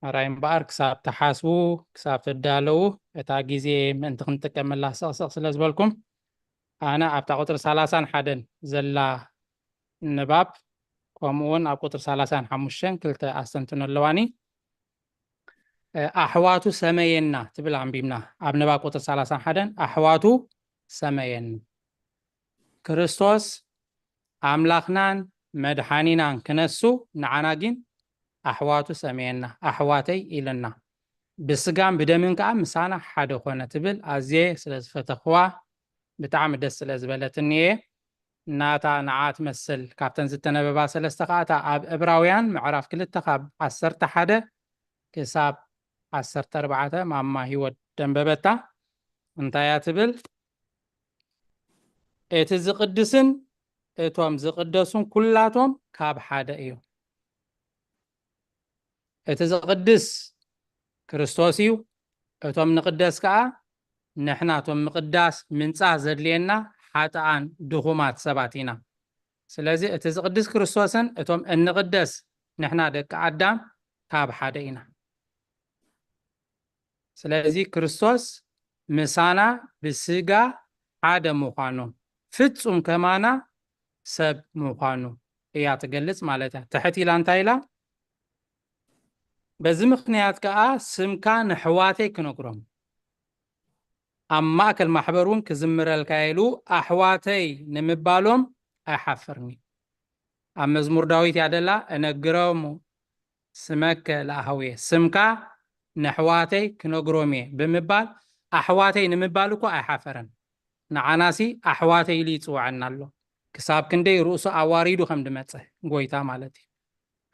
ኣራይ እምበኣር ክሳብ ትሓስቡ፣ ክሳብ ትዳለዉ፣ እታ ግዜ ምእንቲ ክንጥቀመላ ሰቕሰቕ ስለ ዝበልኩም፣ ኣነ ኣብታ ቁጽሪ ሰላሳን ሓደን ዘላ ንባብ፣ ከምኡ እውን ኣብ ቁጽሪ ሰላሳን ሓሙሽተን ክልተ ኣስተንትኖ ኣለዋኒ። እ፣ ኣሕዋቱ ሰመየና ትብል ኣንቢብና። ኣብ ንባብ ቁጽሪ ሰላሳን ሓደን ኣሕዋቱ ሰመየና። ክርስቶስ ኣምላኽናን መድሓኒናን ክነሱ፣ ንዓና ግን ኣሕዋቱ ሰመየና፣ ኣሕዋተይ ኢለና። ብስጋን ብደምን ከኣ ምሳና ሓደ ኾነ ትብል ኣዝየ ስለ ዝፈተኽዋ፣ ብጣዕሚ ደስ ስለ ዝበለትኒ እየ። ናታ ንዓ ትመስል ካብተን ዝተነበባ ሰለስተ ከኣታ ኣብ ዕብራውያን ምዕራፍ ክልተ ካብ ዓሰርተ ሓደ ክሳብ ዓሰርተ ኣርባዕተ ማማ ህይወት ደንበበታ። እንታይ እያ ትብል? እቲ ዝቕድስን እቶም ዝቕደሱን ኩላቶም ካብ ሓደ እዩ። እቲ ዝቕድስ ክርስቶስ እዩ። እቶም ንቕደስ ከኣ ንሕና እቶም ምቕዳስ ምንጻህ ዘድልየና ሓጥኣን ድኹማት ሰባት ኢና። ስለዚ እቲ ዝቕድስ ክርስቶስን እቶም እንቕደስ ንሕና ደቂ ኣዳም ካብ ሓደ ኢና። ስለዚ ክርስቶስ ምሳና ብስጋ ሓደ ምዃኑ፣ ፍጹም ከማና ሰብ ምዃኑ እያ ትገልጽ ማለት እያ። ትሕት ኢላ እንታይ ኢላ? በዚ ምኽንያት ከኣ ስምካ ንሕዋተይ ክነግሮም፣ ኣብ ማእከል ማሕበር እውን ክዝምረልካ ኢሉ ኣሕዋተይ ንምባሎም ኣይሓፍርን እዩ። ኣብ መዝሙር ዳዊት እያ ደላ፣ እነግሮም ስመከ ለኣህውየ፣ ስምካ ነሕዋተይ ክነግሮም እየ ብምባል ኣሕዋተይ ንምባል እኮ ኣይሓፈረን። ንዓናሲ ኣሕዋተይ ኢሉ ይጽውዐና ኣሎ። ክሳብ ክንደይ ርእሱ ኣዋሪዱ ከም ድመጸ ጎይታ ማለት እዩ።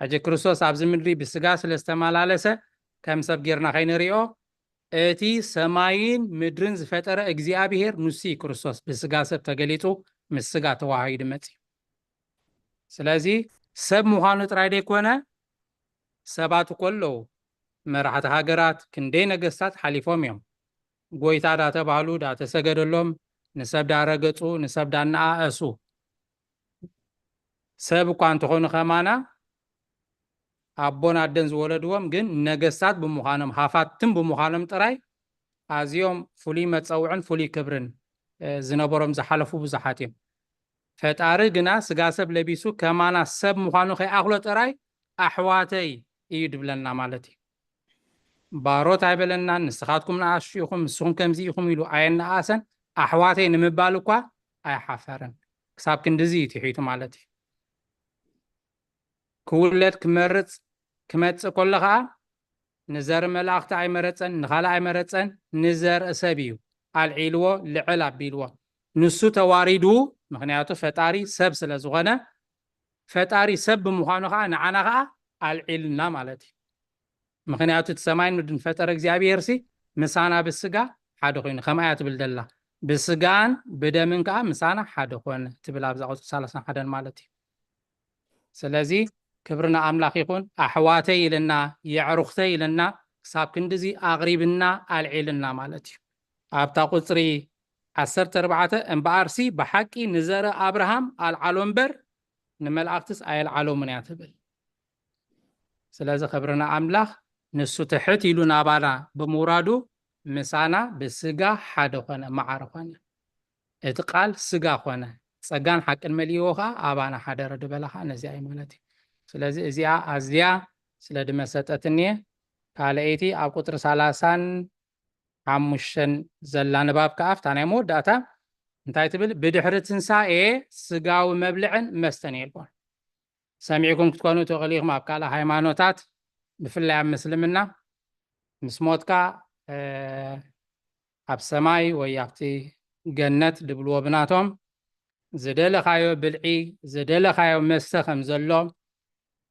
ሕጂ ክርስቶስ ኣብዚ ምድሪ ብስጋ ስለ ዝተመላለሰ ከም ሰብ ጌርና ከይንሪኦ፣ እቲ ሰማይን ምድርን ዝፈጠረ እግዚኣብሄር ንሱ እዩ ክርስቶስ ብስጋ ሰብ ተገሊጹ ምስ ስጋ ተዋሃሂዱ መጺኡ። ስለዚ ሰብ ምዃኑ ጥራይ ደይኮነ፣ ሰባት እኮ ኣለዉ። መራሕቲ ሃገራት፣ ክንደይ ነገስታት ሓሊፎም እዮም። ጎይታ ዳተባህሉ፣ ዳተሰገደሎም፣ ንሰብ ዳረገጹ፣ ንሰብ ዳነኣእሱ። ሰብ እኳ እንተኾኑ ከማና፣ ኣቦን ኣደን ዝወለድዎም ግን ነገስታት ብምዃኖም፣ ሃፋትም ብምዃኖም ጥራይ ኣዝዮም ፍሉይ መጸውዕን ፍሉይ ክብርን፣ እ፣ ዝነበሮም ዝሓለፉ ብዙሓት እዮም። ፈጣሪ ግና ስጋ ሰብ ለቢሱ ከማና ሰብ ምዃኑ ከይኣኽሎ ጥራይ ኣሕዋተይ እዩ ድብለና ማለት እዩ። ባሮት ኣይበለናን፣ ንስኻትኩም ንኣሽቱ ኢኹም፣ ንስኹም ከምዚ ኢኹም ኢሉ ኣየነኣሰን። ኣሕዋተይ ንምባል እኳ ኣይሓፈረን። ክሳብ ክንድዚ እዩ ትሒቱ ማለት እዩ። ክውለድ ክመርጽ ክመጽእ ከሎ ኸኣ ንዘር መላእኽቲ ኣይመረጸን፣ ንኻልእ ኣይመረጸን፣ ንዘር ሰብ እዩ ኣልዒልዎ፣ ልዕል ኣቢልዎ። ንሱ ተዋሪዱ፣ ምኽንያቱ ፈጣሪ ሰብ ስለ ዝኾነ፣ ፈጣሪ ሰብ ብምዃኑ ኸኣ ንዓና ኸኣ ኣልዒልና ማለት እዩ። ምኽንያቱ እቲ ሰማይን ምድርን ፈጠረ እግዚኣብሄርሲ ምሳና ብስጋ ሓደ ኮይኑ፣ ከምኣ እያ ትብል ደላ። ብስጋን ብደምን ከኣ ምሳና ሓደ ኮነ ትብል ኣብዛ ቁጽሪ ሰላሳን ሓደን ማለት እዩ። ስለዚ ክብሪ ንኣምላኽ ይኹን። ኣሕዋተይ ኢልና፣ የዕሩኽተይ ኢልና፣ ክሳብ ክንድዚ ኣቕሪብና፣ ኣልዒልና ማለት እዩ። ኣብታ ቁጽሪ ዓሰርተ ኣርባዕተ፣ እምበኣርሲ ብሓቂ ንዘረ ኣብርሃም ኣልዓሎ እምበር፣ ንመላእኽትስ ኣየልዓሎምን እያ ትብል። ስለዚ ክብሪ ንኣምላኽ፣ ንሱ ትሕት ኢሉ ናባና ብምውራዱ፣ ምሳና ብስጋ ሓደ ኾነ፣ ማዕረ ኾነ። እቲ ቃል ስጋ ኾነ፣ ጸጋን ሓቅን መሊእዎ ኸኣ ኣባና ሓደረ ድበላ ኸኣ ነዚኣ እዩ ማለት እዩ። ስለዚ እዚኣ ኣዝያ ስለ ድመሰጠትኒ እየ። ካልኣይቲ ኣብ ቁጽሪ ሰላሳን ሓሙሽተን ዘላ ንባብ ከኣ፣ ኣብታ ናይ መወዳእታ እንታይ ትብል? ብድሕሪ ትንሳኤ ስጋዊ መብልዕን መስተን የልቦን። ሰሚዕኩም ክትኮኑ ትኽእሉ ኢኹም፣ ኣብ ካልእ ሃይማኖታት፣ ብፍላይ ኣብ ምስልምና፣ ምስ ሞትካ፣ እ፣ ኣብ ሰማይ ወይ ኣብቲ ገነት ድብልዎ ብናቶም፣ ዝደለኻዮ ብልዒ፣ ዝደለኻዮ መስተ ከም ዘሎ፣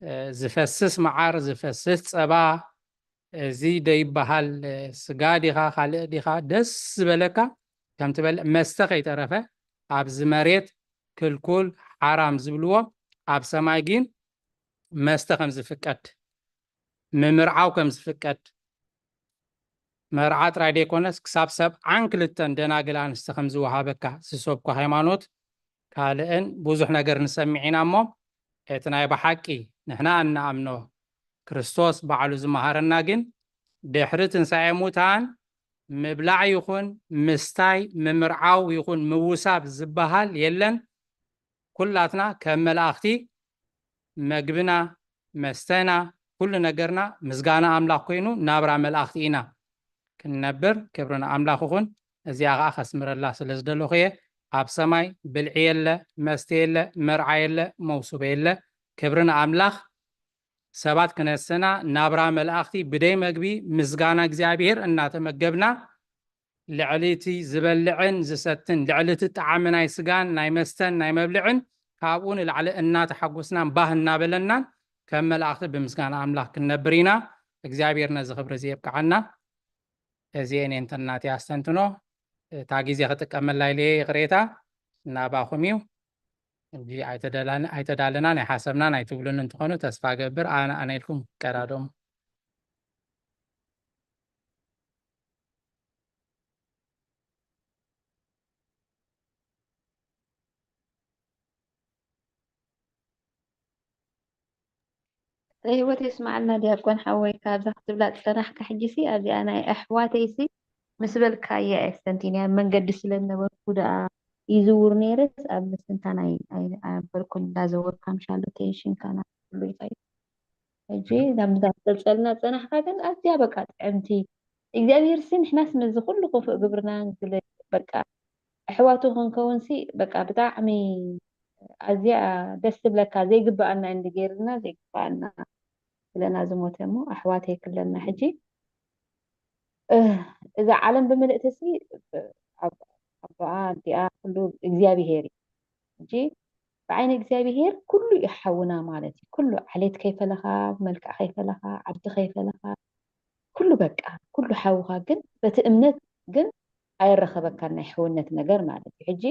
እ፣ ዝፈስስ መዓር፣ ዝፈስስ ጸባ፣ እዚ ደይበሃል፣ እ፣ ስጋ ዲኻ፣ ካልእ ዲኻ፣ ደስ ዝበለካ ከም ትበልዕ፣ መስተ ከይተረፈ ኣብዚ መሬት ክልኩል፣ ሓራም ዝብልዎ፣ ኣብ ሰማይ ግን መስተ ከም ዝፍቀድ፣ ምምርዓው ከም ዝፍቀድ፣ መርዓ ጥራይ ደይኮነስ ክሳብ ሰብዓን ክልተን ደናግል ኣንስቲ ከም ዝወሃበካ ዝሰብኮ ሃይማኖት ካልእን ብዙሕ ነገር ንሰምዕ ኢና እሞ፣ እቲ ናይ ብሓቂ ንሕና እንኣምኖ ክርስቶስ ባዕሉ ዝመሃረና ግን ድሕሪ ትንሳኤ ሙታን ምብላዕ ይኹን ምስታይ፣ ምምርዓው ይኹን ምውሳብ ዝበሃል የለን። ኩላትና ከም መላእኽቲ መግብና፣ መስተና፣ ኩሉ ነገርና ምስጋና ኣምላኽ ኮይኑ ናብራ መላእኽቲ ኢና ክንነብር። ክብሪ ንኣምላኽ ይኹን። እዚኣ ኸኣ ከስምረላ ስለ ዝደለኹ እየ። ኣብ ሰማይ ብልዒ የለ፣ መስተ የለ፣ መርዓ የለ፣ መውስቦ የለ። ክብሪ ንኣምላኽ። ሰባት ክነሰና ናብራ መላእኽቲ ብደይ መግቢ ምስጋና እግዚኣብሔር እናተመገብና፣ ልዕሊ እቲ ዝበልዕን ዝሰትን፣ ልዕሊ እቲ ጣዕሚ ናይ ስጋን ናይ መስተን ናይ መብልዕን፣ ካብኡ ንላዕሊ እናተሓጎስናን ባህ እናበለናን ከም መላእኽቲ ብምስጋና ኣምላኽ ክንነብር ኢና። እግዚኣብሔር ነዚ ክብሪ እዚ የብቅዓና። እዚኤን እየን እተን ናተይ ኣስተንትኖ። እታ ግዜ ክጥቀመላ ኢለ እየ፣ ይቕሬታ ናባኹም እዩ። ሕጂ ኣይተደላን-፣ ኣይተዳለናን ኣይሓሰብናን ኣይትብሉን እንትኾኑ ተስፋ ገብር። ኣነ፣ ኣነ ኢልኩም ቀዳዶም። ህይወት የስማዓልና ዲያቆን ሓወይ፣ ካብዛ ክትብላ ዝጸናሕካ ሕጂሲ ኣብዚኣ ናይ ኣሕዋተይሲ ምስ በልካያ እየ ኣስተንቲነያ። ኣብ መንገዲ ስለ ዝነበርኩ ደኣ ይዝውር ነይረስ ኣብ ምስትንታን ኣይ-፣ ኣይ-፣ ኣይነበርኩን። እንዳዘወርካ ምሻሎ ቴንሽንካ ናብ ኩሉ ይኸይድ። ሕጂ ናብዛ ትጸልጸልና ዝጸናሕካ ግን ኣዝያ በቃ ጥዕምቲ። እግዚኣብሔር ሲ ንሕናስ ምስዚ ኩሉ ክፉእ ግብርና ንግለ-፣ በቃ ኣሕዋቱ ክንከውንሲ በቃ ብጣዕሚ ኣዝያ ደስ ትብለካ። ዘይግብኣና እንዲ ገይርና ዘይግብኣና ብለና ዝሞተ እሞ ኣሕዋተይ ክለና። ሕጂ፣ እ፣ እዛ ዓለም ብምልእትሲ፣ እ፣ ኣብ-፣ ኣቦኣ ኣዲኣ ኩሉ እግዚኣብሄር እዩ። ሕጂ ብዓይኒ እግዚኣብሄር ኩሉ እዩ ሓውና ማለት እዩ። ኩሉ ዓሌት ከይፈለኻ፣ መልክዕ ከይፈለኻ፣ ዓዲ ከይፈለኻ፣ ኩሉ በቃ፣ ኩሉ ሓውኻ ግን በቲ እምነት ግን ኣይረኸበካን ናይ ሕውነት ነገር ማለት እዩ። ሕጂ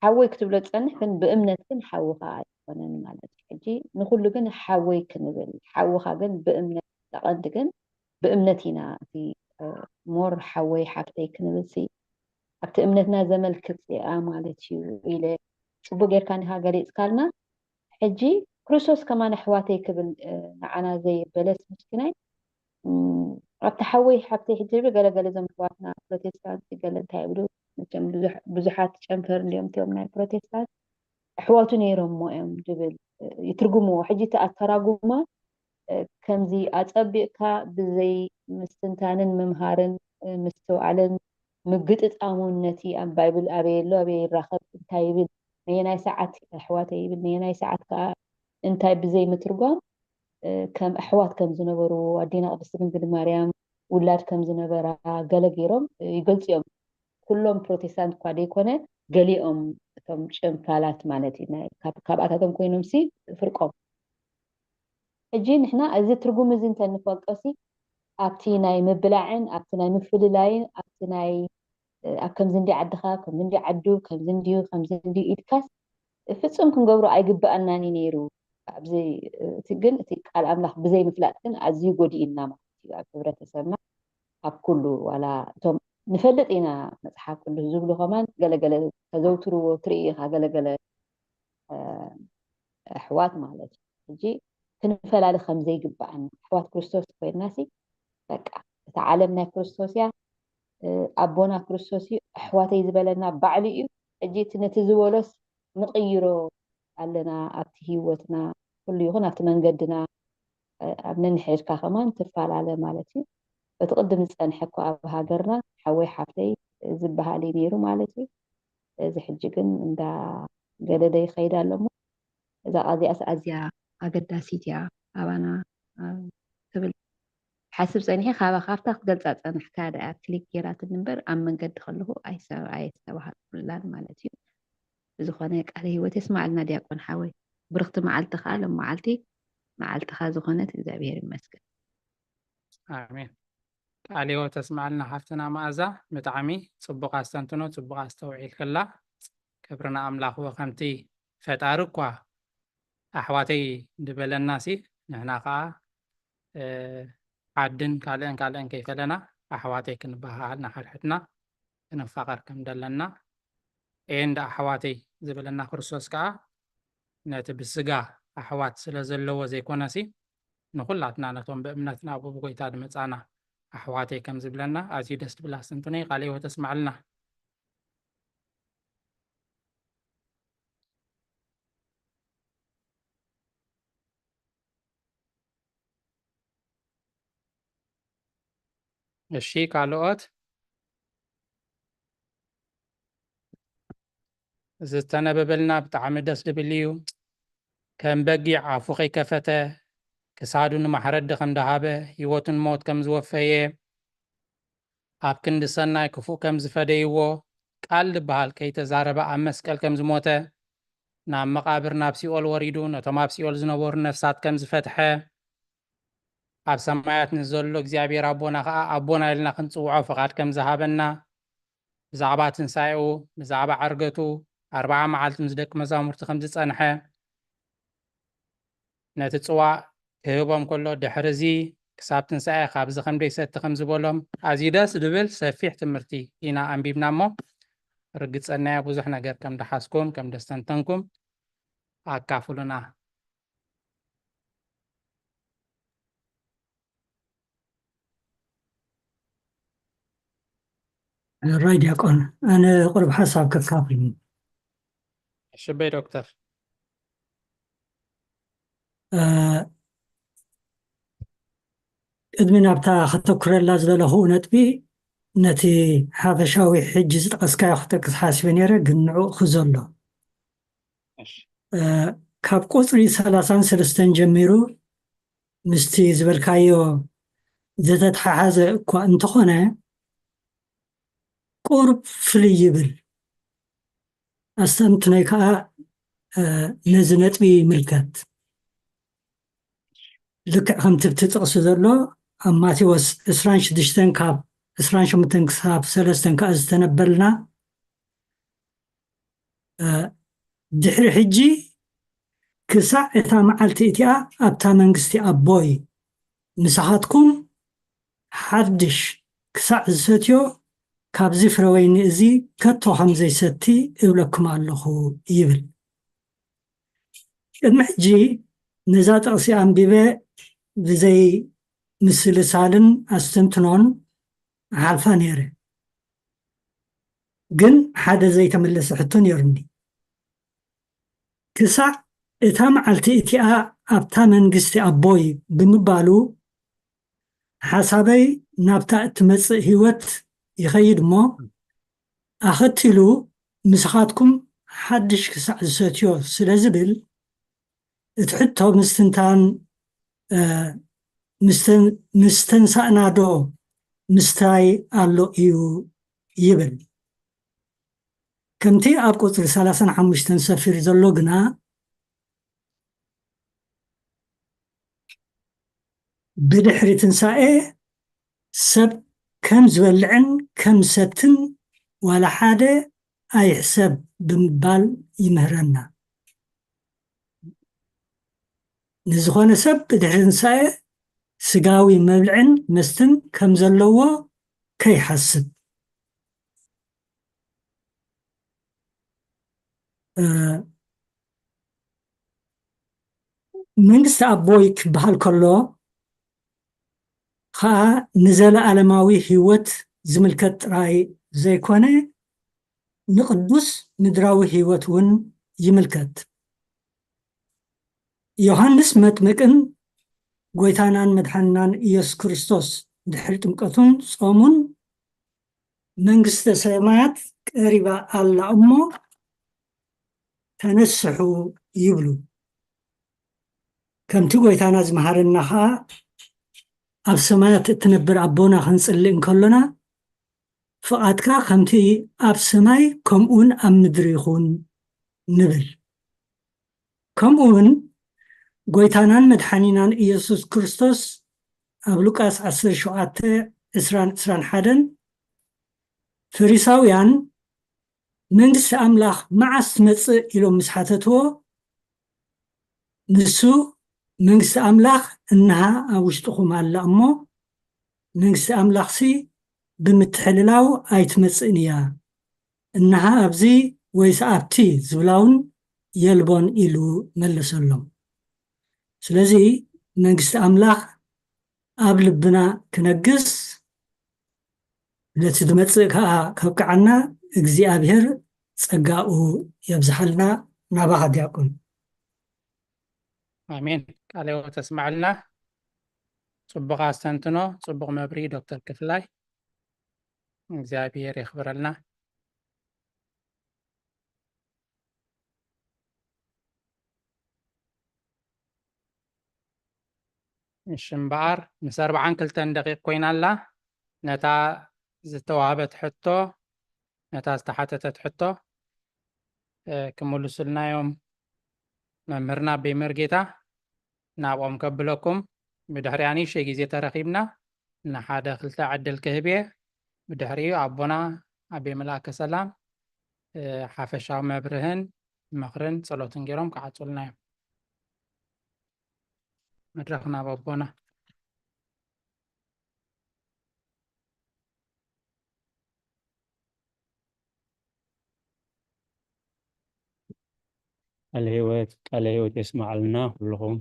ሓወይ ክትብሎ ትጸንሕ ግን ብእምነት ግን ሓውኻ ኣይኮነን ማለት እዩ። ሕጂ ንኹሉ ግን ሓወይ ክንብል፣ ሓውኻ ግን ብእምነት፣ ቀንዲ ግን ብእምነት ኢና እቲ፣ እ፣ ሞር ሓወይ ሓፍተይ ክንብል ሲ ኣብቲ እምነትና ዘመልክት እያ ማለት እዩ ኢለ ጽቡቅ ጌርካ እንዲኻ ገሊጽካልና። ሕጂ ክርስቶስ ከማን ኣሕዋተይ ክብል፣ እ፣ ንዓና ዘየበለስ ምስኪናይ፣ እም፣ ኣብቲ ሓወይ ሓፍተይ ሕጂ ዝብል ገለ ገለ እዞም ኣሕዋትና ፕሮቴስታንት ገለ እንታይ ይብሉ፣ መቸም ብዙሕ-፣ ብዙሓት ጨንፈር እንዲኦም እቲኦም ናይ ፕሮቴስታንት ኣሕዋቱ ነይሮሞ እዮም ዝብል፣ እ፣ ይትርጉምዎ። ሕጂ እቲ ኣተራጉማ፣ እ፣ ከምዚ ኣጸቢቕካ ብዘይ ምስትንታንን ምምሃርን፣ እ፣ ምስትውዓልን ምግጥጣሙን ነቲ ኣብ ባይብል ኣበይ ኣሎ፣ ኣበይ ይራኸብ፣ እንታይ ይብል፣ ነየናይ ሰዓት ኣሕዋተይ ይብል፣ ነየናይ ሰዓት ከኣ እንታይ ብዘይ ምትርጓም፣ እ፣ ከም ኣሕዋት ከም ዝነበሩ፣ ኣዴና ቅድስቲ ድንግል ማርያም ውላድ ከም ዝነበራ ገለ ገይሮም፣ እ፣ ይገልጹ እዮም። ኩሎም ፕሮቴስታንት እኳ ዘይኮነ፣ ገሊኦም እቶም ጨንፋላት ማለት እዩ፣ ናይ-፣ ካብ-፣ ካብኣታቶም ኮይኖምሲ ፍርቆም። ሕጂ ንሕና እዚ ትርጉም እዚ እንተ ንፈልጦሲ፣ ኣብቲ ናይ ምብላዕን ኣብቲ ናይ ምፍልላይን ኣብቲ ናይ፣ እ፣ ኣብ ከምዚ እንዲ ዓድኻ፣ ከምዚ እንዲ ዓዱ፣ ከምዚ እንድዩ፣ ከምዚ እንድዩ ኢልካስ ፍጹም ክንገብሮ ኣይግብኣናን እዩ ነይሩ። ኣብዚ፣ እ፣ እቲ ግን እቲ ቃል ኣምላኽ ብዘይ ምፍላጥ ግን ኣዝዩ ጎዲኡና ማለት እዩ። ኣብ ሕብረተሰብና፣ ኣብ ኩሉ፣ ዋላ እቶም ንፈልጥ ኢና መጽሓፍ ቅዱስ ዝብሉ ከማን ገለገለ ተዘውትርዎ ትርኢ ኢኻ፣ ገለገለ፣ እ፣ ኣሕዋት ማለት እዩ። ሕጂ ክንፈላለ ከም ዘይግብኣና፣ ኣሕዋት ክርስቶስ ኮይንናሲ፣ በቃ፣ እታ ዓለም ናይ ክርስቶስ እያ፣ እ፣ ኣቦና ክርስቶስ እዩ፣ ኣሕዋተይ ዝበለና ባዕሉ እዩ። ሕጂ እቲ ነቲ ዝበሎስ ንቕይሮ ኣለና፣ ኣብቲ ህይወትና ኩሉ ይኹን ኣብቲ መንገድና፣ እ፣ ኣብ ነንሕድካ ከማን ትፈላለ ማለት እዩ። እቲ ቅድም ዝጸንሐ እኮ ኣብ ሃገርና ሓወይ ሓፍተይ ዝበሃል እዩ ነይሩ ማለት እዩ። እዚ ሕጂ ግን እንዳ ገደደ ይኸይድ ኣሎ እሞ፣ እዛ ቃል እዚኣስ ኣዝያ ኣገዳሲት እያ ኣባና፣ እ፣ ክብል ሓስብ ጸኒሐ። ካባ-፣ ካብታ ክትገልጻ ጸናሕካ ደኣ ክሊክ ጌራትኒ እምበር፣ ኣብ መንገዲ ከለኹ ኣይሰ-፣ ኣየስተባሃልኩላን ማለት እዩ። ብዝኾነ ቃለ ህይወት የስማዓልና ዲያቆን ሓወይ። ብርኽቲ መዓልቲ ከኣ ሎም መዓልቲ መዓልትኻ ዝኾነት እግዚኣብሔር ይመስገን። ኣሜን። ቃለ ህይወት የስማዓልና ሓፍትና መኣዛ። ብጣዕሚ ጽቡቕ ኣስተንትኖ፣ ጽቡቕ ኣስተውዒልክላ። ክብሪ ንኣምላኽ። ወ ከምቲ ፈጣሪ እኳ ኣሕዋተይ ዝበለናሲ፣ ንሕና ከኣ፣ እ፣ ዓድን ካልእን ካልእን ከይፈለና ኣሕዋተይ ክንበሃሃል፣ ንሓድሕድና ክንፋቐር ከም ዘለና፣ ኤንድ ኣሕዋተይ ዝበለና ክርስቶስ ከኣ ነቲ ብስጋ ኣሕዋት ስለ ዘለዎ ዘይኮነሲ፣ ንኹላትና ነቶም ብእምነት ናብኡ ብጎይታ ዝመጻና ኣሕዋተይ ከም ዝብለና ኣዝዩ ደስ ዝብል ኣስተንትኖ እዩ። ቃለ ህይወት የስማዓልና። እሺ፣ ካልኦት? ዝተነበበልና ብጣዕሚ ደስ ዝብል እዩ። ከም በጊዕ ኣፉ ከይከፈተ፣ ክሳዱ ንማሕረዲ ከም ደሃበ፣ ህይወቱ ንሞት ከም ዝወፈየ፣ ኣብ ክንዲ ሰናይ ክፉእ ከም ዝፈደይዎ፣ ቃል ዝበሃል ከይተዛረበ ኣብ መስቀል ከም ዝሞተ፣ ናብ መቓብር ናብ ሲኦል ወሪዱ ነቶም ኣብ ሲኦል ዝነበሩ ነፍሳት ከም ዝፈትሐ፣ ኣብ ሰማያት ንዘሎ እግዚኣብሔር ኣቦና ኸዓ ኣቦና ኢልና ክንጽውዖ ፍቓድ ከም ዝሃበና፣ ብዛዕባ ትንሳኤኡ፣ ብዛዕባ ዕርገቱ፣ ኣርብዓ መዓልቲ ምስ ደቂ መዛሙርቲ ከም ዝጸንሐ፣ ነቲ ጽዋእ ክህቦም ከሎ፣ ድሕሪ እዚ ክሳብ ትንሳኤ ካብዚ ከም ደይሰቲ ከም ዝበሎም፣ ኣዝዩ ደስ ዝብል ሰፊሕ ትምህርቲ ኢና ኣንቢብና እሞ፣ ርግጸናዮ ብዙሕ ነገር ከም ደሓዝኩም፣ ከም ደስተንተንኩም ኣካፍሉና። ሕራይ ዲያቆን፣ ኣነ ቁሩብ ሓሳብ ከካፍል። ሽበይ ዶክተር። እ፣ ቅድሚ ናብታ ከተኩረላ ዝደለኹ ነጥቢ፣ ነቲ ሓፈሻዊ ሕጂ ዝጠቐስካዮ ክጠቅስ ሓሲበ ነይረ፣ ግን ንዕኡ ክዘሎ። እሺ። እ፣ ካብ ቁጽሪ ሰላሳን ሰለስተን ጀሚሩ ምስቲ ዝበልካዮ ዝተተሓሓዘ እኳ እንተኾነ፣ ቁሩብ ፍልይ ይብል። ኣስተንትኖይ ከኣ፣ እ፣ ነዚ ነጥቢ ይምልከት። ልክዕ ከምቲ ኣብቲ ጥቕሲ ዘሎ፣ ኣብ ማቴዎስ ዕስራን ሽዱሽተን ካብ ዕስራን ሸሞንተን ክሳብ ሰለስተን ከኣ ዝተነበልና፣ እ፣ ድሕሪ ሕጂ ክሳዕ እታ መዓልቲ እቲኣ ኣብታ መንግስቲ ኣቦይ ምሳኻትኩም ሓድሽ ክሳዕ ዝሰትዮ፣ ካብዚ ፍረ ወይኒ እዚ ከቶ ከም ዘይሰቲ እብለኩም ኣለኹ ይብል። ቅድሚ ሕጂ ነዛ ጥቕሲ ኣንቢበ ብዘይ ምስልሳልን ኣስተንትኖን እሓልፋ ነይረ። ግን ሓደ ዘይተመለሰ ሕቶ ነይሩኒ። ክሳዕ እታ መዓልቲ እቲኣ ኣብታ መንግስቲ ኣቦይ ብምባሉ፣ ሓሳበይ ናብታ እትመጽእ ህይወት ይኸይድ እሞ፣ ኣኸቲሉ ምሳኻትኩም ሓድሽ ክሳዕ ዝሰትዮ ስለ ዝብል፣ እቲ ሕቶ ምስትንታን፣ እ፣ ምስተን-፣ ምስተንሳእና ዶ ምስታይ ኣሎ እዩ ይብል። ከምቲ ኣብ ቁጽሪ ሰላሳን ሓሙሽተን ሰፊሩ ዘሎ ግና፣ ብድሕሪ ትንሳኤ ሰብ ከም ዝበልዕን ከም ዝሰትን ዋላ ሓደ ኣይሕሰብ ብምባል ይምህረና። ንዝኾነ ሰብ ብድሕሪ ትንሳኤ ስጋዊ መብልዕን መስተን ከም ዘለዎ ከይሓስብ። እ፣ መንግስቲ ኣቦይ ክበሃል ከሎ ኸኣ ንዘለኣለማዊ ህይወት ዝምልከት ጥራይ ዘይኮነ፣ ንቕዱስ ምድራዊ ህይወት እውን ይምልከት። ዮሃንስ መጥምቅን ጐይታናን መድሓንናን ኢየሱስ ክርስቶስ ድሕሪ ጥምቀቱን ጾሙን፣ መንግስተ ሰማያት ቀሪባ ኣላ እሞ ተነስሑ ይብሉ። ከምቲ ጐይታና ዝመሃረና ኸኣ፣ ኣብ ሰማያት እትነብር ኣቦና ክንጽሊ እንከሎና፣ ፍቓድካ ከምቲ ኣብ ሰማይ ከምኡውን ኣብ ምድሪ ይኹን ንብል። ከምኡውን ጐይታናን መድሓኒናን ኢየሱስ ክርስቶስ ኣብ ሉቃስ ዓሰርተ ሸውዓተ፣ ዕስራን ዕስራን ሓደን፣ ፈሪሳውያን መንግስቲ ኣምላኽ መዓስ ትመጽእ ኢሎም ምስ ሓተትዎ፣ ንሱ መንግስቲ ኣምላኽ እንሃ ኣብ ውሽጥኹም ኣላ እሞ፣ መንግስቲ ኣምላኽሲ ብምትሕልላው ኣይትመጽእን እያ፣ እንሃ ኣብዚ ወይስ ኣብቲ ዝብላ እውን የልቦን ኢሉ መለሰሎም። ስለዚ መንግስቲ ኣምላኽ ኣብ ልብና ክነግስ፣ ነቲ ዝመጽእ ከኣ ከብቅዓና እግዚኣብሔር ጸጋኡ የብዝሓልና። ናባኻ ዲያቆን። ኣሜን። ቃለ ሕይወት ተስማዕልና። ጽቡቕ ኣስተንትኖ፣ ጽቡቕ መብርሂ ዶክተር ክፍላይ። እግዚኣብሔር የኽብረልና። እሺ እምበኣር፣ ምስ ኣርብዓን ክልተን ደቂቕ ኮይና ኣላ። ነታ ዝተዋህበት ሕቶ፣ ነታ ዝተሓተተት ሕቶ፣ እ፣ ክምልሱልና እዮም መምህርና ኣቦይ መርጌታ። ናብኦም ከብለኩም። ብድሕሪኣ ንእሽተይ ግዜ ተረኺብና ንሓደ ክልተ ዕድል ክህብ እየ። ብድሕሪኡ ኣቦና ኣቦይ መልኣከ ሰላም፣ እ፣ ሓፈሻዊ መብርህን ምኽርን ጸሎትን ገይሮም ክዓጹልና እዮም። መድረኽ ናብ ኣቦና። ቃለ ህይወት፣ ቃለ ህይወት የስማዓልና ኩልኹም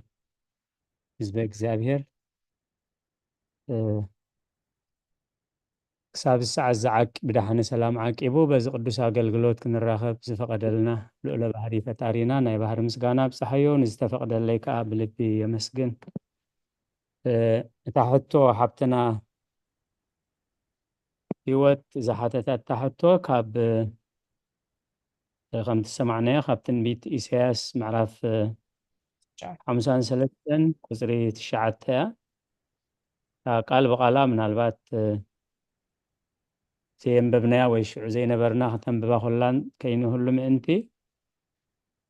ህዝበ እግዚኣብሔር። እ፣ ክሳብ ሰዓት ዝዓቂ-፣ ብደሓነ ሰላም ዓቂቡ በዚ ቅዱስ ኣገልግሎት ክንራኸብ ዝፈቐደልና ልዑለ ባህሪ ፈጣሪና ናይ ባህሪ ምስጋና ኣብጽሓዮ። ንዝተፈቕደለይ ከኣ ብልቢ የመስግን። እ፣ እታ ሕቶ ሓብትና ህይወት ዝሓተተታ ሕቶ ካብ፣ እ፣ ከምቲ ዝሰማዕናዮ ካብ ትንቢት ኢሳያስ ምዕራፍ፣ እ፣ ሓምሳን ሰለስተን ቁጽሪ ትሽዓተ እያ። እታ ቃል ብቓላ ምናልባት፣ እ፣ ዘየንበብናያ ወይ ሽዑ ዘይነበርና ከተንብባ ኩላን ከይንህሉ ምእንቲ፣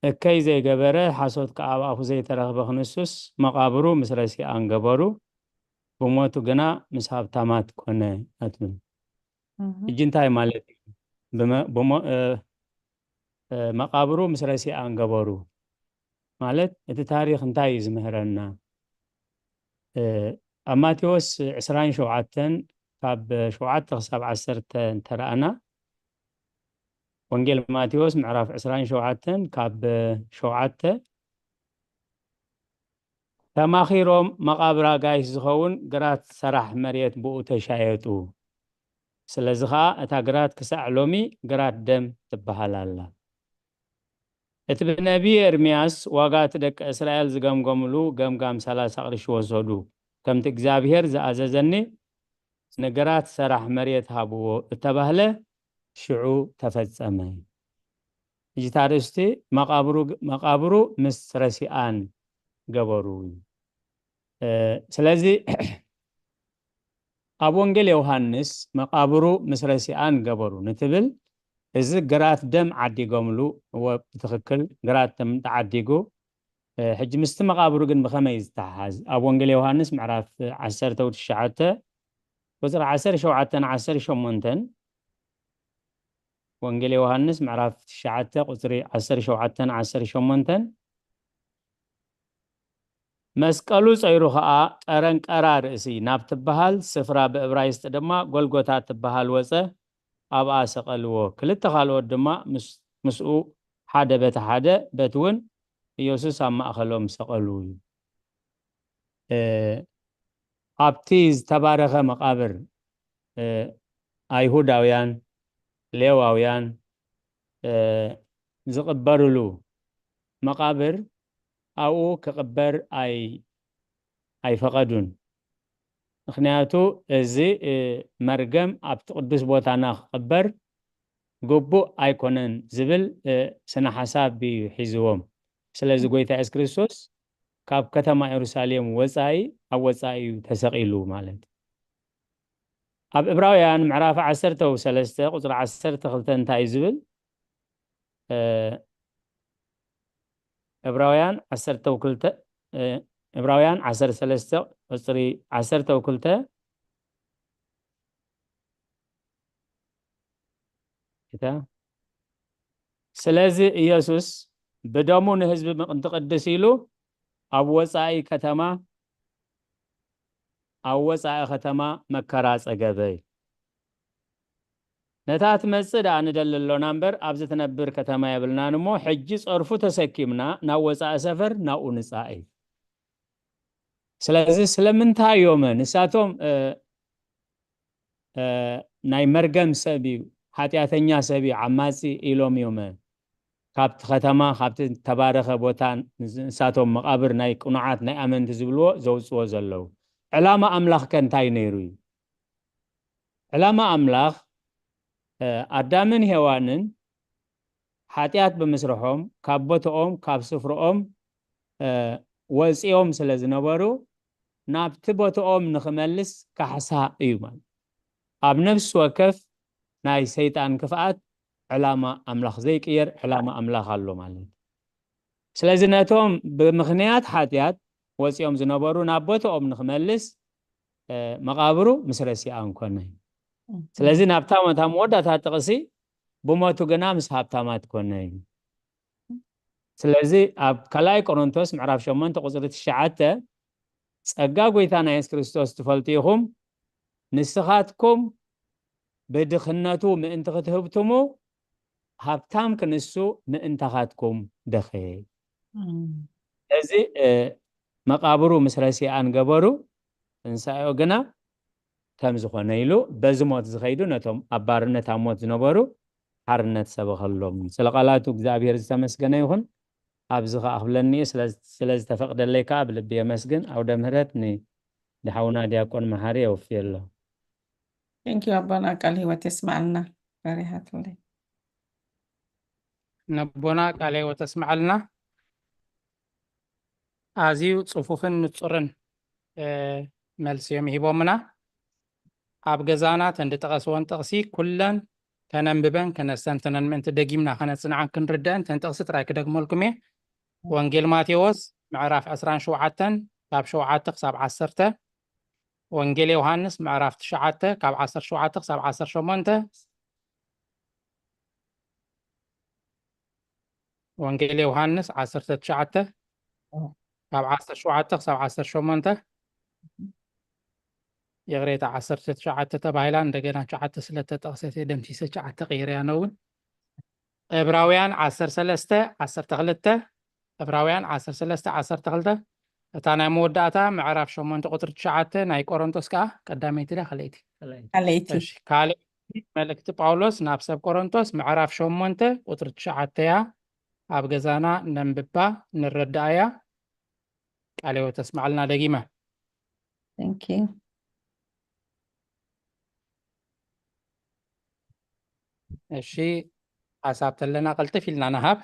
እከይ ዘይገበረ ሓሶት ከኣ ኣብ ኣፉ ዘይተረኽበ ክንሱስ መቓብሩ ምስ ረሲኣን ገበሩ፣ ብሞቱ ግና ምስ ሃብታማት ኮነ እያ ትብል። እህ። ሕጂ እንታይ ማለት እዩ? ብመ-፣ ብሞ-፣ እ፣ እ፣ መቓብሩ ምስ ረሲኣን ገበሩ ማለት እቲ ታሪኽ እንታይ እዩ ዝምህረና? እ፣ ኣብ ማቴዎስ ዕስራን ሸውዓተን ካብ ሸውዓተ ክሳብ ዓሰርተ እንተረኣና፣ ወንጌል ማቴዎስ ምዕራፍ ዕስራን ሸውዓተን ካብ ሸውዓተ፣ ተማኺሮም መቓብር ኣጋይሽ ዝኸውን ግራት ሰራሕ መሬት ብኡ ተሻየጡ። ስለዚ ኸኣ እታ ግራት ክሳዕ ሎሚ ግራት ደም ትበሃል ኣላ። እቲ ብነቢይ ኤርምያስ ዋጋ እቲ ደቂ እስራኤል ዝገምገምሉ ገምጋም ሰላሳ ቅርሺ ወሰዱ፣ ከምቲ እግዚኣብሔር ዝኣዘዘኒ ንግራት ሰራሕ መሬት ሃብዎ እተባህለ ሽዑ ተፈጸመ። ሕጂ እቲ ኣርእስቲ መቓብሩ፣ መቓብሩ ምስ ረሲኣን ገበሩ። እ፣ ስለዚ ኣብ ወንጌል ዮሃንስ መቓብሩ ምስ ረሲኣን ገበሩ ንትብል፣ እዚ ግራት ደም ዓዲጎምሉ፣ እወ፣ ብትኽክል ግራት ደም ተዓዲጉ። እ፣ ሕጂ ምስቲ መቓብሩ ግን ብኸመይ ዝተሓሓዝ? ኣብ ወንጌል ዮሃንስ ምዕራፍ ዓሰርተ ትሽዓተ ቁጽሪ ዓሰርተ ሸውዓተን ዓሰርተ ሸሞንተን፣ ወንጌል ዮሃንስ ምዕራፍ ትሽዓተ ቁጽሪ ዓሰርተ ሸውዓተን ዓሰርተ ሸሞንተን፣ መስቀሉ ጸይሩ ኸኣ ቀረንቀራ ርእሲ ናብ ትበሃል ስፍራ፣ ብእብራይስጥ ድማ ጎልጎታ ትበሃል ወጸ፣ ኣብኣ ሰቐልዎ። ክልተ ካልኦት ድማ ምስ-፣ ምስኡ ሓደ በቲ ሓደ፣ በቲ እውን ኢየሱስ ኣብ ማእከሎም ሰቐሉ እዩ። እ፣ ኣብቲ ዝተባረኸ መቓብር፣ እ፣ ኣይሁዳውያን፣ ሌዋውያን፣ እ፣ ዝቕበርሉ መቓብር ኣብኡ ክቕበር ኣይ-፣ ኣይፈቐዱን። ምኽንያቱ እዚ፣ እ፣ መርገም ኣብቲ ቅዱስ ቦታና ክቕበር ግቡእ ኣይኮነን ዝብል፣ እ፣ ስነ ሓሳብ እዩ ሒዝዎም። ስለዚ ጎይታ የሱስ ክርስቶስ ካብ ከተማ የሩሳሌም ወጻኢ፣ ኣብ ወጻኢ እዩ ተሰቒሉ ማለት እዩ። ኣብ ዕብራውያን ምዕራፍ ዓሰርተ ሰለስተ ቁጽሪ ዓሰርተ ክልተ እንታይ እዩ ዝብል? እ፣ ዕብራውያን ዓሰርተ ክልተ፣ እ፣ ዕብራውያን ዓሰርተ ሰለስተ ቁጽሪ ዓሰርተ ክልተ፣ እታ፣ ስለዚ ኢየሱስ ብደሙ ንህዝቢ ምቕ-፣ እንትቕድስ ኢሉ ኣብ ወጻኢ ከተማ፣ ኣብ ወጻኢ ከተማ መከራ ጸገበ። ነታ ትመጽእ ደኣ ንደሊ ኣሎና እምበር፣ ኣብዚ ትነብር ከተማ የብልናን እሞ፣ ሕጂ ጸርፉ ተሰኪምና ናብ ወጻኢ ሰፈር ናብኡ ንጻኢ። ስለዚ ስለምንታይ እዮመ ንሳቶም፣ እ፣ እ፣ ናይ መርገም ሰብ እዩ፣ ሓጢኣተኛ ሰብ እዩ፣ ዓማጺ ኢሎም እዮመ ካብቲ ከተማ፣ ካብቲ ተባረኸ ቦታ ንሳቶም መቓብር ናይ ቅኑዓት ናይ ኣመንቲ ዝብልዎ ዘውጽዎ ዘለዉ? ዕላማ ኣምላኽ ከ እንታይ ነይሩ እዩ? ዕላማ ኣምላኽ፣ እ፣ ኣዳምን ሄዋንን ሓጢኣት ብምስርሖም ካብ ቦትኦም፣ ካብ ስፍርኦም፣ እ፣ ወጺኦም ስለ ዝነበሩ፣ ናብቲ ቦትኦም ንኽመልስ ካሕሳ እዩ ማለት። ኣብ ነፍሲ ወከፍ ናይ ሰይጣን ክፍኣት ዕላማ ኣምላኽ ዘይቅየር ዕላማ ኣምላኽ ኣሎ ማለት። ስለዚ ነቶም ብምኽንያት ሓጢኣት ወፂኦም ዝነበሩ ናብ ቦትኦም ንኽመልስ መቃብሩ ምስ ረሲኣን ኮነ። ስለዚ ናብታ መታ መወዳእታ ጥቕሲ ብሞቱ ግና ምስ ሃብታማት ኮነ እዩ። ስለዚ ኣብ ካልኣይ ቆሮንቶስ ምዕራፍ ሸሞንተ ቁፅሪ ትሽዓተ ጸጋ ጎይታና የሱስ ክርስቶስ ትፈልጡ ኢኹም፣ ንስኻትኩም ብድኽነቱ ምእንቲ ክትህብትሙ ሃብታም ክንሱ ምእንታኻትኩም ደኸየ። እዚ መቃብሩ ምስ ረሲኣን ገበሩ ትንሳኤኡ ግና ከም ዝኾነ ኢሉ በዚ ሞት ዝኸይዱ ነቶም ኣብ ባርነት ኣብ ሞት ዝነበሩ ሓርነት ሰበኸሎም። ስለ ቃላቱ እግዚኣብሔር ዝተመስገነ ይኹን። ኣብዚ ኸዓ ክብለኒ እዩ። ስለ ዝተፈቅደለይ ከዓ ብልቢ የመስግን። ኣውደ ምህረት ንድሓውና ዲያቆን መሓሪ የውፍየሎ። ቴንኪዩ ኣቦና፣ ቃል ህይወት የስማዕልና። በሪሃትለይ ነቦና ቃል ህይወት የስማዕልና። ኣዝዩ ጽፉፍን ንጹርን መልሲ እዮም ሂቦምና። ኣብ ገዛና ተንዲ ጠቐስዎን ጥቕሲ ኩለን ከነንብበን ከነስተንትነን ምእንቲ ደጊምና ከነጽንዓን ክንርድአን ተን ጥቕሲ ጥራይ ክደግመልኩም እየ። ወንጌል ማቴዎስ ምዕራፍ ዕስራን ሸውዓተን ካብ ሸውዓተ ክሳብ ዓሰርተ። ወንጌል ዮሃንስ ምዕራፍ ትሽዓተ ካብ ዓሰርተ ሸውዓተ ክሳብ ዓሰርተ ሸሞንተ። ወንጌል ዮሃንስ ዓሰርተ ትሽዓተ ካብ ዓሰርተ ሸውዓተ ክሳብ ዓሰርተ ሸሞንተ። ይቕሬታ፣ ዓሰርተ ትሽዓተ ተባሂላ እንደገና ትሽዓተ ስለተጠቕሰት እየ ደምሲሰ ትሽዓተ ቀይረያ ነውን። ዕብራውያን ዓሰርተ ሰለስተ ዓሰርተ ክልተ። ዕብራውያን ዓሰርተ ሰለስተ ዓሰርተ ክልተ። እታ ናይ መወዳእታ ምዕራፍ ሸሞንተ ቁፅሪ ትሽዓተ ናይ ቆሮንቶስ ከዓ ቀዳመይቲ ድያ ካልኣይቲ? ካልኣይቲ። እሺ፣ ካልኣይቲ መልእክቲ ጳውሎስ ናብ ሰብ ቆሮንቶስ ምዕራፍ ሸሞንተ ቁፅሪ ትሽዓተ እያ። ኣብ ገዛና ነንብባ ንረድኣያ። ቃለ ሕይወት ተስማዕልና ደጊመ። Thank you። እሺ፣ ሓሳብ ተለና ቅልጥፍ ኢልና ንሃብ።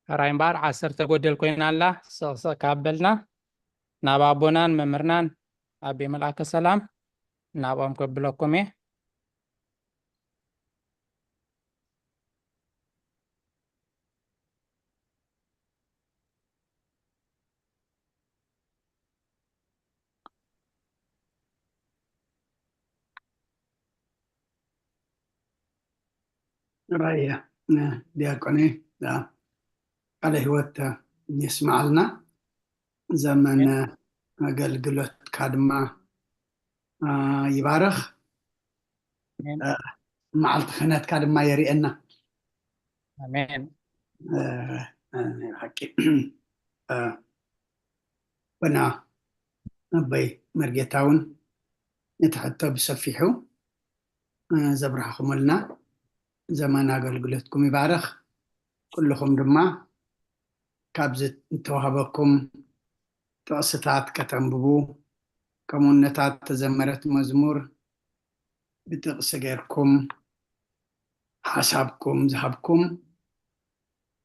ሕራይ እምበኣር ዓሰርተ ጎደል ኮይና ኣላ። ሰቕሰቕ ካብ በልና ናብ ኣቦናን መምህርናን ኣቤ መልኣከ ሰላም ናብኦም ከብለኩም እየ። ራእያ ዲያቆኔ ቃለ ህይወት የስማዓልና። ዘመን ኣገልግሎትካ ድማ ይባርኽ። መዓልቲ ክህነትካ ድማ የርእየና። ኣሜን። ሓቂ ኮና ኣቦይ መርጌታ እውን ነቲ ሕቶ ብሰፊሑ ዘብራህኹምልና። ዘመን ኣገልግሎትኩም ይባርኽ። ኩልኹም ድማ ካብዚ እተዋህበኩም ጥቕስታት ከተንብቡ፣ ከምኡ ነታ ተዘመረት መዝሙር ብጥቕሲ ጌርኩም ሓሳብኩም ዝሃብኩም፣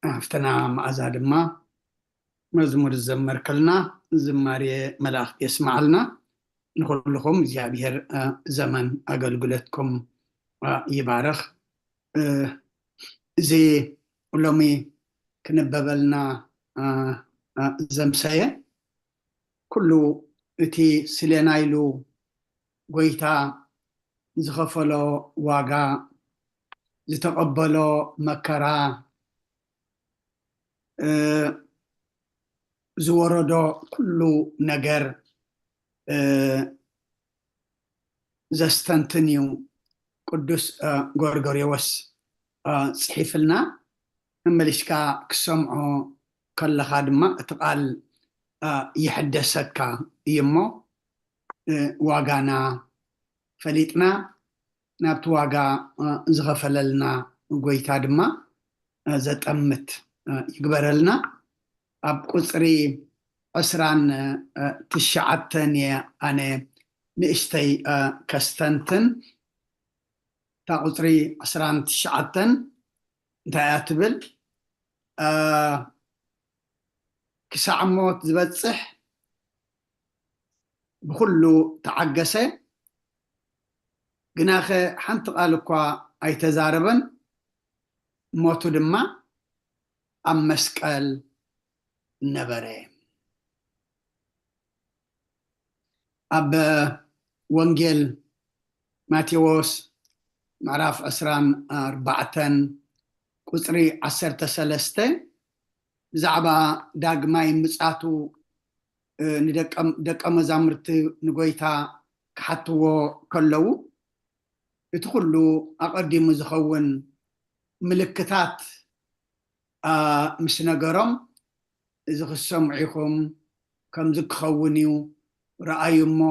ሓፍትና መኣዛ ድማ መዝሙር ዝዘመርክልና ዝማሬ መላእኽቲ የስምዓልና። ንኹልኹም እግዚኣብሔር ዘመን ኣገልግሎትኩም ይባርኽ። እዚ ሎሚ ክንበበልና ዘምሰየ ኩሉ እቲ ስሌና ኢሉ ጎይታ ዝኸፈሎ ዋጋ፣ ዝተቐበሎ መከራ፣ ዝወረዶ ኩሉ ነገር ዘስተንትን እዩ ቅዱስ ጎርጎርዮስ ጽሒፍልና። መመሊስካ ክሰምዖ ከለኻ ድማ እቲ ቃል ይሕደሰካ እዩ እሞ፣ ዋጋና ፈሊጥና ናብቲ ዋጋ ዝኸፈለልና ጎይታ ድማ ዘጠምት ይግበረልና። ኣብ ቁፅሪ ዕስራን ትሽዓተን እየ ኣነ ንእሽተይ ከስተንትን። እታ ቁፅሪ ዕስራን ትሽዓተን እንታይ እያ ትብል? ክሳዕ ሞት ዝበፅሕ ብኩሉ ተዓገሰ፣ ግናኸ ሓንቲ ቃል እኳ ኣይተዛረበን፣ ሞቱ ድማ ኣብ መስቀል ነበረ። ኣብ ወንጌል ማቴዎስ ምዕራፍ ዕስራን ኣርባዕተን ቁፅሪ ዓሰርተ ሰለስተ ብዛዕባ ዳግማይ ምጻቱ ንደቀ መዛሙርቲ ንጎይታ ክሓትዎ ከለዉ እቲ ኩሉ ኣቐዲሙ ዝኸውን ምልክታት ምስ ነገሮም፣ እዚ ክትሰምዑ ኢኹም፣ ከምዚ ክኸውን እዩ፣ ረኣዩ እሞ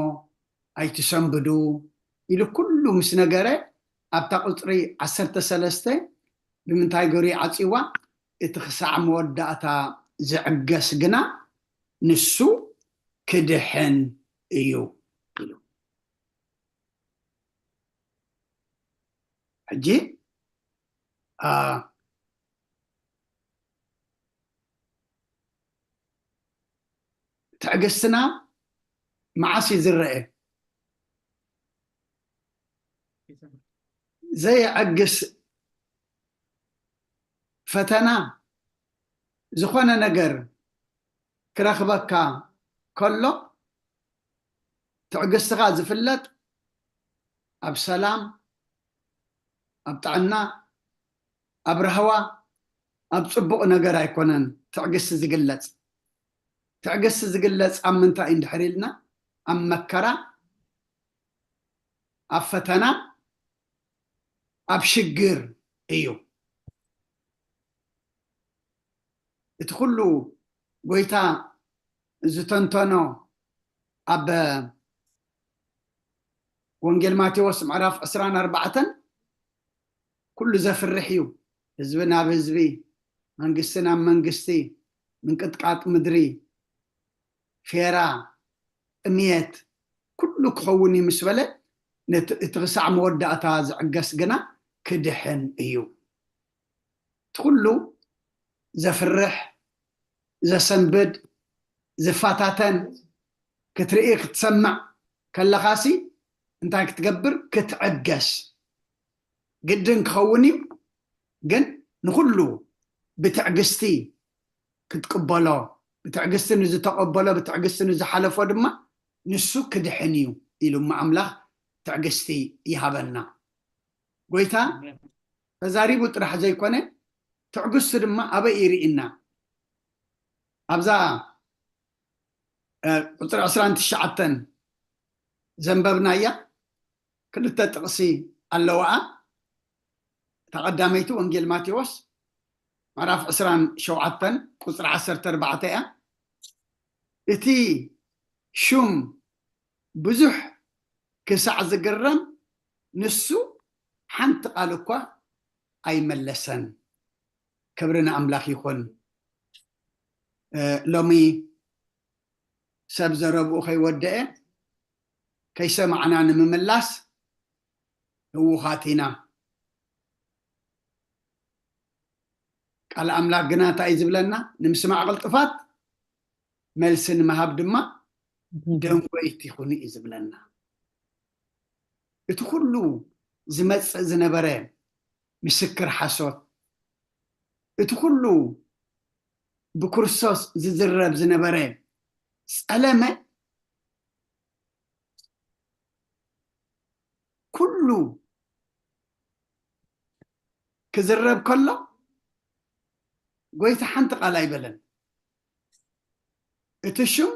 ኣይትሰንብዱ ኢሉ ኩሉ ምስ ነገረ፣ ኣብታ ቁፅሪ ዓሰርተ ሰለስተ ብምንታይ ገሩ ይዓፅዋ? እቲ ክሳዕ መወዳእታ ዝዕገስ ግና ንሱ ክድሕን እዩ ኢሉ። ሕጂ ትዕግስትና መዓስ እዩ ዝረአ? ዘየዕግስ ፈተና ዝኾነ ነገር ክረኽበካ ከሎ ትዕግስትኻ ዝፍለጥ ኣብ ሰላም፣ ኣብ ጥዕና፣ ኣብ ራህዋ፣ ኣብ ፅቡቕ ነገር ኣይኮነን ትዕግስቲ ዝግለፅ። ትዕግስቲ ዝግለፅ ኣብ ምንታይ እዩ እንድሕር ኢልና፣ ኣብ መከራ፣ ኣብ ፈተና፣ ኣብ ሽግር እዩ። እቲ ኩሉ ጎይታ ዝተንተኖ ኣብ ወንጌል ማቴዎስ ምዕራፍ ዕስራን ኣርባዕተን ኩሉ ዘፍርሕ እዩ። ህዝቢ ናብ ህዝቢ፣ መንግስቲ ናብ መንግስቲ፣ ምንቅጥቃጥ ምድሪ፣ ፌራ፣ ጥምየት፣ ኩሉ ክኸውን እዩ ምስ በለ፣ ነቲ እቲ ክሳዕ መወዳእታ ዝዕገስ ግና ክድሕን እዩ። እቲ ኩሉ ዘፍርሕ፣ ዘሰንብድ፣ ዝፈታተን ክትርኢ ክትሰምዕ ከለኻሲ እንታይ ክትገብር? ክትዕገስ ግድን ክኸውን እዩ። ግን ንኹሉ ብትዕግስቲ ክትቅበሎ፣ ብትዕግስቲ ንዝተቐበሎ፣ ብትዕግስቲ ንዝሓለፎ ድማ ንሱ ክድሕን እዩ ኢሉ እሞ ኣምላኽ ትዕግስቲ ይሃበና። ጎይታ ተዛሪቡ ጥራሕ ዘይኮነ ትዕግስቱ ድማ ኣበይ ይርኢና? ኣብዛ ቁፅሪ ዕስራን ትሽዓተን ዘንበብናያ ክልተ ጥቕሲ ኣለዋኣ። እታ ቀዳመይቲ ወንጌል ማቴዎስ ምዕራፍ ዕስራን ሸውዓተን ቁፅሪ ዓሰርተ ኣርባዕተ እያ። እቲ ሹም ብዙሕ ክሳዕ ዝግረም ንሱ ሓንቲ ቃል እኳ ኣይመለሰን። ክብሪ ንኣምላኽ ይኹን። ሎሚ ሰብ ዘረብኡ ከይወደአ ከይሰማዕና ንምምላስ ህውኻት ኢና። ቃል ኣምላኽ ግና እንታይ እዩ ዝብለና? ንምስማዕ ቅልጡፋት፣ መልሲ ንምሃብ ድማ ደንጎይቲ ኩኑ እዩ ዝብለና። እቲ ኩሉ ዝመጽእ ዝነበረ ምስክር ሓሶት፣ እቲ ኩሉ ብክርስቶስ ዝዝረብ ዝነበረ ጸለመ፣ ኩሉ ክዝረብ ከሎ ጎይታ ሓንቲ ቃል ኣይበለን። እቲ ሽም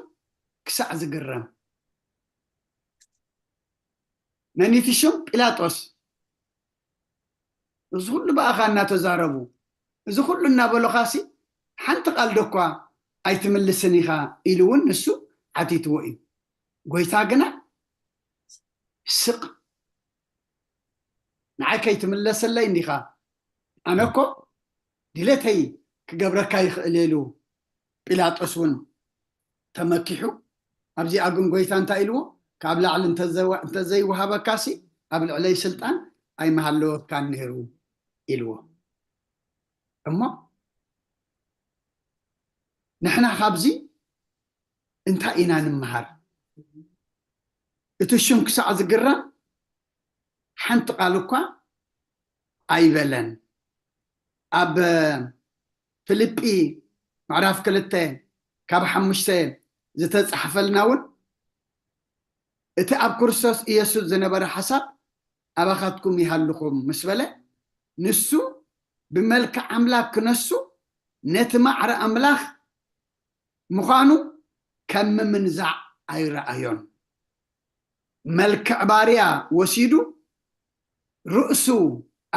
ክሳዕ ዝግረም። መን እቲ ሽም? ጲላጦስ። እዚ ኩሉ ብኣኻ እናተዛረቡ፣ እዚ ኩሉ እናበሉኻሲ ሓንቲ ቃል ዶ እኳ ኣይትምልስን ኢኻ ኢሉ እውን ንሱ ሓቲትዎ እዩ። ጎይታ ግና ስቕ፣ ንዓይ ከይትምለሰለይ እንዲኻ? ኣነ እኮ ድሌተይ ክገብረካ ይኽእል ኢሉ ጲላጦስ እውን ተመኪሑ። ኣብዚኣ ግን ጎይታ እንታይ ኢልዎ? ካብ ላዕሊ እንተዘዋ- እንተዘይወሃበካሲ ኣብ ልዕለይ ስልጣን ኣይምሃለወካን ነይሩ ኢልዎ። እሞ ንሕና ካብዚ እንታይ ኢና ንምሃር? እቲ ሽም ክሳዕ ዝግረም ሓንቲ ቃል እኳ ኣይበለን። ኣብ ፊልጲ ምዕራፍ ክልተ ካብ ሓሙሽተ ዝተጻሕፈልና እውን እቲ ኣብ ክርስቶስ ኢየሱስ ዝነበረ ሓሳብ ኣባኻትኩም ይሃልኹም ምስ በለ፣ ንሱ ብመልክዕ ኣምላክ ክነሱ ነቲ ማዕረ ኣምላኽ ምዃኑ ከም ምምንዛዕ ኣይረኣዮን። መልክዕ ባርያ ወሲዱ ርእሱ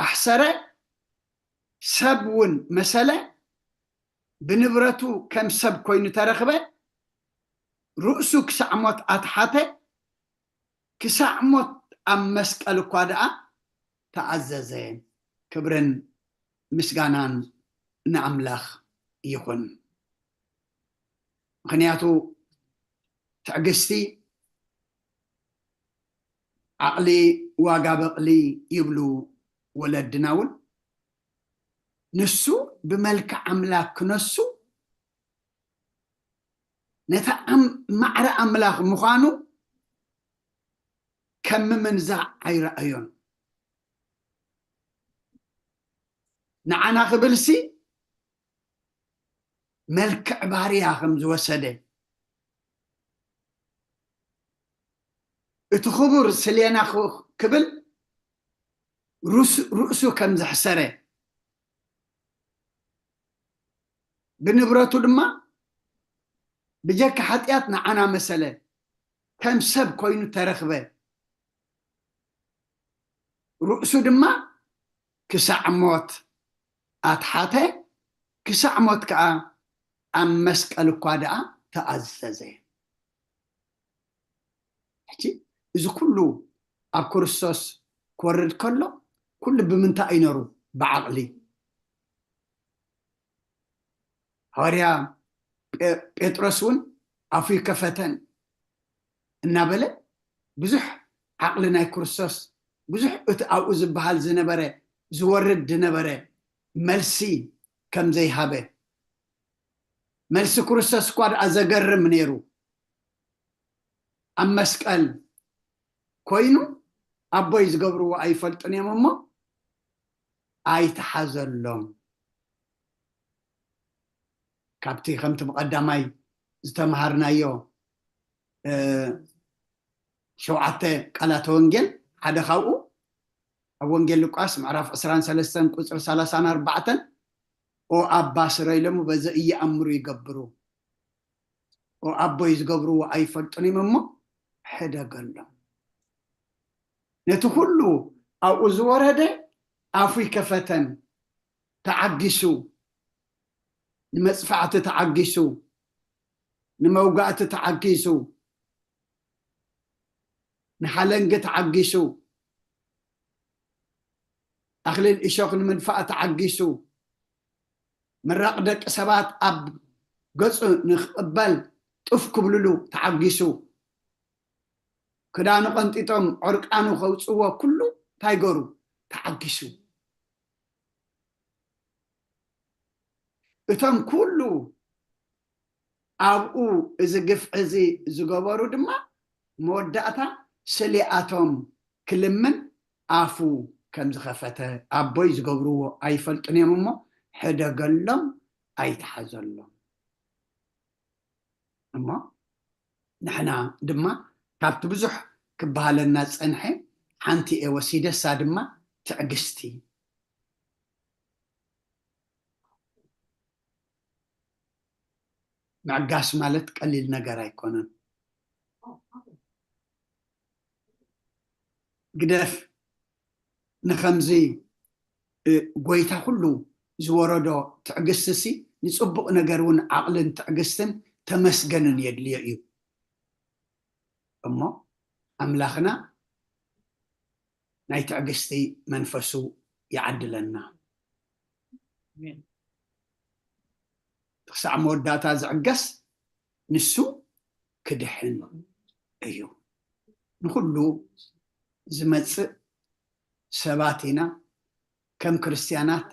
ኣሕሰረ፣ ሰብ እውን መሰለ፣ ብንብረቱ ከም ሰብ ኮይኑ ተረኽበ፣ ርእሱ ክሳዕ ሞት ኣትሓተ፣ ክሳዕ ሞት ኣብ መስቀል እኳ ደኣ ተኣዘዘ። ክብርን ምስጋናን ንኣምላኽ ይኹን። ምኽንያቱ ትዕግስቲ ዓቕሊ ዋጋ በቕሊ ይብሉ ወለድና እውን። ንሱ ብመልክዕ ኣምላክ ክነሱ ነታ ኣም- ማዕረ ኣምላኽ ምዃኑ ከም ምምንዛዕ ኣይረኣዮን። ንዓና ክብልሲ መልክዕ ባርያ ከም ዝወሰደ፣ እቲ ክቡር ስሌና ክ- ክብል ሩስ- ርእሱ ከም ዘሕሰረ፣ ብንብረቱ ድማ ብጀካ ሓጢኣት ንዓና መሰለ፣ ከም ሰብ ኮይኑ ተረኽበ። ርእሱ ድማ ክሳዕ ሞት ኣትሓተ፣ ክሳዕ ሞት ከኣ ኣብ መስቀል እኳ ደኣ ተኣዘዘ። ሕጂ እዚ ኩሉ ኣብ ክርስቶስ ክወርድ ከሎ፣ ኩሉ ብምንታይ እዩ ነሩ? ብዓቕሊ። ሃዋርያ ጴ- ጴጥሮስ እውን ኣፉ ይከፈተን እናበለ ብዙሕ ዓቕሊ ናይ ክርስቶስ፣ ብዙሕ እቲ ኣብኡ ዝበሃል ዝነበረ፣ ዝወርድ ዝነበረ መልሲ ከም ዘይሃበ፣ መልሲ ክርስቶስ እኳ ደኣ ዘገርም ነይሩ። ኣብ መስቀል ኮይኑ ኣቦይ ዝገብርዎ ኣይፈልጡን እዮም እሞ ኣይተሓዘሎም። ካብቲ ከምቲ ብቐዳማይ ዝተምሃርናዮ እ፣ ሸውዓተ ቃላተ ወንጌል ሓደ ካብኡ ኣብ ወንጌል ሉቃስ ምዕራፍ ዕስራን ሰለስተን ቁፅሪ ሰላሳን ኣርባዕተን፣ ኦ ኣባ ስረ ኢሎሙ በዘ እየኣምሩ ይገብሩ፣ ኦ ኣቦይ ዝገብርዎ ኣይፈልጡን እዮም እሞ ሕደገሎም። ነቲ ኩሉ ኣብኡ ዝወረደ ኣፉ ይከፈተን፣ ተዓጊሱ፣ ንመፅፋዕቲ ተዓጊሱ፣ ንመውጋእቲ ተዓጊሱ፣ ንሓለንጊ ተዓጊሱ፣ ኣኽሊል እሾኽ ንምድፋእ ተዓጊሱ፣ ምራቕ ደቂ ሰባት ኣብ ገጹ ንክቕበል ጡፍ ክብልሉ ተዓጊሱ፣ ክዳኑ ቀንጢጦም ዕርቃኑ ከውጽዎ ኩሉ እንታይ ገሩ? ተዓጊሱ። እቶም ኩሉ ኣብኡ እዚ ግፍዒ እዚ ዝገበሩ ድማ መወዳእታ ስሊኣቶም ክልምን ኣፉ ከም ዝኸፈተ፣ ኣቦይ ዝገብርዎ ኣይፈልጡን እዮም እሞ ሕደገሎም፣ ኣይትሓዘሎም። እሞ ንሕና ድማ ካብቲ ብዙሕ ክበሃለና ዝጸንሐ ሓንቲ እየ ወሲደ፣ እሳ ድማ ትዕግስቲ። ምዕጋስ ማለት ቀሊል ነገር ኣይኮነን። ግደፍ ንኸምዚ፣ እ፣ ጎይታ ኩሉ ዝወረዶ ትዕግስትሲ ንጽቡቕ ነገር እውን ዓቕልን ትዕግስትን ተመስገንን የድልዮ እዩ። እሞ ኣምላኽና ናይ ትዕግስቲ መንፈሱ ይዓድለና። ኣሜን። ክሳዕ መወዳእታ ዝዕገስ ንሱ ክድሕን እዩ። ንኹሉ ዝመጽእ ሰባት ኢና። ከም ክርስትያናት፣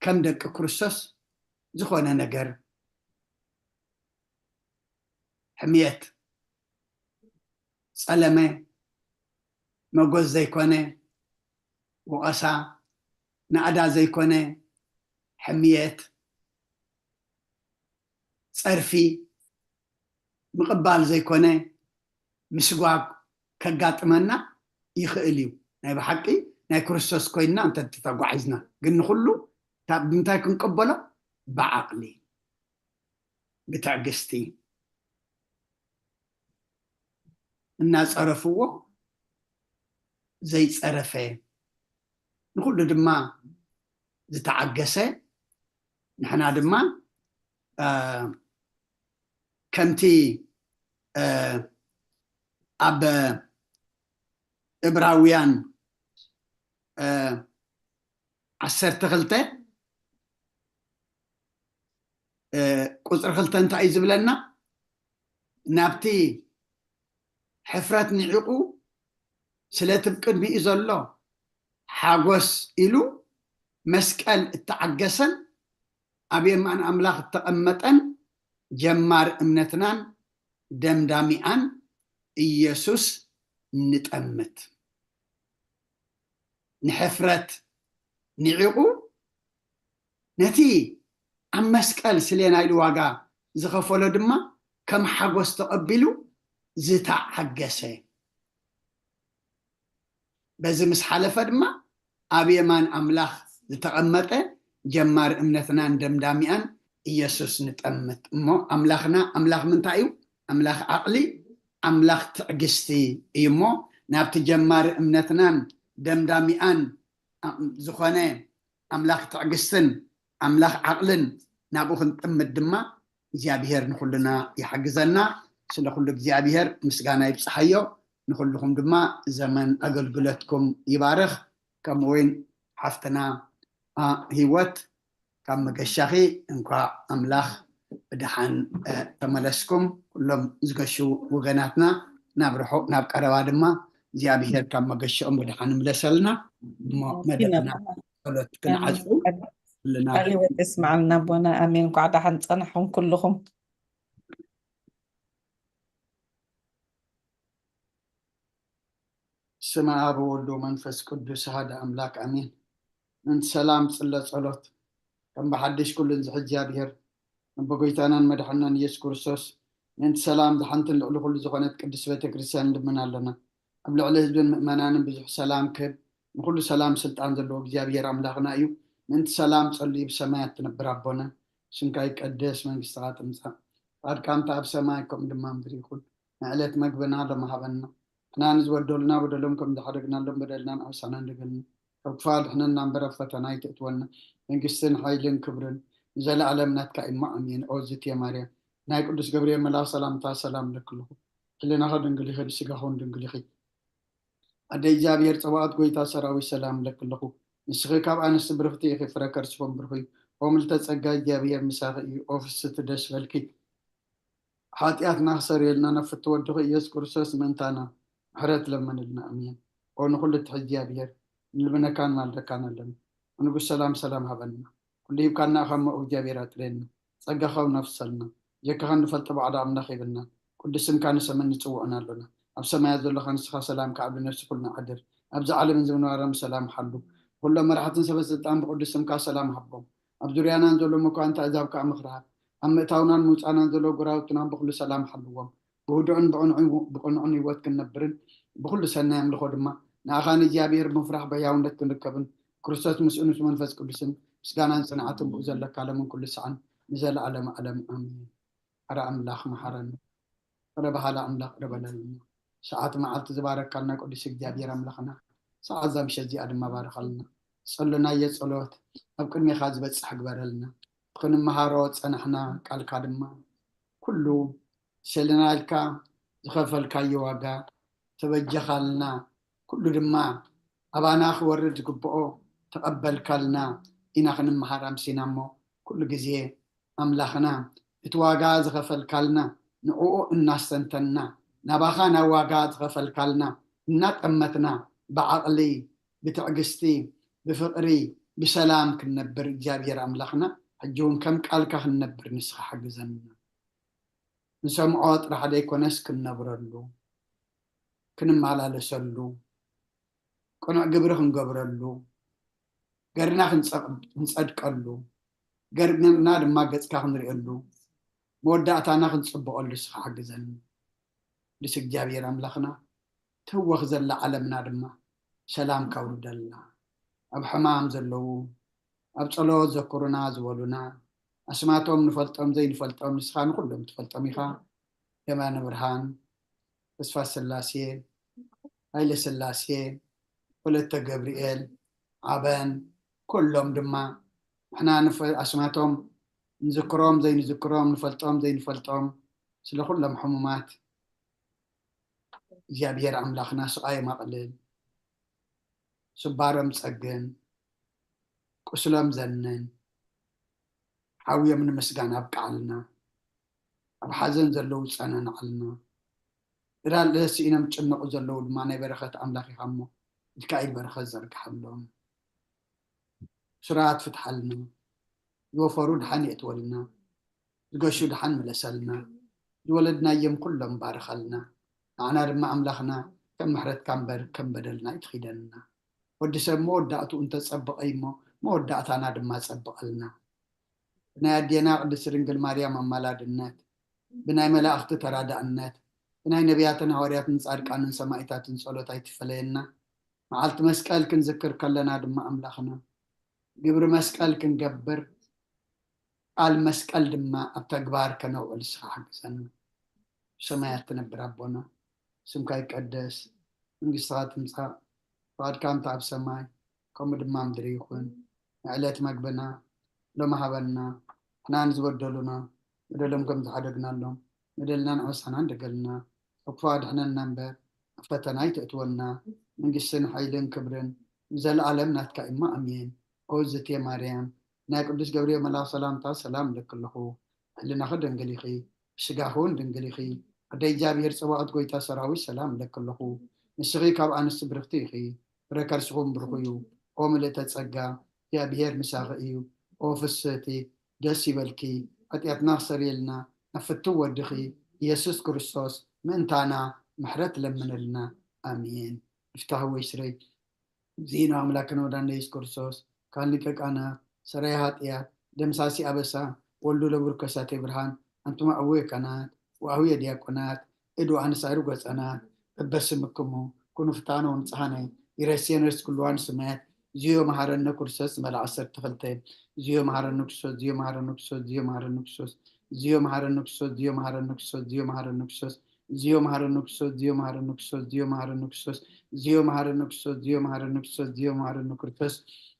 ከም ደቂ ክርስቶስ ዝኾነ ነገር፣ ሕምየት፣ ጸለመ፣ መጎዝ ዘይኮነ ወቐሳ፣ ናእዳ ዘይኮነ ሕምየት፣ ጸርፊ፣ ምቕባል ዘይኮነ ምስጓግ ከጋጥመና ይኽእል እዩ። ናይ ብሓቂ ናይ ክርስቶስ ኮይንና እንተ ተጓዒዝና፣ ግን ንኹሉ እታ ብምንታይ ክንቀበሎ? ብዓቕሊ፣ ብትዕግስቲ። እናጸረፍዎ ዘይጸረፈ፣ ንኹሉ ድማ ዝተዓገሰ፣ ንሕና ድማ እ፣ ከምቲ እ፣ ኣብ እብራውያን እ፣ ዓሰርተ ክልተ እ፣ ቁፅሪ ክልተ እንታይ እዩ ዝብለና? ናብቲ ሕፍረት ንዒቑ ስለቲ ብቅድሚኡ ዘሎ ሓጎስ ኢሉ መስቀል እተዓገሰን ኣብ የማን ኣምላኽ እተቐመጠን ጀማር እምነትናን ደምዳሚኣን ኢየሱስ ንጠምት። ንሕፍረት ንዒቑ ነቲ ኣብ መስቀል ስሌና ኢሉ ዋጋ ዝኸፈሎ ድማ ከም ሓጎስ ተቐቢሉ ዝተዓገሰ። በዚ ምስ ሓለፈ ድማ ኣብ የማን ኣምላኽ ዝተቐመጠ ጀማሪ እምነትናን ደምዳሚኣን ኢየሱስ ንጠምት። እሞ ኣምላኽና ኣምላኽ ምንታይ እዩ? ኣምላኽ ዓቕሊ፣ ኣምላኽ ትዕግስቲ እዩ። እሞ ናብቲ ጀማሪ እምነትናን ደምዳሚኣን ዝኾነ ኣምላኽ ትዕግስትን ኣምላኽ ዓቕልን ናብኡ ክንጥምት ድማ እግዚኣብሔር ንኹልና ይሓግዘና። ስለ ኩሉ እግዚኣብሔር ምስጋና ይብጽሓዮ። ንኹልኹም ድማ ዘመን ኣገልግሎትኩም ይባርኽ። ከምኡ እውን ሓፍትና አ፣ ህይወት ካብ መገሻኺ እንኳዕ ኣምላኽ ብደሓን እ፣ ተመለስኩም። ኩሎም ዝገሹ ወገናትና ናብ ርሑቕ ናብ ቀረባ ድማ እግዚኣብሔር ካብ መገሽኦም ብደሓን ይምለሰልና። እሞ መደብና ጸሎት ክንዓጹ ኩልና ቃል ህይወት የስምዓልና ኣቦና። ኣሜን። እንኳዕ ደሓን ጸናሕኩም ኩልኹም። ስመ ኣብ ወወልድ ወመንፈስ ቅዱስ ኣሃደ ኣምላክ ኣሜን። ምእንቲ ሰላም ጽለ ጸሎት ከም ብሓድሽ ኩሉ ንዝሕ እግዚኣብሔር ንበጎይታናን መድሓናን ኢየሱስ ክርስቶስ ምእንቲ ሰላም ዝሓንትን ልዕሊ ኩሉ ዝኾነት ቅድስት ቤተ ክርስቲያን ንልምን ኣለና። ኣብ ልዕሊ ህዝብን ምእመናንን ብዙሕ ሰላም ክህብ ንኩሉ ሰላም ስልጣን ዘለዎ እግዚኣብሔር ኣምላኽና እዩ። ምእንቲ ሰላም ጸልዩ ብሰማያት ትነብር ኣቦና ስምካ ይቀደስ መንግስትኻ ትምጻእ ፈቃድካ እንተ ኣብ ሰማይ ከምኡ ድማ ምድሪ ይኹን። ንዕለት መግብና ሎም ሃበና። ንሕና ንዝበደሉና በደሎም ከም ዝሓደግናሎም በደልና ንኣውሳና እንደገልና ካብ ክፋ ድሕነና እምበር ኣብ ፈተና ኣይትእትወና። መንግስትን ሓይልን ክብርን ንዘለኣለም ናትካ እማ ኣሜን። ኦ ዝትየ ማርያም ናይ ቅዱስ ገብርኤል መልኣኽ ሰላምታ ሰላም ለክልኹ። ሕልናኸ ድንግል ይኸ ስጋኹን ድንግል ይኸ ኣደ እግዚኣብሔር ጸባኦት ጎይታ ሰራዊት ሰላም ለክ ኣለኹ። ንስኺ ካብ ኣንስቲ ብርኽቲ ኢኺ፣ ፍረ ከርስኹም ብሩኽ እዩ። ኦ ምልተ ጸጋ እግዚኣብሔር ምሳኺ እዩ። ኦ ፍስቲ ደስ በልኪ። ሓጢኣትና ክሰርየልና ነፍቲ ወድኺ ኢየሱስ ክርስቶስ ምእንታና ምሕረት ለመንልና። ኣሜን። ኦ ንኹሉ ትሕት እግዚኣብሔር ንልምነካን ማልደካን ኣለና። ንጉስ ሰላም ሰላም ሃበልና። ኩሉ ሂብካና ኢኻ እሞ እግዚኣብሔር ኣጥርየና። ጸጋኻ እውን ኣፍሰልና። ጀካኻ እንፈልጦ ባዕዳ ኣምላኽ የብልና። ቅዱስ ስምካ ንሰምን ንጽውዕን ኣሎና። ኣብ ሰማያት ዘለኻ ንስኻ ሰላምካ ኣብ ነፍሲ ኩልና ኣሕድር። ኣብዚ ዓለምን ዝምንባራም ሰላም ሓሉ። ኩሎም መራሕትን ሰበ ስልጣን ብቅዱስ ስምካ ሰላም ሃቦም። ኣብ ዙርያናን ዘሎ መኳንንት ኣሕዛብ ከኣ ምኽሪ ሃብ። ኣብ ምእታውናን ምውጻእናን ዘሎ ጎራውትናን ብኹሉ ሰላም ሓልዎም። ብህዱእን ብቕኑዕን ብቕኑዕን ህይወት ክንነብርን ብኹሉ ሰናይ ኣምልኾ ድማ ንኣኻ ንእግዚኣብሔር ብምፍራሕ ብሕያውነት ክንርከብን ክርስቶስ ምስኡ ምስ መንፈስ ቅዱስን ምስጋናን ጽንዓትን ብኡ ዘለካ ለምን ኩሉ ሰዓን ንዘለኣለም ዓለም ኣሜን። ኣረ ኣምላኽ መሓረና፣ ኣረ በሃላ ኣምላኽ እረ በለልና። ሰዓት መዓልቲ ዝባረካልና ቅዱስ እግዚኣብሔር ኣምላኽና ሰዓት እዛ ምሸት እዚኣ ድማ ባርኻልና። ጸሎናዮ ጸሎት ኣብ ቅድሜኻ ዝበጽሕ ግበረልና። ክንመሃሮ ጸናሕና ቃልካ ድማ ኩሉ ሰለና ኢልካ ዝኸፈልካዮ ዋጋ ተበጀኻልና፣ ኩሉ ድማ ኣባና ክወርድ ዝግብኦ ተቐበልካልና ኢና ክንመሃር ኣምሲና እሞ ኩሉ ግዜ ኣምላኽና፣ እቲ ዋጋ ዝኸፈልካልና ንዕኡ እናስተንተንና፣ ናባኻ ናብ ዋጋ ዝኸፈልካልና እናጠመትና፣ ብዓቕሊ፣ ብትዕግስቲ፣ ብፍቕሪ፣ ብሰላም ክንነብር እግዚኣብሔር ኣምላኽና፣ ሕጂ እውን ከም ቃልካ ክንነብር ንስኻ ሓግዘና። ንሰምዖ ጥራሕ ዘይኮነስ ክንነብረሉ፣ ክንመላለሰሉ፣ ቅኑዕ ግብሪ ክንገብረሉ፣ ገርና ክንጸቕ-፣ ክንጸድቀሉ፣ ገርና ድማ ገጽካ ክንርእየሉ፣ መወዳእታና ክንጽብቐሉ ንስኻ ሓግዘኒ። ቅዱስ እግዚኣብሔር ኣምላኽና፣ ትህወኽ ዘላ ዓለምና ድማ ሰላም ካውርደልና። ኣብ ሕማም ዘለዉ፣ ኣብ ጸሎት ዘክሩና ዝበሉና፣ ኣስማቶም ንፈልጦም ዘይንፈልጦም ንስኻ ንኹሎም ትፈልጦም ኢኻ። የማነ ብርሃን፣ ተስፋ ስላሴ፣ ሃይለ ስላሴ፣ ወለተ ገብርኤል፣ ዓበን፣ ኩሎም ድማ ንሕና ንፈ-፣ ኣስማቶም ንዝክሮም ዘይንዝክሮም፣ ንፈልጦም ዘይንፈልጦም፣ ስለ ኩሎም ሕሙማት እግዚኣብሔር ኣምላኽና ስቓዮም ኣቕልል፣ ስባሮም ጸግን፣ ቁስሎም ዘንን፣ ሓውዮም ንምስጋን ኣብቅዓልና። ኣብ ሓዘን ዘለዉ ጸናንዓልና። ዕዳ ስኢኖም ጭነቑ ዘለዉ ድማ ናይ በረኸት ኣምላኽ ኢኻ እሞ፣ ኢድካ ኢድ በረኸት ዘርግሓሎም። ስራት ፍትሓልና። ዝወፈሩ ድሓን የእትወልና። ዝገሹ ድሓን ምለሰልና። ዝወለድናዮም ኩሎም ባርኸልና። ንዓና ድማ ኣምላኽና ከም ምሕረትካ እምበር ከም በደልና ኣይትኺደልና። ወዲ ሰብ መወዳእትኡ እንተጸበቐ እሞ፣ መወዳእታና ድማ ጸብቐልና። ብናይ ኣዴና ቅድስቲ ድንግል ማርያም ኣማላድነት፣ ብናይ መላእኽቲ ተራዳእነት፣ ብናይ ነቢያትን ሃዋርያትን ጻድቃንን ሰማኢታትን ጸሎት ኣይትፈለየና። መዓልቲ መስቀል ክንዝክር ከለና ድማ ኣምላኽና፣ ግብሪ መስቀል ክንገብር፣ ቃል መስቀል ድማ ኣብ ተግባር ከነውዕል ንስኻ ሓግዘና። ብሰማያት ትነብር ኣቦና፣ ስምካ ይቀደስ፣ መንግስትኻ ትምጻእ፣ ፍቓድካ እንተ ኣብ ሰማይ ከምኡ ድማ ኣብ ምድሪ ይኹን። ንዕለት መግብና ሎሚ ሃበና፣ ንሕና ንዝበደሉና በደሎም ከም ዝሓደግናሎም፣ በደልና ንዕበሳና እንደገልና፣ ካብ ክፉእ ኣድሕነና እምበር፣ ኣብ ፈተና ኣይተእትወና። መንግስትን ሓይልን ክብርን ንዘለኣለም ናትካ እዩ እሞ፣ ኣሜን። ኦ ዝቴ ማርያም፣ ናይ ቅዱስ ገብርኤል መልኣኽ ሰላምታ ሰላም እለኪ ኣለኹ። ሕልናኺ ድንግል ኢኺ፣ ብስጋኺ እውን ድንግል ኢኺ። ኣደ እግዚኣብሔር ጸባኦት ጐይታ ሰራዊት ሰላም እለኪ ኣለኹ። ንስኺ ካብ ኣንስቲ ብርኽቲ ኢኺ፣ ፍረ ከርስኺ እውን ብሩኽ እዩ። ኦ ምልእተ ጸጋ፣ እግዚኣብሔር ምሳኺ እዩ። ኦ ፍስህቲ፣ ደስ ይበልኪ፣ ሓጢኣትና ክሰርየልና ናብ ፍትው ወድኺ ኢየሱስ ክርስቶስ ምእንታና ምሕረት ለምንልና። ኣሜን። ይፍታህ ወይ ስረይ። እግዚእነ አምላክነ ወዳነ ኢየሱስ ክርስቶስ፣ ካህን ሊቀ ካህናት፣ ሰራይ ኃጢአት፣ ደምሳሲ አበሳ፣ ወልዱ ለቡር ከሳቴ ብርሃን፣ አንቱም አቡየ ካህናት ወአቡየ ዲያቆናት፣ እድ ወአንሳሪ ጐጸናት፣ በበስምክሙ ኩኑ ፍታነ ወንጽሐነ፣ ይረሴነ ርስት ኩሉ ስማያት፣ ዝዮ መሐረነ ክርስቶስ መልአ ዓሰርተ ክልተ፣ ዝዮ መሐረነ ክርስቶስ፣ ዝዮ መሐረነ ክርስቶስ፣ ዝዮ መሐረነ ክርስቶስ፣ ዝዮ መሐረነ ክርስቶስ፣ ዝዮ መሐረነ ክርስቶስ፣ ዝዮ መሐረነ ክርስቶስ፣ ዝዮ መሐረነ ክርስቶስ፣ ዝዮ መሐረነ ክርስቶስ፣ ዝዮ መሐረነ ክርስቶስ፣ ዝዮ መሐረነ ክርስቶስ፣ ዝዮ መሐረነ ክርስቶስ፣ ዝዮ መሐረነ ክርስቶስ፣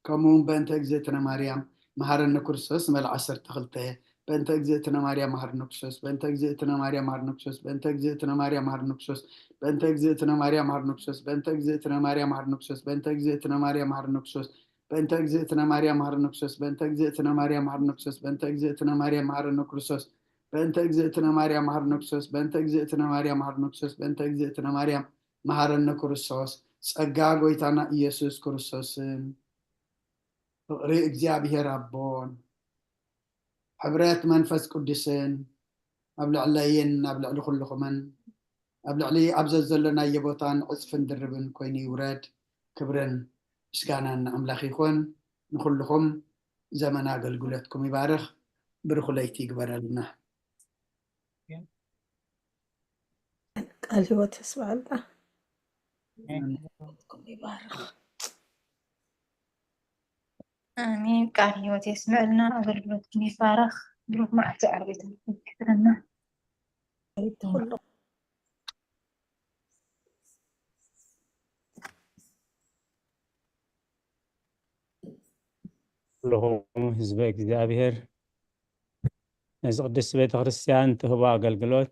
ከምኡ እውን በእንተ እግዝእትነ ማርያም መሐረነ ክርስቶስ መልአ ዓሰርተ ክልተ፣ በእንተ እግዝእትነ ማርያም መሐረነ ክርስቶስ፣ በእንተ እግዝእትነ ማርያም መሐረነ ክርስቶስ፣ በእንተ እግዝእትነ ማርያም መሐረነ ክርስቶስ፣ በእንተ እግዝእትነ ማርያም መሐረነ ክርስቶስ፣ በእንተ እግዝእትነ ማርያም መሐረነ ክርስቶስ፣ በእንተ እግዝእትነ ማርያም መሐረነ ክርስቶስ፣ በእንተ እግዝእትነ ማርያም መሐረነ ክርስቶስ፣ በእንተ እግዝእትነ ማርያም መሐረነ ክርስቶስ፣ በእንተ እግዝእትነ ማርያም መሐረነ ክርስቶስ፣ በእንተ እግዝእትነ ማርያም መሐረነ ክርስቶስ፣ በእንተ እግዝእትነ ማርያም መሐረነ ክርስቶስ፣ በእንተ እግዝእትነ ማርያም መሐረነ ክርስቶስ፣ ጸጋ ጐይታና ኢየሱስ ክርስቶስን ፍቕሪ እግዚኣብሔር ኣቦን ሕብረት መንፈስ ቅዱስን ኣብ ልዕለይን ኣብ ልዕሊ ኩልኹምን ኣብ ልዕሊ ኣብ ዘዘለናዮ ቦታን ዕጽፍን ድርብን ኮይኑ ይውረድ። ክብርን ምስጋናን ንኣምላኽ ይኹን። ንኹልኹም ዘመን ኣገልግሎትኩም ይባርኽ። ብሩኽ ለይቲ ይግበረልና። ቃል ህይወት የስምዐልና። ይባርኽ። ኣሜን። ቃል ህይወት የስምዐልና። ኣገልግሎትኩም ይባረኽ። ብሩኽ መዓልቲ ዓርቢ ይሕድረና። ኩሉ ኩልኹም ህዝበ እግዚኣብሔር ነዚ ቅድስቲ ቤተ ክርስቲያን ትህቦ ኣገልግሎት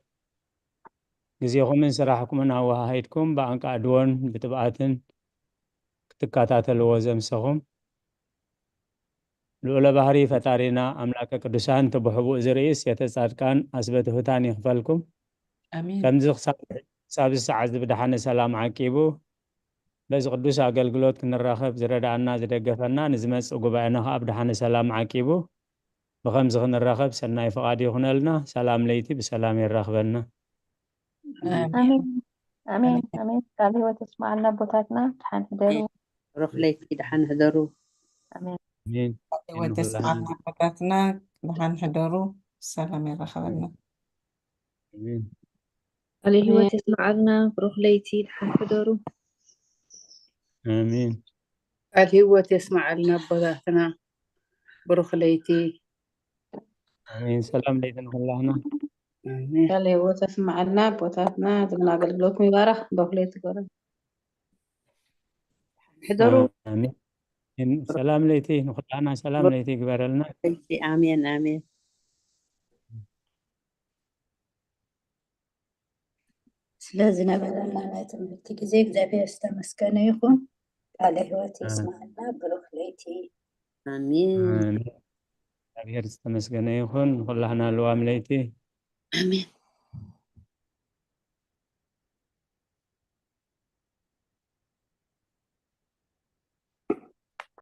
ግዜኹምን ስራሕኩምን ኣወሃሂድኩም ብኣንቃዕድዎን ብትብኣትን ክትከታተልዎ ዘምሰኹም ልዑለ ባህሪ ፈጣሪና ኣምላከ ቅዱሳን፣ እቲ ብሕቡእ ዝርእይስ የተ ጻድቃን ኣስበ ትሑታን ይኽፈልኩም። ኣሜን። ከምዚ ክሳብ፣ ክሳብ እዚ ሰዓት እዚ ብደሓነ ሰላም ዓቂቡ፣ በዚ ቅዱስ ኣገልግሎት ክንራኸብ ዝረዳኣና ዝደገፈና፣ ንዝመጽእ ጉባኤና ከኣ ብደሓነ ሰላም ዓቂቡ፣ ብኸምዚ ክንራኸብ ሰናይ ፍቓድ ይኹነልና። ሰላም ለይቲ ብሰላም የራኽበና። ኣሜን። ኣሜን ኣሜን ኣሜን። ቃል ህይወት የስማዓልና ኣቦታትና፣ ደሓን ሕደሩ። ብሩኽ ለይቲ፣ ደሓን ሕደሩ። ኣሜን። ኣሜን። ህይወት የስማዓልና ኣቦታትና፣ ደሓን ሕደሩ። ሰላም የራኸበና። ኣሜን። ቃለ ህይወት የስማዓልና። ብሩኽ ለይቲ፣ ደሓን ሕደሩ። ኣሜን። ቃል ህይወት የስማዓልና ኣቦታትና። ብሩኽ ለይቲ። ኣሜን። ሰላም ለይቲ ንኹላህና። ኣሜን። ቃል ህይወት የስማዓልና ኣቦታትና፣ ዝምና ኣገልግሎትኩም ይባረኽ። ብሩኽ ለይቲ ይግበረልና። ሕደሩ። ኣሜን። ሰላም ለይቲ ንኹላህና፣ ሰላም ለይቲ ይግበረልና። ለይቲ፣ ኣሜን ኣሜን። ስለ ዝነበረና ናይ ትምህርቲ ግዜ እግዚኣብሔር ዝተመስገነ ይኹን። ቃለ ህይወት የስማዓልና። ብሩኽ ለይቲ። ኣሜን ኣሜን። እግዚኣብሔር ዝተመስገነ ይኹን። ንኹላህና ልዋም ለይቲ። ኣሜን።